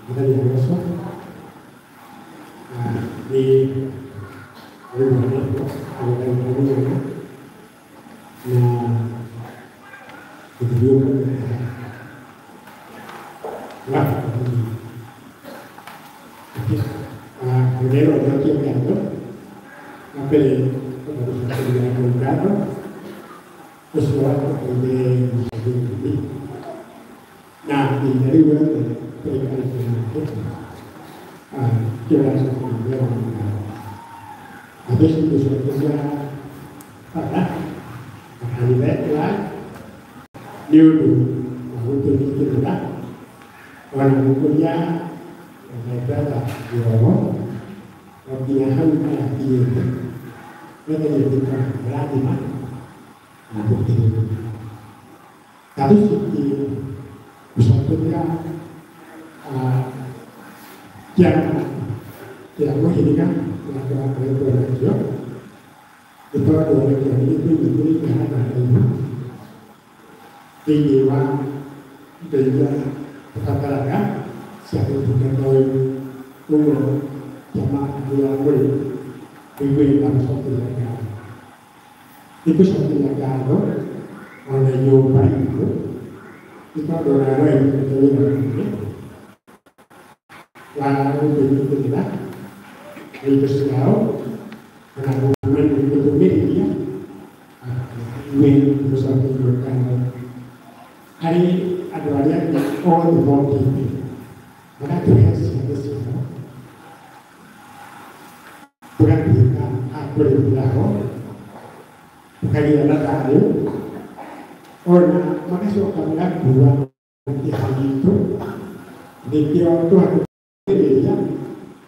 Mwathani agocwo. Nĩ rĩu agũthaitha na gũthiĩ wa rero njokie ngatho wa mbere gũcokeria Ngai ngatho ũcio watũteithĩrĩirie na ihinda rĩu rĩothe tũikarĩte nake kĩracokeria ngatho. Ngatho ici ngũcokeria baba na kanitha wa nĩ ũndũ wa gũtũnyitĩrĩra ona gũkũria my brother Njorogo o nginya hau arakinyĩte mwathani atuĩka kũrathima na gũkĩrĩrĩria. Ngatho ici ingĩ gũcokeria kĩama kĩa mũhĩrĩga kĩrĩa tũrakoretwo nakĩo nĩ tondũ onakĩo nĩ gĩtũnyitĩrĩire handũ haraihu thĩinĩ wa indo iria tũbataraga cia ũtungata ũyũ. Ũguo kĩama kĩrĩa mũrĩ mũigue nĩndamũcokeria ngatho. Nĩngũcokeria ngatho ona nyũmba itũ nĩ tondũ ona no ĩrutĩte wĩra mũnene wa gũtũnyitĩrĩra na indo ciao ona gũtũmĩrĩria inyuĩ nĩmũcokeirio ngatho. Harĩ andũ arĩa angĩ othe mokĩte magatũhe ciana ciao tũgatuĩka a kũrĩmĩra ho tũkagĩa na thayũ ona magacoka magakua kĩeha gitũ nĩkĩo tũhatũkĩrĩria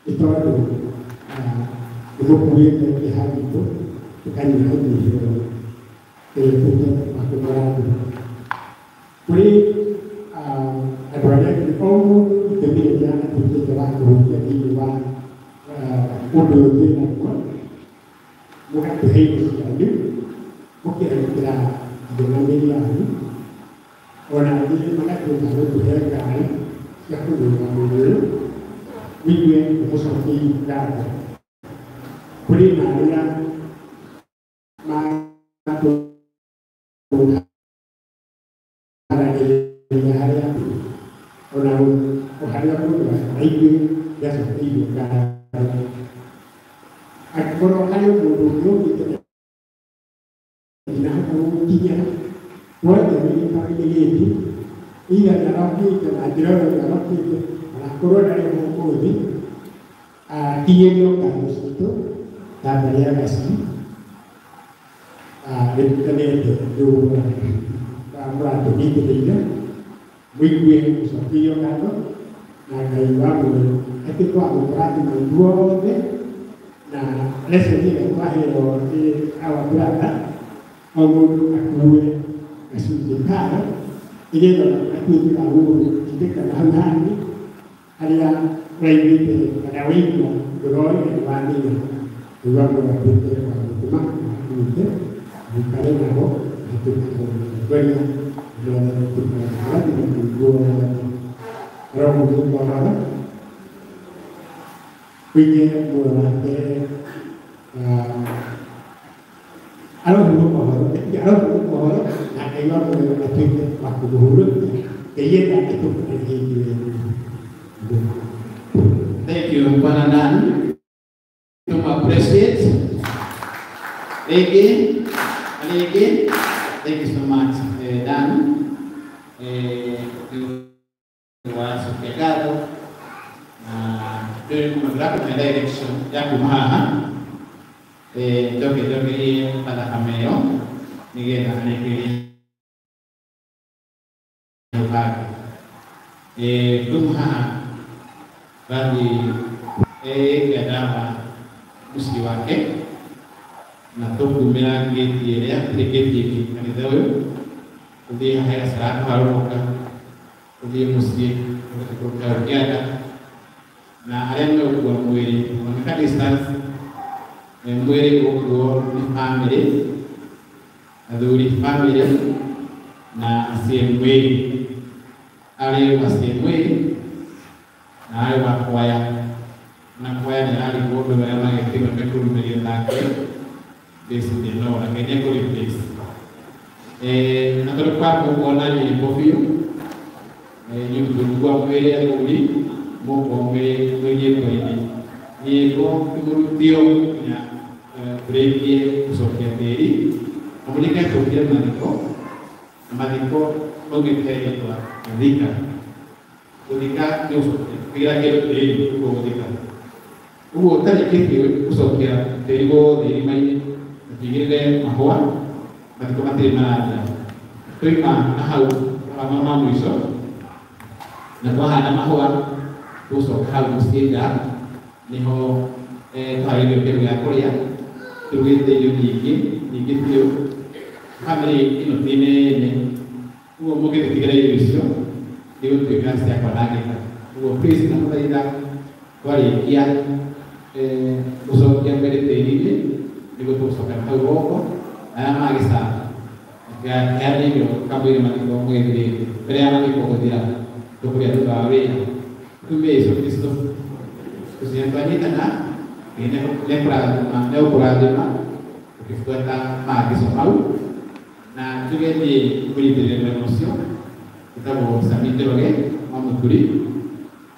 nĩ tondũ nĩmũkuĩte kĩeha gitũ tũkanyihanyihĩrwo tũtuĩke wa kũmũrathima. Kũrĩ andũ arĩa angĩ o mũndũ itemi rĩrĩa atuĩkĩte wa kũhutia thĩinĩ wa ũndũ ũyũ twĩ naguo mũgatũhe indo cianyu mũkehĩtĩra nginya na mĩrĩ yanyu ona angĩ magatuĩka gũtũhe ngari cia kũgũra mwĩrĩ ũyũ mũigue nĩmũcokeirie ngatho. Kũrĩ na arĩa matũharagĩrĩria harĩa ona harĩa mũndũ aithuĩ nĩacokeirio ngatho. Angĩkorwo harĩ mũndũ ũngĩ ũkĩte na ndinahota gũgũkinyĩra wothe wĩ gĩkaũ-inĩ gĩkĩ either nĩarokĩte na njĩra ĩyo nĩarokĩte ona akorwo ndarĩ ho ũmũthĩ akinyĩrio ngatho citũ ta mbarĩ ya Gacii nĩtũkenete nĩ ũguo mũratũnyitĩrĩire mũigue mũcokeirio ngatho na Ngai wa muoyo atuĩke wa gũtũrathima ithuothe na lesson ĩrĩa twaheo nĩ our brother o mũndũ akue gacunjĩ kayo nĩgetha atuĩke wa gũtindĩkana hau hangĩ harĩa ũraiguĩte kana waigua ndũroĩ na nĩwamenya Ngai wa muoyo atuĩke wa gũtũma akuĩte mũikare nabo na atuĩke wa gũtongoria mwathani atuĩke wa kũrathima ithuothe. Roho mũtheru ũige muoyo wake Arohurũka ũhoro, arohurũka ũhoro na Ngai wa muoyo atuĩke wa kũmũhurũkia. Ngai enda ĩtũkuhĩrĩrie ithuĩ. Thank you, Bwana Dan. To appreciate. Rĩngĩ, rĩngĩ, thank you so much, Dan. Wacokia ngatho na rĩu kuma ndĩrakũhe direction ya kuma haha njoke njokerie mathakame ĩyo nĩgetha arĩkĩrie hau hangĩ. Kuma haha rathiĩ kĩanda wa mũciĩ wake na tũkumĩra ngĩti ĩrĩa ĩrĩ ngĩti ĩngĩ kanitha ũyũ tũthiĩ haha gacĩra kũharũrũka tũthiĩ mũciĩ tũgĩikũrũka kĩanda na arĩa megũkua mwĩrĩ oneka distance mwĩrĩ ũgũkuo nĩ family athuri family na CMA arĩ wa CMA na arĩ wa kwaya na kwaya nĩ ararigwo andũ arĩa magĩtigwo mekũrumĩria nake basically no na nĩ ekũ replace na tondũ kwa mũkuona nyĩmbo biũ inyuĩ tũrugwa mwĩrĩ athuri mũkorwo mwĩ nyĩmbo-inĩ nyĩmbo imũrutio nginya tũrĩkie gũcokia tĩri na mũrĩke tũkire mathiko na mathiko maumĩte rĩtwa gũthika gũthika nĩ gũcokia kũigĩra kĩndũ tĩri ũguo gũthika ũguo ũtarĩkĩtie gũcokia tĩri wothe irima-inĩ na tũigĩrĩre mahũa mathiko matirĩ marathira twaima na hau ma mũico na twahanda mahũa tũgũcoka hau mũciĩ nja nĩho tũharĩirio kĩndũ gĩa kũrĩa tũrugĩte irio nyingĩ nyingĩ biũ bamĩrĩ ĩno ti nene ũguo mũngĩtũtigĩra irio icio nĩgũtuĩka cia kwanangĩka ũguo please ndamũthaitha twarĩkia gũcokia mbere tĩri-inĩ nĩguo tũgũcoka na hau goko arĩa magĩcaba heana irio kamũira mathiko mũgĩthirĩte mbere ya mathiko gũthira tũkũrĩa thutha wa wĩra tume Yesu Kristo tũciĩ twanyitana nĩekũrathima ũkĩbuata maagizo mau na tuge niĩ mũnyitĩrĩre mwena ũcio ĩtagwo Sami Njoroge wa Mũturi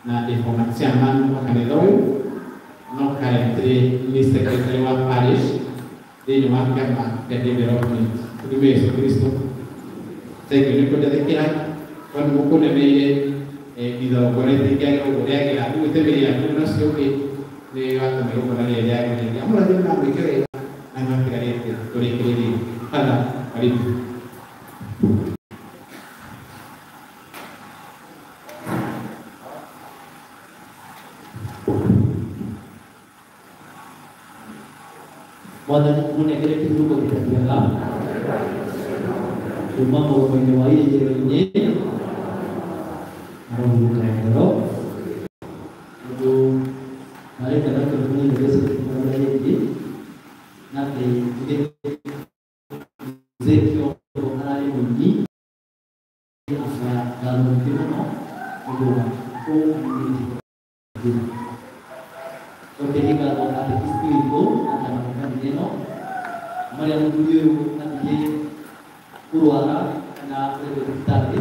na ndĩ former chairman wa kanitha ũyũ no currently nĩ secretary wa parish thĩinĩ wa kĩama kĩa development. Tume Yesu Kristo. Thank you nĩ kũnjathĩkĩra tondũ mũkũnemeire itho ngorete ingĩagĩra ũguo rĩagĩra rĩu itemi rĩaku na ũcio ũngĩ nĩ watũma igongona rĩrĩa rĩagĩrĩire amũrathime na mwĩke wega na nĩmatigarĩte tũrĩkĩrĩrie. Father, karibu. Mwathani mũnengere kĩhuruko gĩtathiraga kuma mũromo-inĩ wa irĩgĩro-inĩ arohurũka ngoro ũndũ marenda gakĩrũmĩrĩire Yesu Kristo rĩngĩ na atĩ njuge mzee Kĩongo ararĩ mũini akaya ngatho nyingĩ mũno nĩũndũ wa kũmũnyitĩrĩra. Cokeria ngatho katekist witũ na kanitha ĩno marĩa mũthuri ũyũ athiĩ kũrwara kana akoretwo thibitarĩ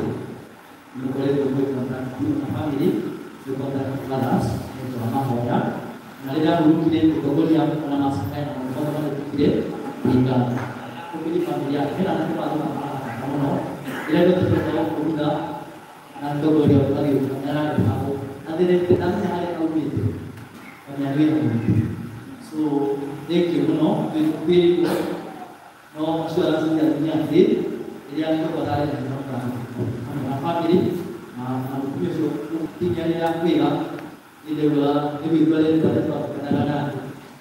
nĩũkoretwo mwĩ contact na family mwĩ contact others nĩũndũ wa mahoya na rĩrĩa ahurũkire mũtongoria ona macakaya na maũndũ mothe marĩkĩkire nĩ ngatho kũkĩria family yake hena anake mathomaga bata mũno rĩrĩa gũtuĩkaga kũruga na mũtongoria ũyũ agĩũka nĩararĩ hau atherete ndamenya harĩa aumĩte na wĩra mũingĩ so thank you mũno twĩrĩtwo no assurance ya nĩ atĩ rĩrĩa tũkorwo na na family na mũtumia ũcio ũkinyanĩra wĩra nĩndaugaga nĩ wĩigua rĩrĩa twatũkanaga nake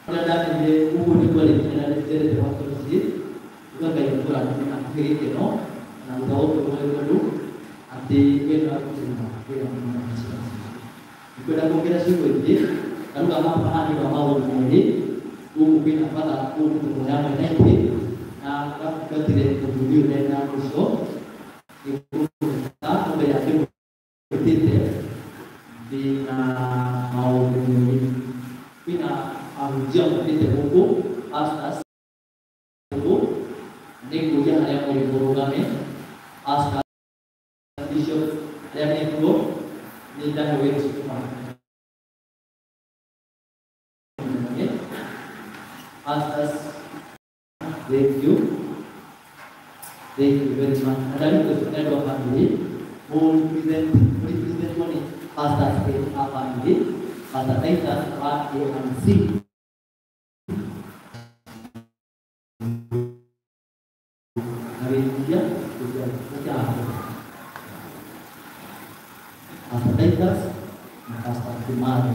ũrĩa ndamenyire ũguo nĩguo arĩkinya na nĩnjerete gwake mũciĩ uga Ngai akũrathime na akũhe gĩkeno na thutha wa ũguo nĩ tondũ atĩ we nĩwakũrutĩra wĩra mũno na assurance. Ndikwenda kuongerera ciugo ingĩ ndaruga haha nĩ wa maũndũ merĩ gũkũ kwĩna batha gũkũ tũkũhoya mwena ingĩ na gatungatĩre mũthuri ũyũ mena ũcio nĩkũmũruta mbere ya ndĩmwĩtĩte ndĩna maũndũ merĩ kwĩna ahunjia mokĩte gũkũ pastors gũkũ Nĩngũria harĩa mũrĩ mũrũgame pastor bishop arĩa mekuo nĩ ndahe wĩra ũcio kuma pastors. Thank you. Thank you very much. And I request head of family who represent only pastors in our family, Pastor Titus R A and C. Pastor Titus na Pastor Kimaro.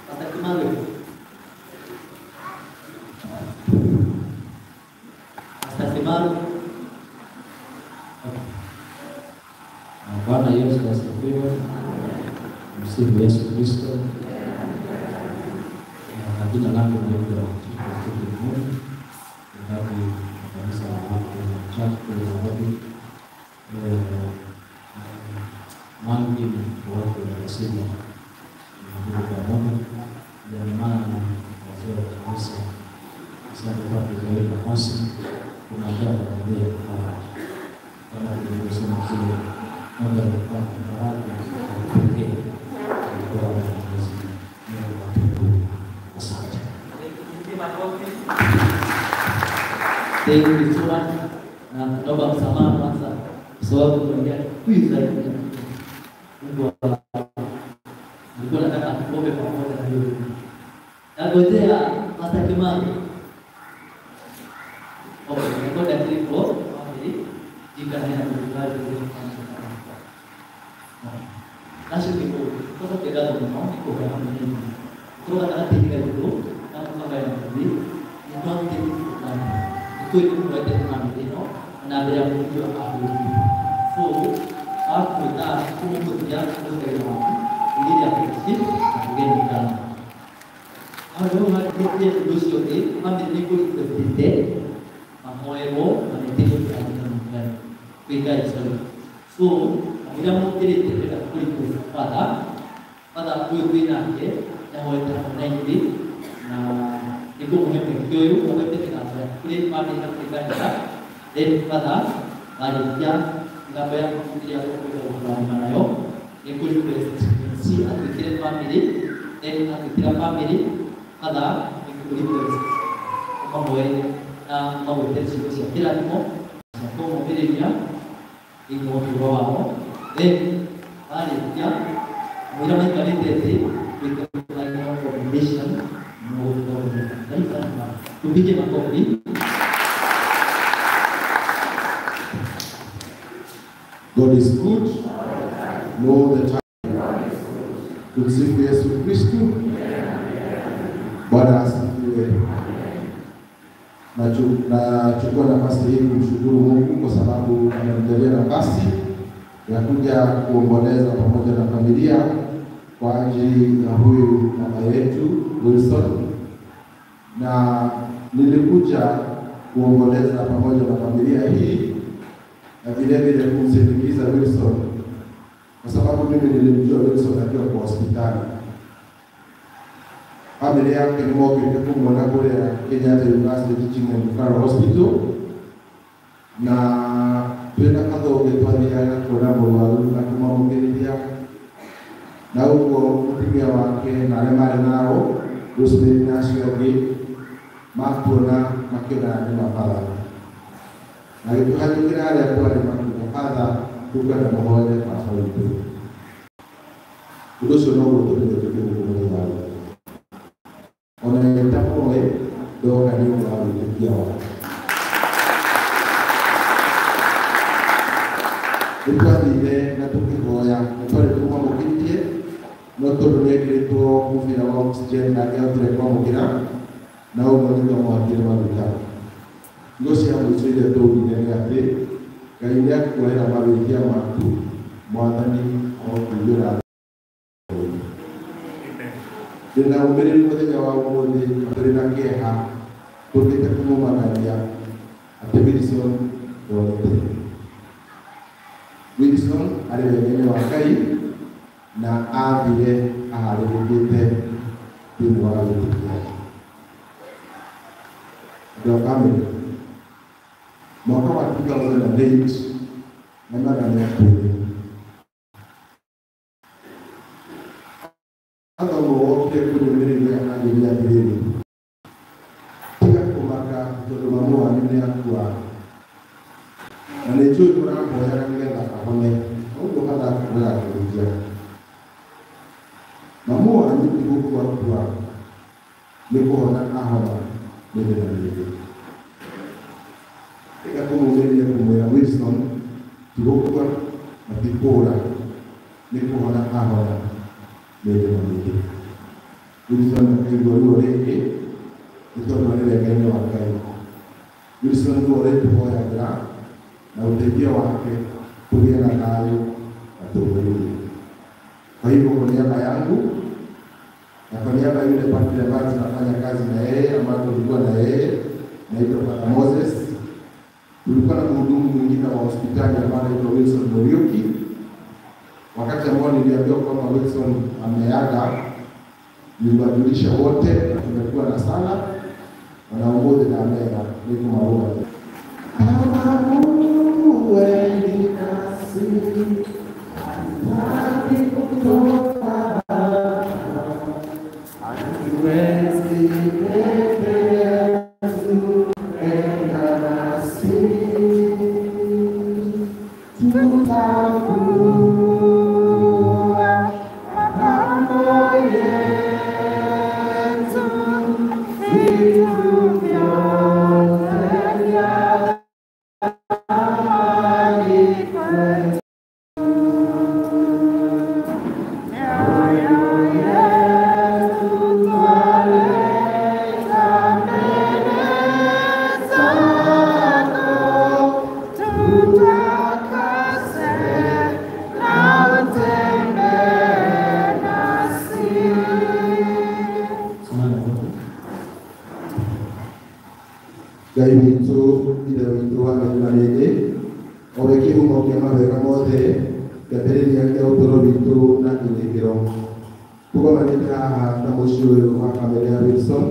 Pastor Kimaro. Pastor Kimaro. Okay. Bwana Yesu asifiwe. Msifu Yesu Kristo. Na jina langu ni Yuda Mchungaji kanisa la Church kule Nairobi. Mangi ni watu wanasema ndio pamoja na maana wazee wa kanisa sababu kwa kuzoea nafasi kunaandaa familia kama tulivyosema kile Mungu alikuwa na baraka pekee kwa Mwenyezi Mungu. Asante. Thank you so much. Na naomba msamaha kwanza kwa sababu kuongea huyu zaidi. Mungu alikuwa anataka tuombe pamoja na yeye. Nagojea Pastor Kimani. Okay, ngoja tulipo family jika haya ndio Nasho kiko kosa kega to no ko ga ni ko ga na tiga itu na ko ga na ni ni to ti na itu itu ko te na ni no na bera ko jo a ko so a ko ta ko ko ya ko te no ni ya ko si ko ni ka a ro ha ko ti do si o te ma ni ko te te ma mo e mo ma ni te ko ta ni ni ka so ira mo tere te pera kuri ko pada pada ku ku na ke na ho te na ni na iko mo he pe yo mo te na sa kuri pa ni na te ka ta den pada ari ya ga ba ya ku ya ko ko ko na yo iko request si a te kire family den a te kire family pada iko request ma mo e na ma mo te si ko si kira mo ko mo pere ya iko mo ro wa then ya mira mai kalite with the recommendation no tupige makofi. God is good all the time. Tumsifu Yesu Kristo. Bwana asifiwe. Nachukua nafasi hii kumshukuru Mungu kwa sababu amenijalia nafasi ya kuja kuomboleza pamoja na familia kwa ajili ya huyu mama yetu Wilson. Na nilikuja kuomboleza pamoja na familia hii na vile vile kumsindikiza Wilson kwa sababu mimi nilimjua Wilson akiwa kwa hospitali. Familia yake ni moja kumwona kule Kenyatta University Teaching and Referral Hospital na twina kathonge twathiaga kuona mũrwaru na kũmamũkĩrithia na ũguo mũtumia wake na arĩa marĩ nao Rosemary na acio angĩ matuona makĩona nĩ mabatha na gĩtũhanyũkĩra harĩa twarĩ makiuga batha tũkwenda mũhoere baba witũ. Ũndũ ũcio noguo tũmire tũke gũkũ mũthenya wa rĩu. Ona nĩtamoĩ ndoka nĩ ũndũ wa wĩtĩkia wake. Nĩtwathire na tũkĩhoya na twarĩ tũmwamũkĩrithie no tondũ nĩekĩrĩtwo mũbira wa oxygen na ndangĩahotire kwamũkĩra na ũguo nĩtwamũhakire maguta. Igo cia mũico iria twaugire nĩ atĩ Ngai nĩakuohera mawĩhia maku, Mwathani arokũiyũra. Ndĩna ũmĩrĩru mũthenya wa ũmũthĩ tũrĩ na kĩeha tũkĩte kũmũmakaria atĩ Wilson ndonete. Wilson arĩ wega-inĩ wa Ngai na athire aharĩrĩkĩte thĩinĩ wa wĩtĩkio. Andũ a bamĩrĩ, Mwaka wa 2008 na nĩakuire. Kathongo wokire kũnyũmĩrĩria anjĩria atĩrĩrĩ, tiga kũmaka tondũ mamu wanyu nĩakua na nĩnjũĩ mũrahoyaga nĩgetha ahone, ũguo hathakuaga kũhunjia. Mamu wanyu ti gũkua akua, nĩ kũhona ahona mĩthenya mĩingĩ. Tiga kũmũmĩrĩria kũmwĩra Wilson ti gũkua na ti kũũra, nĩ kũhona ahona mĩthenya mĩingĩ. Wilson akaigua ruo rĩngĩ nĩ tondũ nĩ wega-inĩ wa Ngai. Wilson nĩwe ũrĩtũhoyagĩra na ũteithio wake tũgĩe na thayũ na tũhurũke. Kwa hivyo kwa niaba yangu na kwa niaba yule padri ambaye tunafanya kazi na yeye, ambaye tulikuwa na yeye, naitwa Father Moses. Tulikuwa na mhudumu mwingine wa hospitali ambaye anaitwa Wilson Muriuki. Wakati ambao niliambiwa kwamba Wilson ameaga, niliwajulisha wote na tumekuwa na sala na umoja na amena niko maua. Ngai witũ, Ithe witũ wa mĩena mĩingĩ, o we kĩhumo kĩa mawega mothe, kĩambĩrĩria kĩa ũtũũro witũ na kĩrĩkĩro. Tũgomanĩte haha na mũciĩ ũyũ wa bamĩrĩ ya Wilson,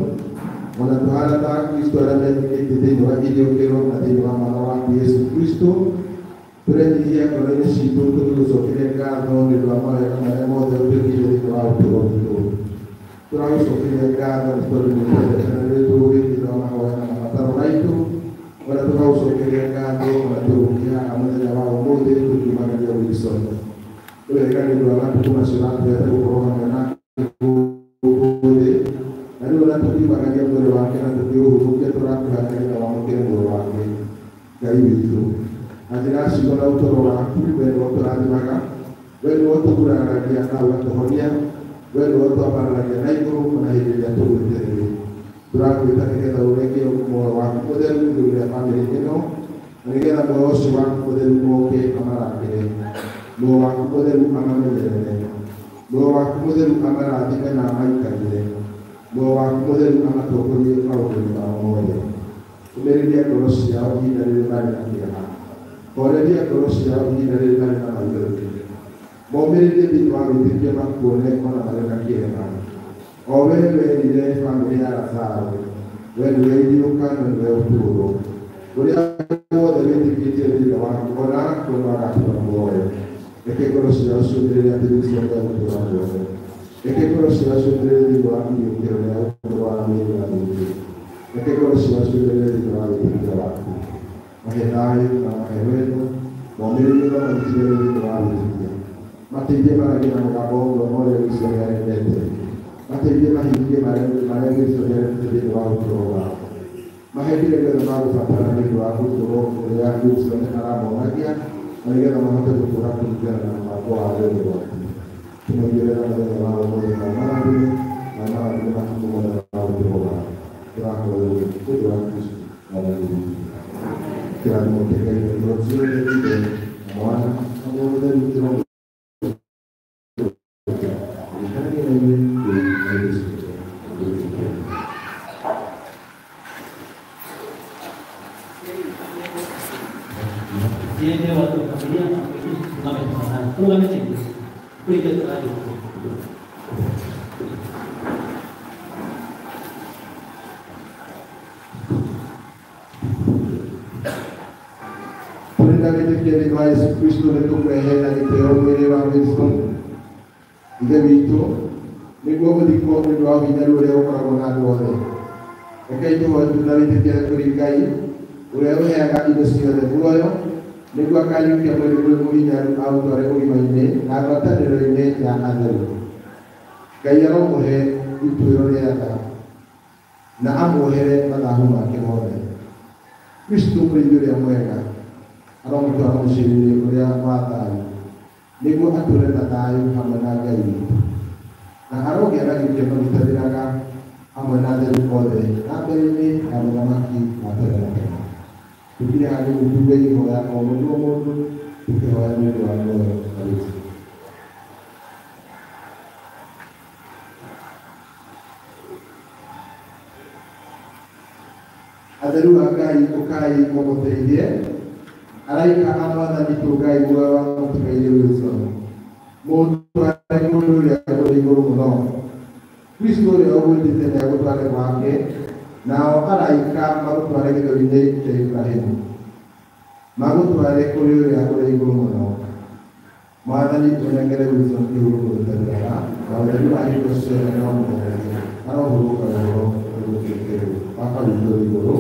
ona tũhana ta Akristo arĩa metĩkĩtie thĩinĩ wa iriũkĩro na thĩinĩ wa mwana waku Yesu Kristo, tũrenyihia ngoro-inĩ citũ tũgĩgũcokeria ngatho nĩ ũndũ wa mawega marĩa mothe ũtwĩkĩire thĩinĩ wa ũtũũro witũ. Tũragũcokeria ngatho nĩ tondũ nĩ ũtwendete na nĩ ũtũũĩ thĩinĩ wa mahoya na mabataro maitũ, ona tũgagũcokeria ngatho ona tũrũkia haha mũthenya wa ũmũthĩ tũkiumagaria Wilson. Nĩ wega nĩ ũndũ wa matukũ macio ũratũhete gũkorwo hamwe nake gũkũ thĩ, na rĩu ona tũkiumagaria mwĩrĩ wake na tũkĩũhurũkia tũrakũhoya nĩgetha wamũkĩre muoyo wake. Ngai witũ, na njĩra ya ciugo na ũtũũro waku, we nĩwe ũtũrathimaga, we nĩwe ũtũguraragia na ũgatũhonia, we nĩwe ũtwambararagia na igũrũ ona hĩndĩ ĩrĩa tũgwĩte thĩ. Tũrakwĩta nĩgetha ũreke muoyo waku mũtheru igũrũ rĩa bamĩrĩ ĩno, na nĩgetha muoyo ũcio waku mũtheru oke amarangĩre, muoyo waku mũtheru amamenyerere, muoyo waku mũtheru amarathime na amaikarĩre, muoyo waku mũtheru amatongorie maũndũ-inĩ mao mothe. Ũmĩrĩria ngoro ciao ihinda rĩrĩ marĩ na kĩeha, horeria ngoro ciao ihinda rĩrĩ marĩ na maithori, momĩrĩrie thĩinĩ wa wĩtĩkio makuone ona marĩ na kĩeha. O we werire bamĩrĩ ya Lazaro, we nĩwe iriũka na nĩwe ũtũũro, ũrĩa wothe wĩtĩkĩtie thĩinĩ waku ona akua no agatũũra muoyo. Reke ngoro ciao ciũmĩrĩre atĩ Wilson nĩegũtũũra muoyo. Reke ngoro ciao ciũmĩrĩre thĩinĩ wa iriũkĩro rĩa ũtũũro wa mĩĩrĩ na mĩingĩ. Reke ngoro ciao ciũmĩrĩre thĩinĩ wa wĩtĩkio waku. Mahe thayũ na mahe wendo, momĩrĩrie na manyitĩrĩre thĩinĩ wa wĩtĩkio. Mateithie maragie na mũgambo ũmwe ũrĩa Wilson arendete. Mateithie mahingie marĩa Wilson arendete thĩinĩ wa ũtũũro wao. Mahe kĩrĩa gĩothe magũbatara nĩ ũndũ wa gũtũũro ũrĩa Wilson aramonagia, na nĩgetha mahote gũtũũra kũringana na mũbango wa wendo waku. Tũmaigĩrĩra mũthenya wa ũmũthĩ na ũmarathime, na ũmarathime matukũ mothe ma ũtũũro wao. Tũrahoya ũguo nĩ ũndũ wa Kristo Mwathani witũ. Kĩrathimo kĩa Ngai na ciothe, Ithe na Mwana na Roho Mũtheru kĩrogo gĩikarage na inyuĩ rĩu na hĩndĩ ciothe. Tiene watu wa familia tusimame tafadhali. Tugame chini. Kuja tafadhali. Tũrĩ na wĩtĩkio thĩinĩ wa Yesu Kristo nĩ tũkũrehe na gĩtĩo mwĩrĩ wa Wilson ithe witũ nĩguo ũthikwo nĩ ũndũ wa ũhinyaru ũrĩa ũkoragwo na andũ othe. Rekei tũhoe tũrĩ na wĩtĩkio kũrĩ Ngai ũrĩa ũheaga indo ciothe muoyo nĩguo akariũkia mwĩrĩ ũyũ mũhinyaru aũtware ũgima-inĩ na ngwatanĩro-inĩ ya atheru. Ngai aromũhe ituĩro rĩa tha na amuohere mathahu make mothe. Kristo mũrĩithi ũrĩa mwega aromũtwara mũciĩ-inĩ ũrĩa wa thayũ nĩguo atũũre na thayũ hamwe na Ngai witũ na arogĩa na gĩkeno gĩtathiraga hamwe na atheru othe na mbere-inĩ ya mũthamaki wa tene na tene. Tũkire handũ tuge ihoya o mũndũ o mũndũ tũkĩhoya nĩ ũndũ wa muoyo wa Yesu. Atheru a Ngai ũkai mũmũteithie araika a Mwathani tũngai muoyo wa mũtigairĩ Wilson mũtware kũndũ ũrĩa ũrĩ igũrũ mũno. Kristo ũrĩa ũgwĩtĩte nĩagũtware gwake nao araika magũtware gĩthũri-inĩ kĩa Ibrahimu magũtware kũrĩ ũrĩa ũrĩ igũrũ mũno. Mwathani ũnengere Wilson kĩhurũko gĩtathiraga na ũtheru wa hingo ciothe no mũthererie arohurũka ũhoro ũrũkĩte Baba witũ wĩ igũrũ.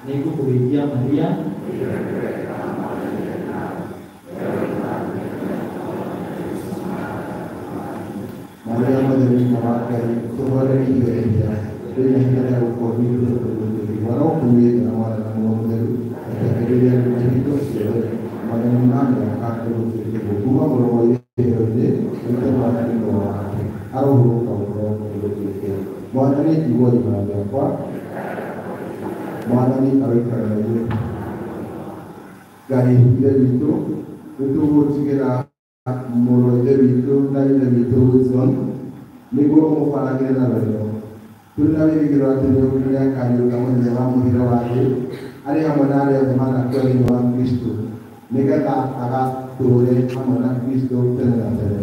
Nĩngũkũgeithia Maria Maria mũtheru nyina wa Ngai tũhoere ithuĩ ehia rĩu na ihinda rĩa gũkua gwitũ arokuĩte na Mwana na Muoyo Mũtheru akĩambĩrĩria na hingo ciothe Mwathani ma mĩaka nĩgũtuĩke kuma mũromo irĩhĩro-inĩ ũrute Mwathani muoyo wake arohurũka ũhoro nĩgũtuĩke. Mwathani igua ihoya rĩakwa. Mwathani aroikara na ithuĩ. Ngai ithe witũ nĩtũgũtigĩra mũrũ wa ithe witũ na ithe witũ Wilson nĩguo ũmũbaragĩre na wendo. Tũrĩ na wĩrĩgĩrĩro atĩ nĩakariũka mũthenya wa mũthia wa thĩ arĩ hamwe na arĩa othe manakua thĩinĩ wa Kristo nĩgetha agatũũre hamwe na Kristo tene na tene.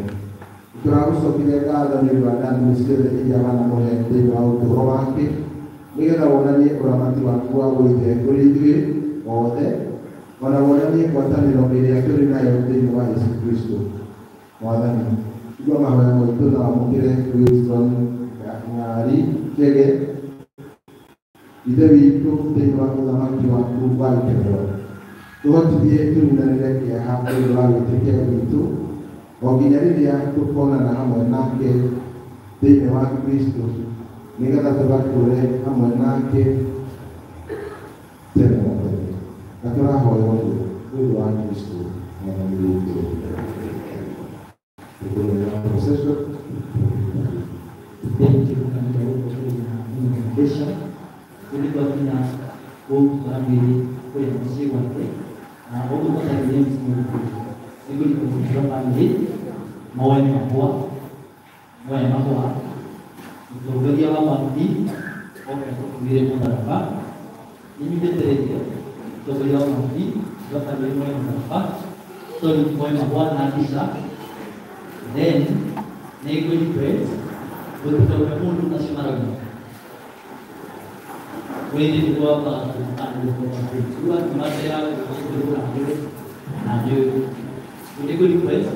Tũragũcokeria ngatho nĩ ũndũ wa ndathimo ciothe iria wanamũhe thĩinĩ wa ũtũũro wake nĩgetha wonanie ũramati waku wa ũithe kũrĩ ithuĩ othe ona wonanie ngwatanĩro ĩrĩa tũrĩ nayo thĩinĩ wa Yesu Kristo. Mwathani igua mahoya maitũ na wamũkĩre Wilson Ng'ari Chege ithe witũ thĩinĩ wa ũthamaki waku wa gĩkenero. Tũhotithie tũninanĩre kĩeha nĩ ũndũ wa wĩtĩkio witũ o nginya rĩrĩa tũkonana hamwe nake thĩinĩ wa Kristo nĩgetha tũgatũũre hamwe nake tene na tene. Na tũrahoya ũguo nĩ ũndũ wa Kristo Mwathani witũ. Procession. Thank you kanitha gũkũ kũrĩ na invitation kũrĩ twakinya gũtwara mwĩrĩ kũrĩa mũciĩ gwake na ũguo twatagĩrĩire mũciĩ gwitũ nĩngũrikũmũkĩra bamĩrĩ moe mahũa mũtongoria wa bamĩrĩ oke atũkuĩre mũtharaba nĩnyumĩtĩrĩrie mũtongoria wa bamĩrĩ wa bamĩrĩ moe mũtharaba sorry moe mahũa na mbica then nĩngũ-request gũtikauma mũndũ acio marauma mwĩrĩ nĩguo wambaga kũandĩkwo matera na nĩngũ-request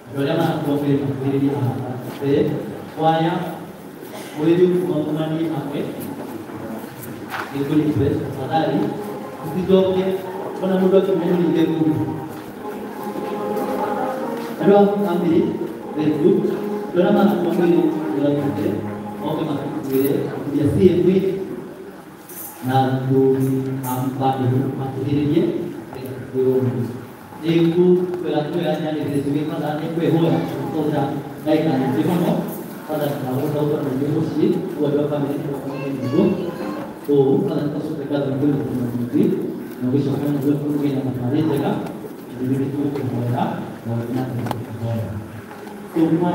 andũ arĩa marakua mwĩrĩ makuhĩrĩrie haha mbere kwaya mwĩrĩ ũkumanie hamwe nĩngũ-request tafadhali ũticoke ona mũndũ akiuma mũringe nguo andũ a bamĩrĩ very good andũ arĩa marakua mwĩrĩ nĩmatũke oke matũkuĩre atumia CMV na athuri a bamĩrĩ makuhĩrĩrie kwĩrwo mũndũ nĩngũkwĩra twĩra nyanĩrĩre tuge fatha nĩkwĩhũra tũta ndagĩka nyingĩ mũno fatha ndagũta ũtwarithie mũciĩ ũguo andũ a bamĩrĩ nĩmakomanie nĩguo ũũ fatha nĩtwacokia ngatho nĩ kũnyitana nyingĩ na gũcoka nĩguo tũgĩe na thabarĩ njega ithuĩ nĩtũgũkũhoera na ũthiĩ na mbere gũtũhoera. Tũmwa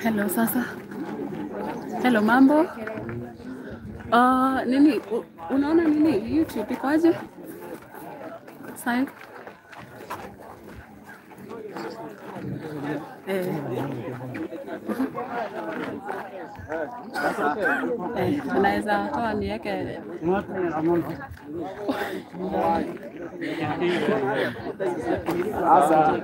Hello sasa. Hello mambo. Nini unaona nini YouTube iko aje? Sai. Unaweza toa niweke. Sasa.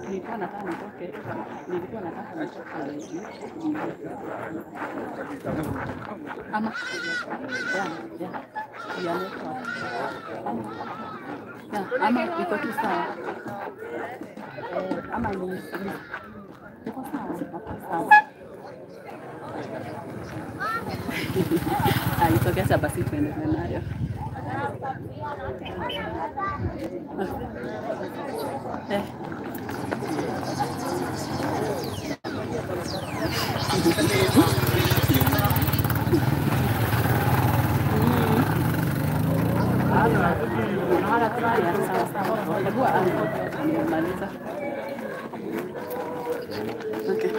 Nilikuwa nataka nitoke, nilikuwa nataka nitoke ama ya ama iko tu sawa, ama ni iko sawa, iko sawa. Itokea basi tuendelee nayo. Nimemaliza. Okay.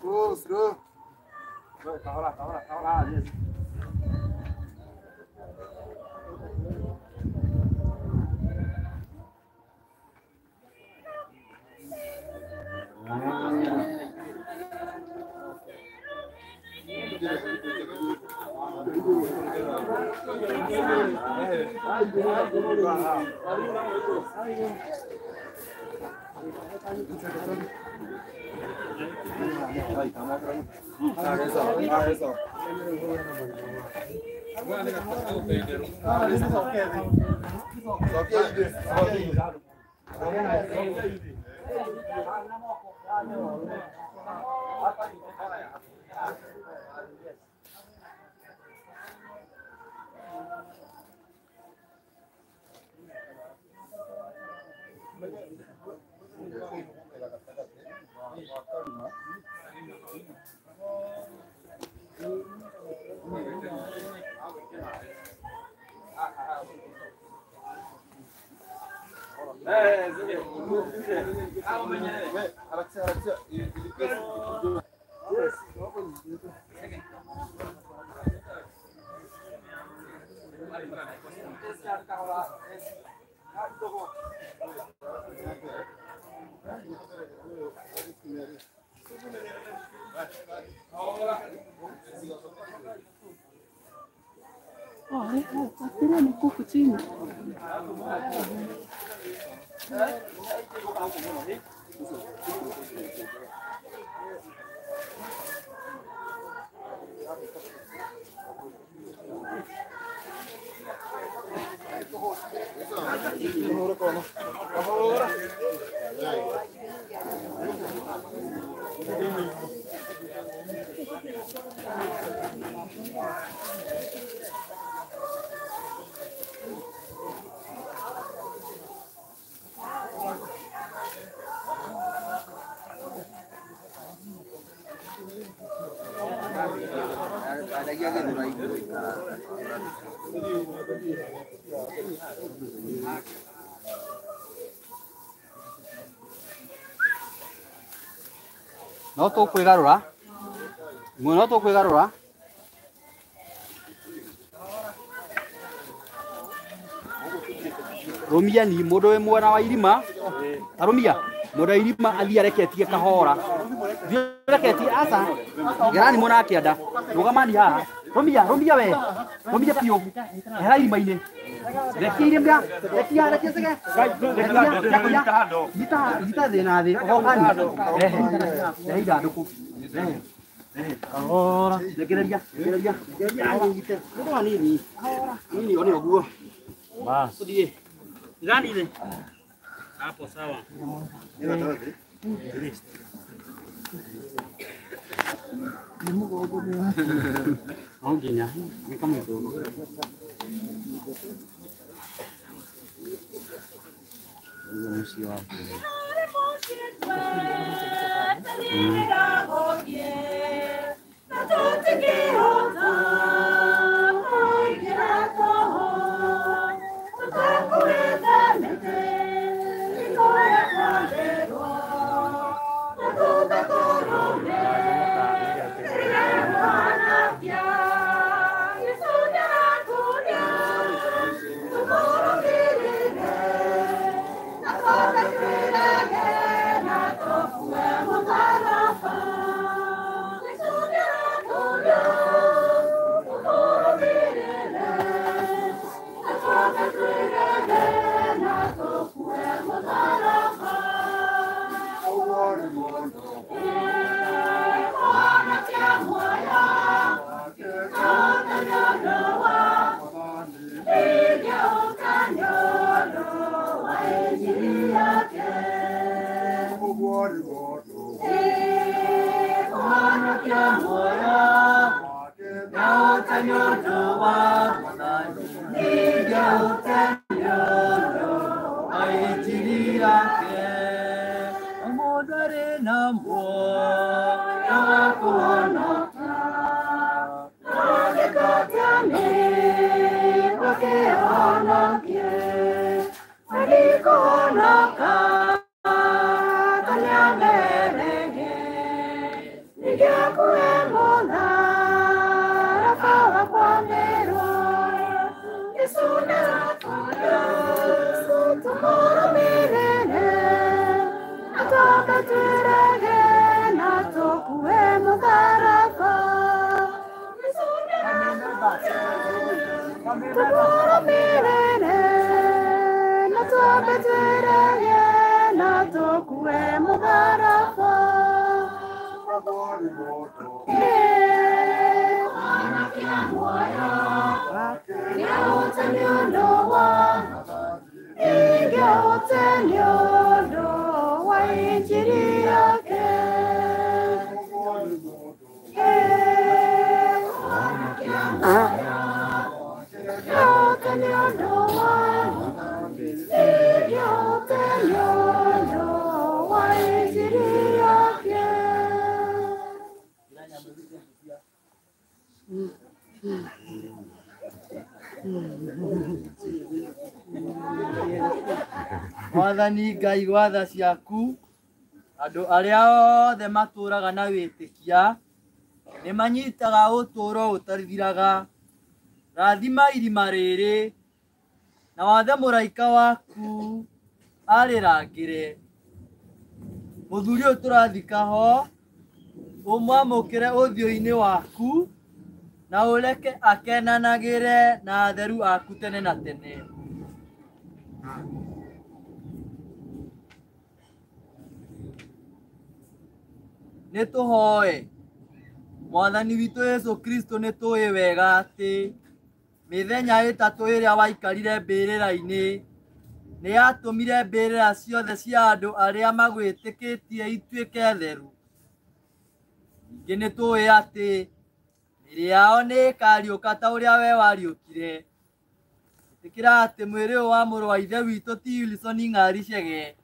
Slow, slow. Kahora, kahora, kahora. Yes. No tũkwĩgarũra no tũkwĩgarũra rũmia ni mũndũ wĩ mwena wa irima ta rũmia mũndũ wa irima athiĩ areketie kahora thiĩ areketie aca gerani mwena wa kĩanda rũgamani haha rũmia rũmia we rũmia biũ ehera irima-inĩ rekia irima rekia rekia cege rekia nyita nyita thĩ na thĩ ũhokani rehe rehe ithandũkũ rehe rehe kahora rekereria rekereria rekereria nyite mũndũ hanini nini one ũguo bas tũthiĩ gani ile hapo sawa. No nginya nĩ kamũthũngũ. Mũciĩ waku. Tũkũrũmĩrĩre na twambe twĩrege na tũkue mũtharaba. Injili yake. Injili yake. Mwathani Ngai wa tha ciaku andũ arĩa othe matũraga na wĩtĩkia nĩ manyitaga ũtũũro ũtathiraga. Rathima irima rĩrĩ na wathe mũraika waku arĩrangĩre. Mũthuri ũyũ tũrathika ho ũmwamũkĩre ũthiũ-inĩ waku na ũreke akenanagĩre na atheru aku tene na tene. Nĩ tũhoe. Mwathani witũ Yesu Kristo nĩ tũĩ wega atĩ mĩthenya ĩtatũ ĩrĩa waikarire mbĩrĩra-inĩ nĩ yatũmire mbĩrĩra ciothe cia andũ arĩa magwĩtĩkĩtie ituĩke theru. Ningĩ nĩ tũĩ atĩ mĩĩrĩ yao nĩ ĩkariũka ta ũrĩa we wariũkire. Ĩtĩkĩra atĩ mwĩrĩ ũyũ wa mũrũ wa ithe witũ ti Wilson Ng'ari Chege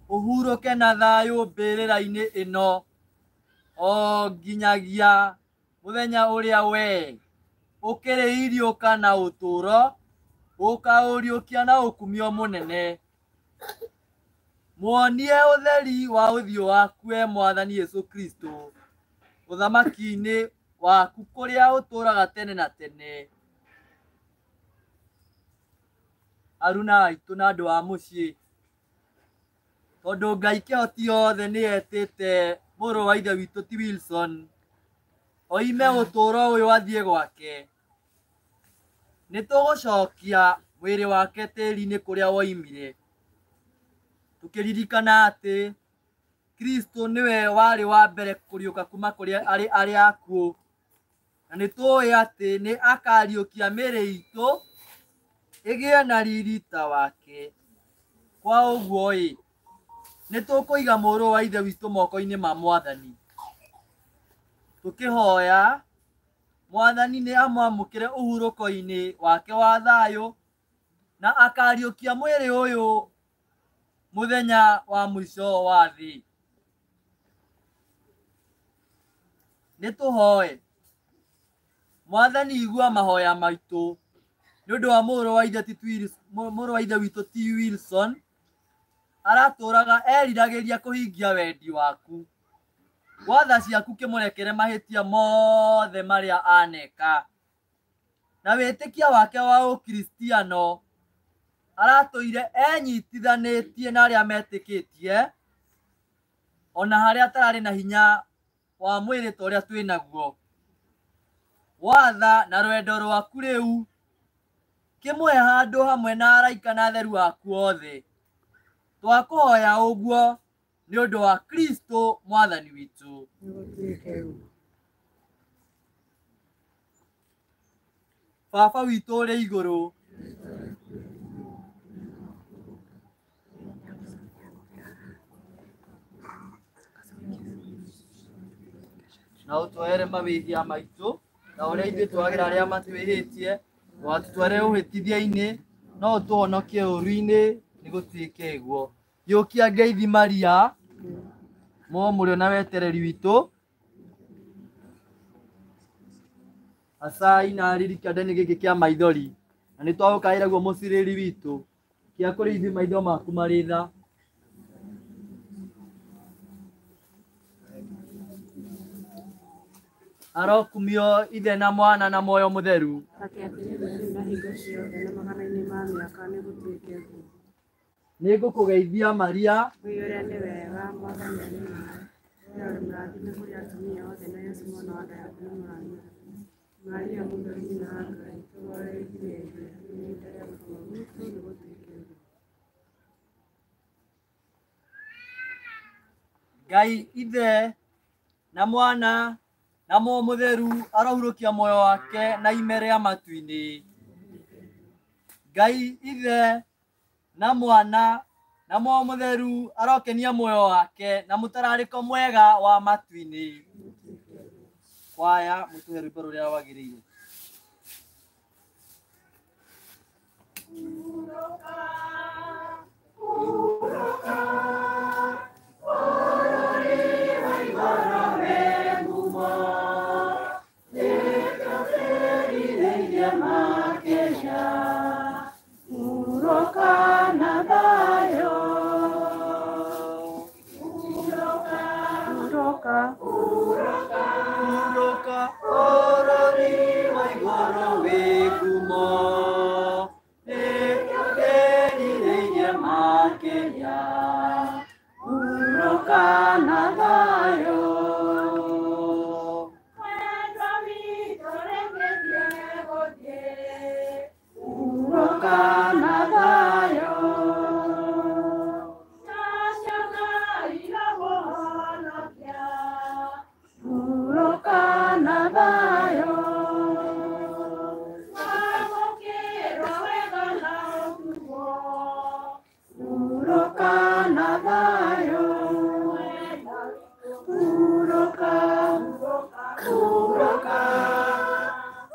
ũhurũke na thayũ mbĩrĩra-inĩ ĩno o nginyagia mũthenya ũrĩa we ũkĩrĩiriũka na ũtũũro ũkaũriũkia na ũkumio mũnene. Muonie ũtheri wa ũthiũ waku we Mwathani Yesu Kristo ũthamaki-inĩ waku kũrĩa ũtũũraga tene na tene. Aruna aitũ na andũ a mũciĩ, tondũ Ngai kĩhoti yothe nĩ etĩte mũrũ wa ithe witũ ti Wilson oime ũtũũro ũyũ athiĩ gwake, nĩ tũgũcokia mwĩrĩ wake tĩri-inĩ kũrĩa woimire, tũkĩririkana atĩ Kristo nĩwe warĩ wa mbere kũriũka kuma kũrĩ arĩa akuũ, na nĩ tũĩ atĩ nĩ akariũkia mĩĩrĩ itũ ĩgĩe na riri ta wake. Kwa ũguo ĩ, nĩ tũkũiga mũrũ wa ithe witũ moko-inĩ ma Mwathani tũkĩhoya Mwathani nĩ amwamũkĩre ũhurũko-inĩ wake wa thayũ na akariũkia mwĩrĩ ũyũ mũthenya wa mũico wa thĩ. Nĩ tũhoe. Mwathani igua mahoya maitũ nĩ ũndũ wa mũrũ wa ithe witũ T Wilson aratũraga eriragĩria kũhingia wendi waku. Watha ciaku kĩmũrekere mahĩtia mothe marĩa aneka na wĩtĩkia wake wa ũkristiano aratũire enyitithanĩtie na arĩa metĩkĩtie ona harĩa atararĩ na hinya wa mwĩrĩ ta ũrĩa twĩ naguo. Watha na rwendo rwaku rĩu kĩmũhe handũ hamwe na araika na atheru aku othe. Twakũhoya ũguo nĩ ũndũ wa Kristo Mwathani witũ. Baba witũ ũrĩ igũrũ, na ũtwohere mawĩhia maitũ na ũrĩa ithuĩ twagĩra arĩa matwĩhĩtie, ndũgatũtware ũhĩtithia-inĩ no ũtũhonokie ũũru-inĩ, nĩgũtuĩke ũguo. Gĩũkia ngeithi Maria mũrĩo na wetereri witũ acai na riri kĩande-inĩ gĩkĩ kĩa maithori na nĩ twagũkaĩra guo mũcirĩri witũ kĩa kũrĩ ithuĩ maitho maku marĩ tha. Arokumio ithe na mwana na muoyo mũtheru. Nĩ ngũkũgeithia Maria Wĩyũre nĩ wega, Mwathani arĩ nawe. Wee ũrĩ mũrathime kũrĩ atumia othe, na Yesu mwana wa nda yaku nĩ mũrathime. Maria mũtheru nyina wa Ngai, tũhoere ithuĩ ehia, rĩu na ihinda rĩa gũkua gwitũ. Nĩgũtuĩke ũguo. Ngai ithe na mwana na Muoyo Mũtheru arohurũkia muoyo wake na ime rĩa matu-inĩ. Ngai ithe na mwana na Muoyo Mũtheru arokenia muoyo wake na mũtararĩko mwega wa matu-inĩ. Kwaya mũtũhe rwĩmbo rũrĩa rwagĩrĩire. Hurũka bũrũri wa igũrũ wĩ ngumo, nĩkĩo ndĩrirĩirie makĩria. Hurũka na thayũ. Hurũka na thayũ. Hurũka na thayũ. Hurũka na thayũ. Hurũka, hurũka,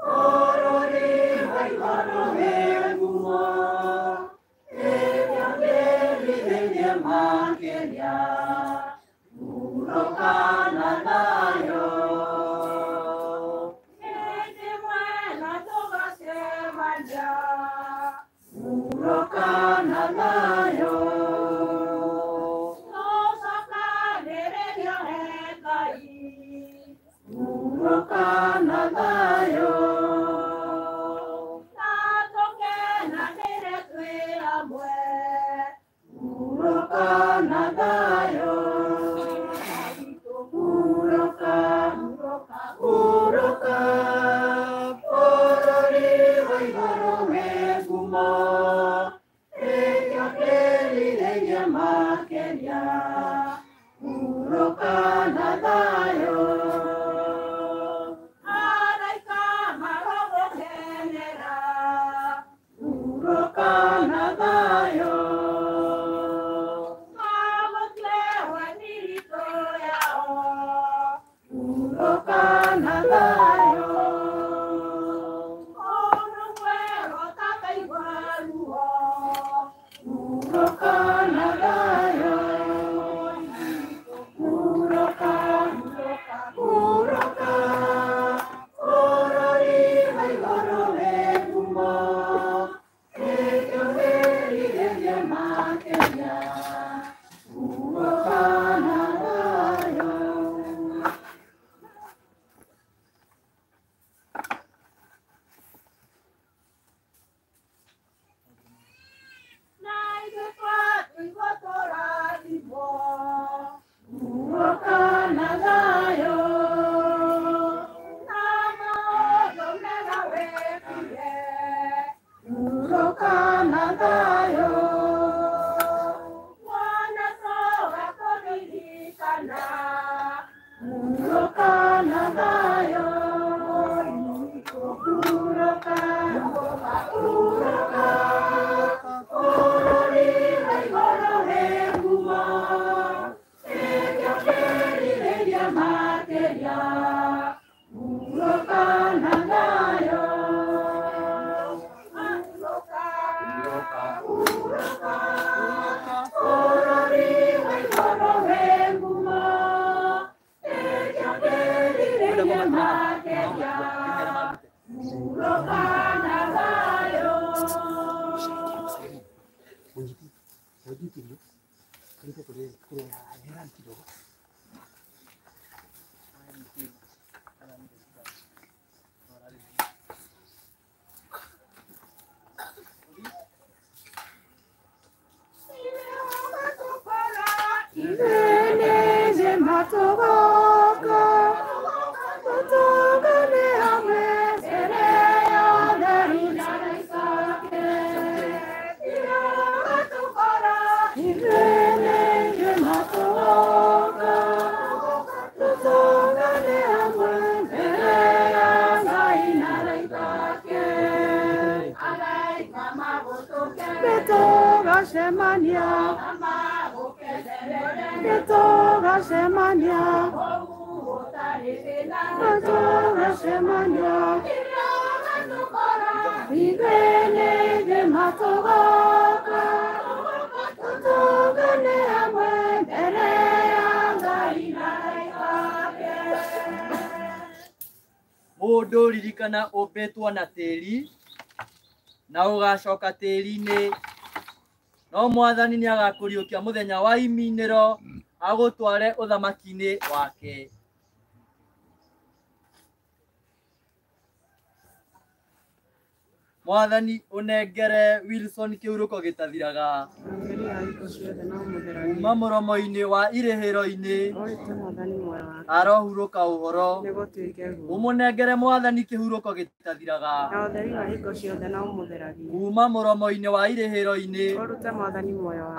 bũrũri wa igũrũ wĩ ngumo, nĩkĩo ndĩrirĩirie makĩria. Hurũka na thayũ. Hurũka na thayũ. Hurũka na thayũ. Hurũka na thayũ. Hurũka, hurũka, bũrũri wa igũrũ wĩ ngumo, nĩkĩo ndĩrirĩirie makĩria. Hurũka na thayũ. Hurũka na thayũ. Hurũka na thayũ. Hurũka na thayũ. Hurũka, hurũka, bũrũri wa igũrũ wĩ ngumo, nĩkĩo ndĩrirĩirie makĩria. Hurũka na thayũ. Hurũka na thayũ. Hurũka na thayũ. Hurũka na thayũ. Hurũka, hurũka, bũrũri wa igũrũ wĩ ngumo, nĩkĩo ndĩrirĩirie makĩria. Hurũka na thayũ. Hurũka, bũrũri wa igũrũ wĩ ngumo, nĩkĩo ndĩrirĩirie makĩria. Hurũka na thayũ. Inene matogoko, matogane hamwe. Nĩtũgacemania, nĩtũgacemania, nĩtũgacemania. Ithuĩ nĩ ithuĩ tũgoka, tũtũngane hamwe mbere ya Ngai na araika ake. Mũndũ ririkana ũmbĩtwo na tĩri na ũgacoka tĩri-inĩ, no Mwathani nĩagakũriũkia mũthenya wa iminĩro agũtware ũthamaki-inĩ wake. Mwathani ũnengere Wilson kĩhurũko gĩtathiraga kuma mũromo-inĩ wa irĩhĩro-inĩ, arohurũka ũhoro. Ũmũnengere Mwathani kĩhurũko gĩtathiraga kuma mũromo-inĩ wa irĩhĩro-inĩ,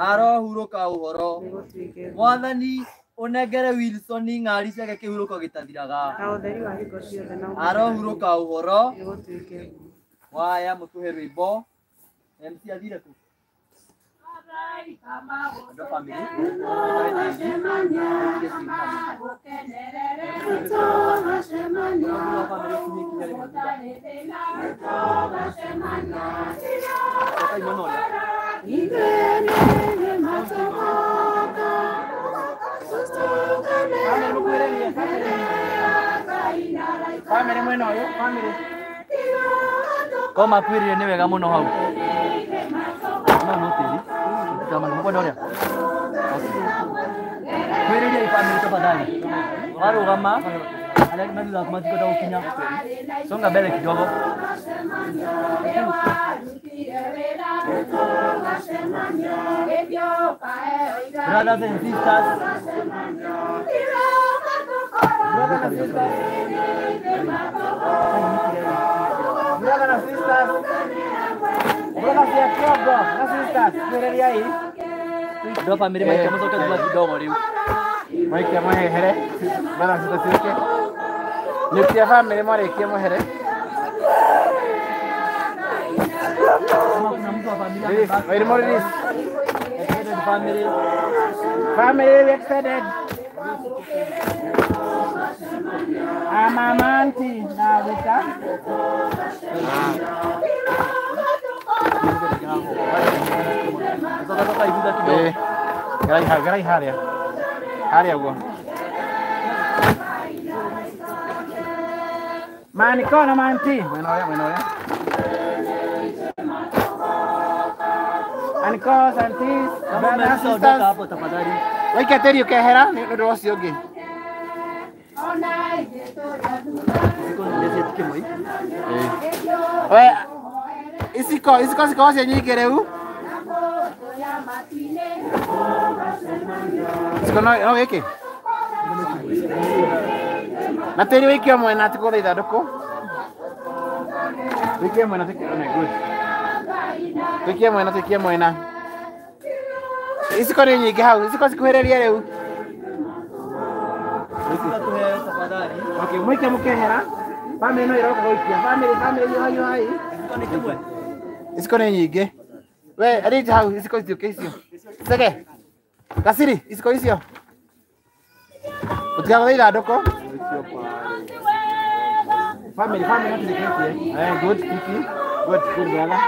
arohurũka ũhoro. Mwathani ũnengere Wilson ng'ari ciake kĩhurũko gĩtathiraga, arohurũka ũhoro. Waya mutuhe rwimbo. MC athire ku? Andũ a family. Family mwena ũyũ, family. Ko makwĩrire nĩ wega mũno hau. No no tĩri. Ndamana mũkwenda ũrĩa. Kwĩrĩria family tafadhali. Warũgama arĩa me thutha waku matikwenda gũkinya. Songa mbele kidogo. Brothers and sisters. Brothers and sisters. Brothers and sisters. Brothers ya Kyogo na sisters, kwĩrĩria hii. Andũ a family maikia mũcoke thutha kidogo rĩu. Maikia mwehere. Brothers and sisters ciũke. Nĩtia family marĩkie mwehere. Kama kuna mtu wa familia Release, amebaki. wait more release. Extended family. Family extended. Ama auntie na guka. Coka coka thutha kidogo. Eh. Gerai ha, gerai haria. Haria guo. Manikona manti. Mwena ũrĩa, mwena ũrĩa. Uncles, aunties, Kama brothers, umekwisha ondoka sisters. hapo tafadhali. Waikia tĩri ũkehera nĩ ũndũ wa ũcio ũngĩ. Isiko ndeci kĩmwe. We iciko iciko cikorwo ciĩ nyingĩ rĩu. Iciko no no gĩkĩ. Na tĩri wĩikio mwena ti gũtha ithandũkũ. Wĩikie mwena ti one good. Wĩikie mwena tũikie mwena. Iciko nĩ nyingĩ hau, iciko cikuhĩrĩrie rĩu. Tuhe tafadhali. Okay, mwike mũkehera. Family no ĩroka gũikia. Family family yo yo hai. Isiko nĩ kĩmwe. Iciko nĩ nyingĩ. We arĩte hau iciko itiũke icio. Cege. Kasiri iciko icio. Ũtigagũthe ithandũkũ. Family family no tũrĩkĩtie. Eh good kiki. Good good brother.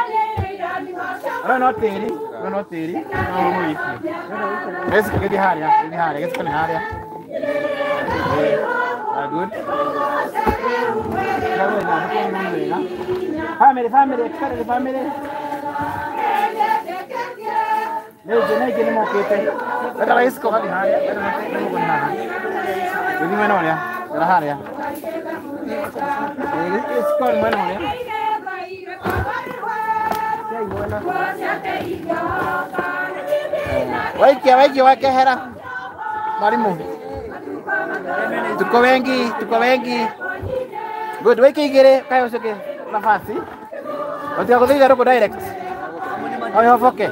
No no tĩri, no no tĩri. No mũikie. Gĩciko gĩthiĩ harĩa, gĩthiĩ harĩa, gĩciko nĩ harĩa. Eh, ah, good. Tigagũthe ithandũkũ nĩ wega. Family family extended family. Nĩ ũngĩ na ingĩ nĩ mokĩte. Wetara gĩciko gathiĩ harĩa, wetara nĩ mũgũnda haha. Gĩthiĩ mwena ũrĩa, wetara harĩa. Eh, gĩciko nĩ mwena ũrĩa. Waikia waikia wakehera. Mwalimu. Tuko wengi, tuko wengi. Good, waikia igĩrĩ kaĩ ũcoke nafasi. Ũtigagũthe ithandũkũ direct. Hau hoboke.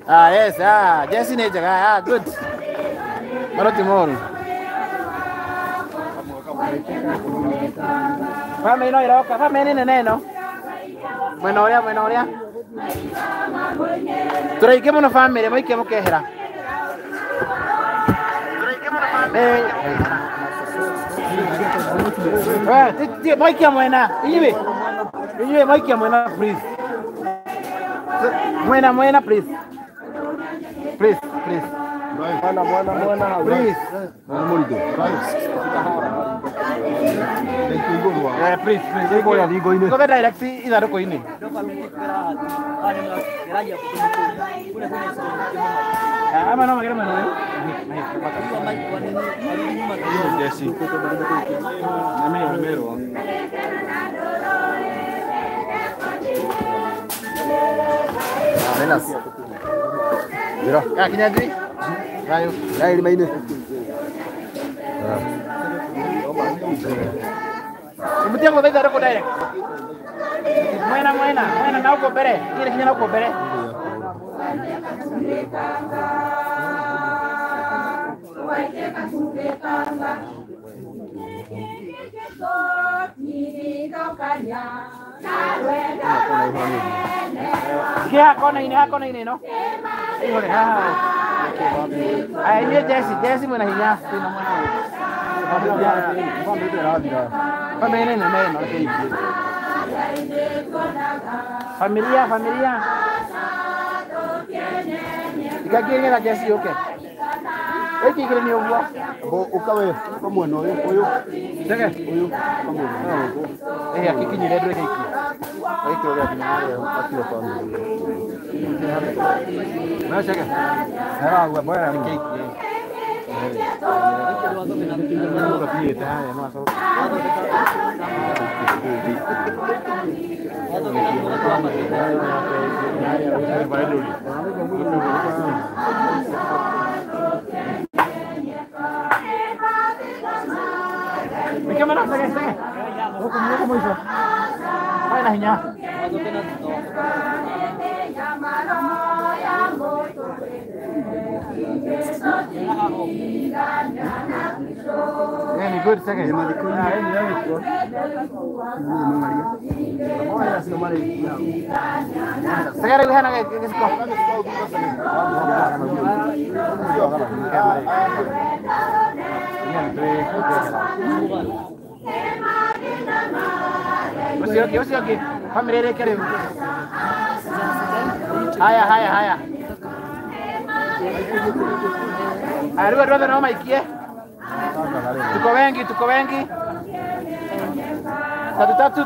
Ah, yes, ah, Jesse nĩ njega, ah, good. Mano ti moru. Family no iroka, family nene ĩno. Mwena ũrĩa, mwena ũrĩa. Tũraingĩ mũno family, mũikie mũkehera. Moikia mwena, inyuĩ. Inyuĩ moikia mwena please. Mwena mwena please. Please, please. Mwana mwana mwana. Please. Please, please. Go direct ithandũkũ-inĩ. Ama no magere mwena ũyũ. Menas. Mira. Ya kinyanjui. Thayo. Ya irima-inĩ. Mutia gũtha ithandũkũ direct. Mwena mwena, mwena na uko mbere. Kile kinya na uko mbere. Kia kona-inĩ, haha kona-inĩ ĩno. Ihũre haha. Aya inyuĩ Jesse, Jesse mwĩna hinya. Twĩna mwena ũyũ. Family nene ĩno reke ĩingĩ. Familia, familia. Ikaingĩ nĩgetha Jesse yũke. Wĩkĩingĩre nĩ ũguo. Ũka we, ũka mwena ũyũ, ũyũ. Tege. Ũyũ, ũka mwena ũyũ. Ĩĩ akĩkinyire ndũreke ikie. Gĩkĩro gĩa nginya harĩa akiro family. No chege. Hera gwe Reke ikie. Ũgathiĩte harĩa no acoke. Wike mwena, tege, tege. Gũkũ gũkũ mũico. Harĩ na hinya. Ni good second. Segera rĩu hena gĩciko. Ũcio ũngĩ, ũcio ũngĩ. Family ĩrĩke rĩu. Haya, haya, haya. Haya, rĩu andũ othe no maikie. Tuko wengi, tuko wengi. Tatu tatu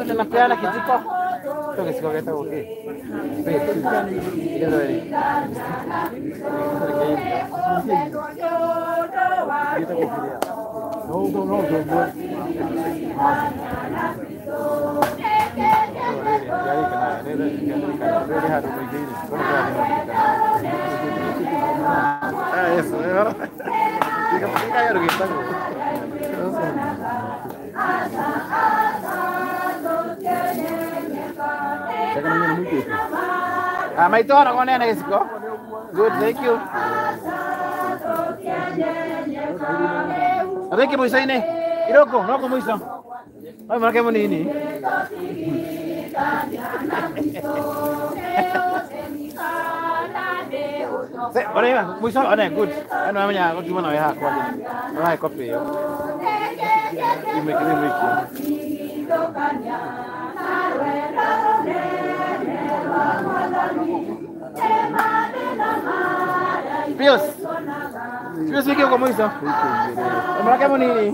tunapeana kijiko. Kĩo gĩciko gĩtagwo kĩ? Maitũ ona kũneana gĩciko. Good, thank you. Athiki mũico-inĩ. Irũngũ, no kũ mũico. Oĩ mwanake mũnini. Ore mũico one good. Ano amenya gũtuma nawe haha kwanja. Ũrahe copy ĩyo. Imwĩkĩre imwĩkĩre. Pius. Pius wiki uko mũico. Mwanake mũnini.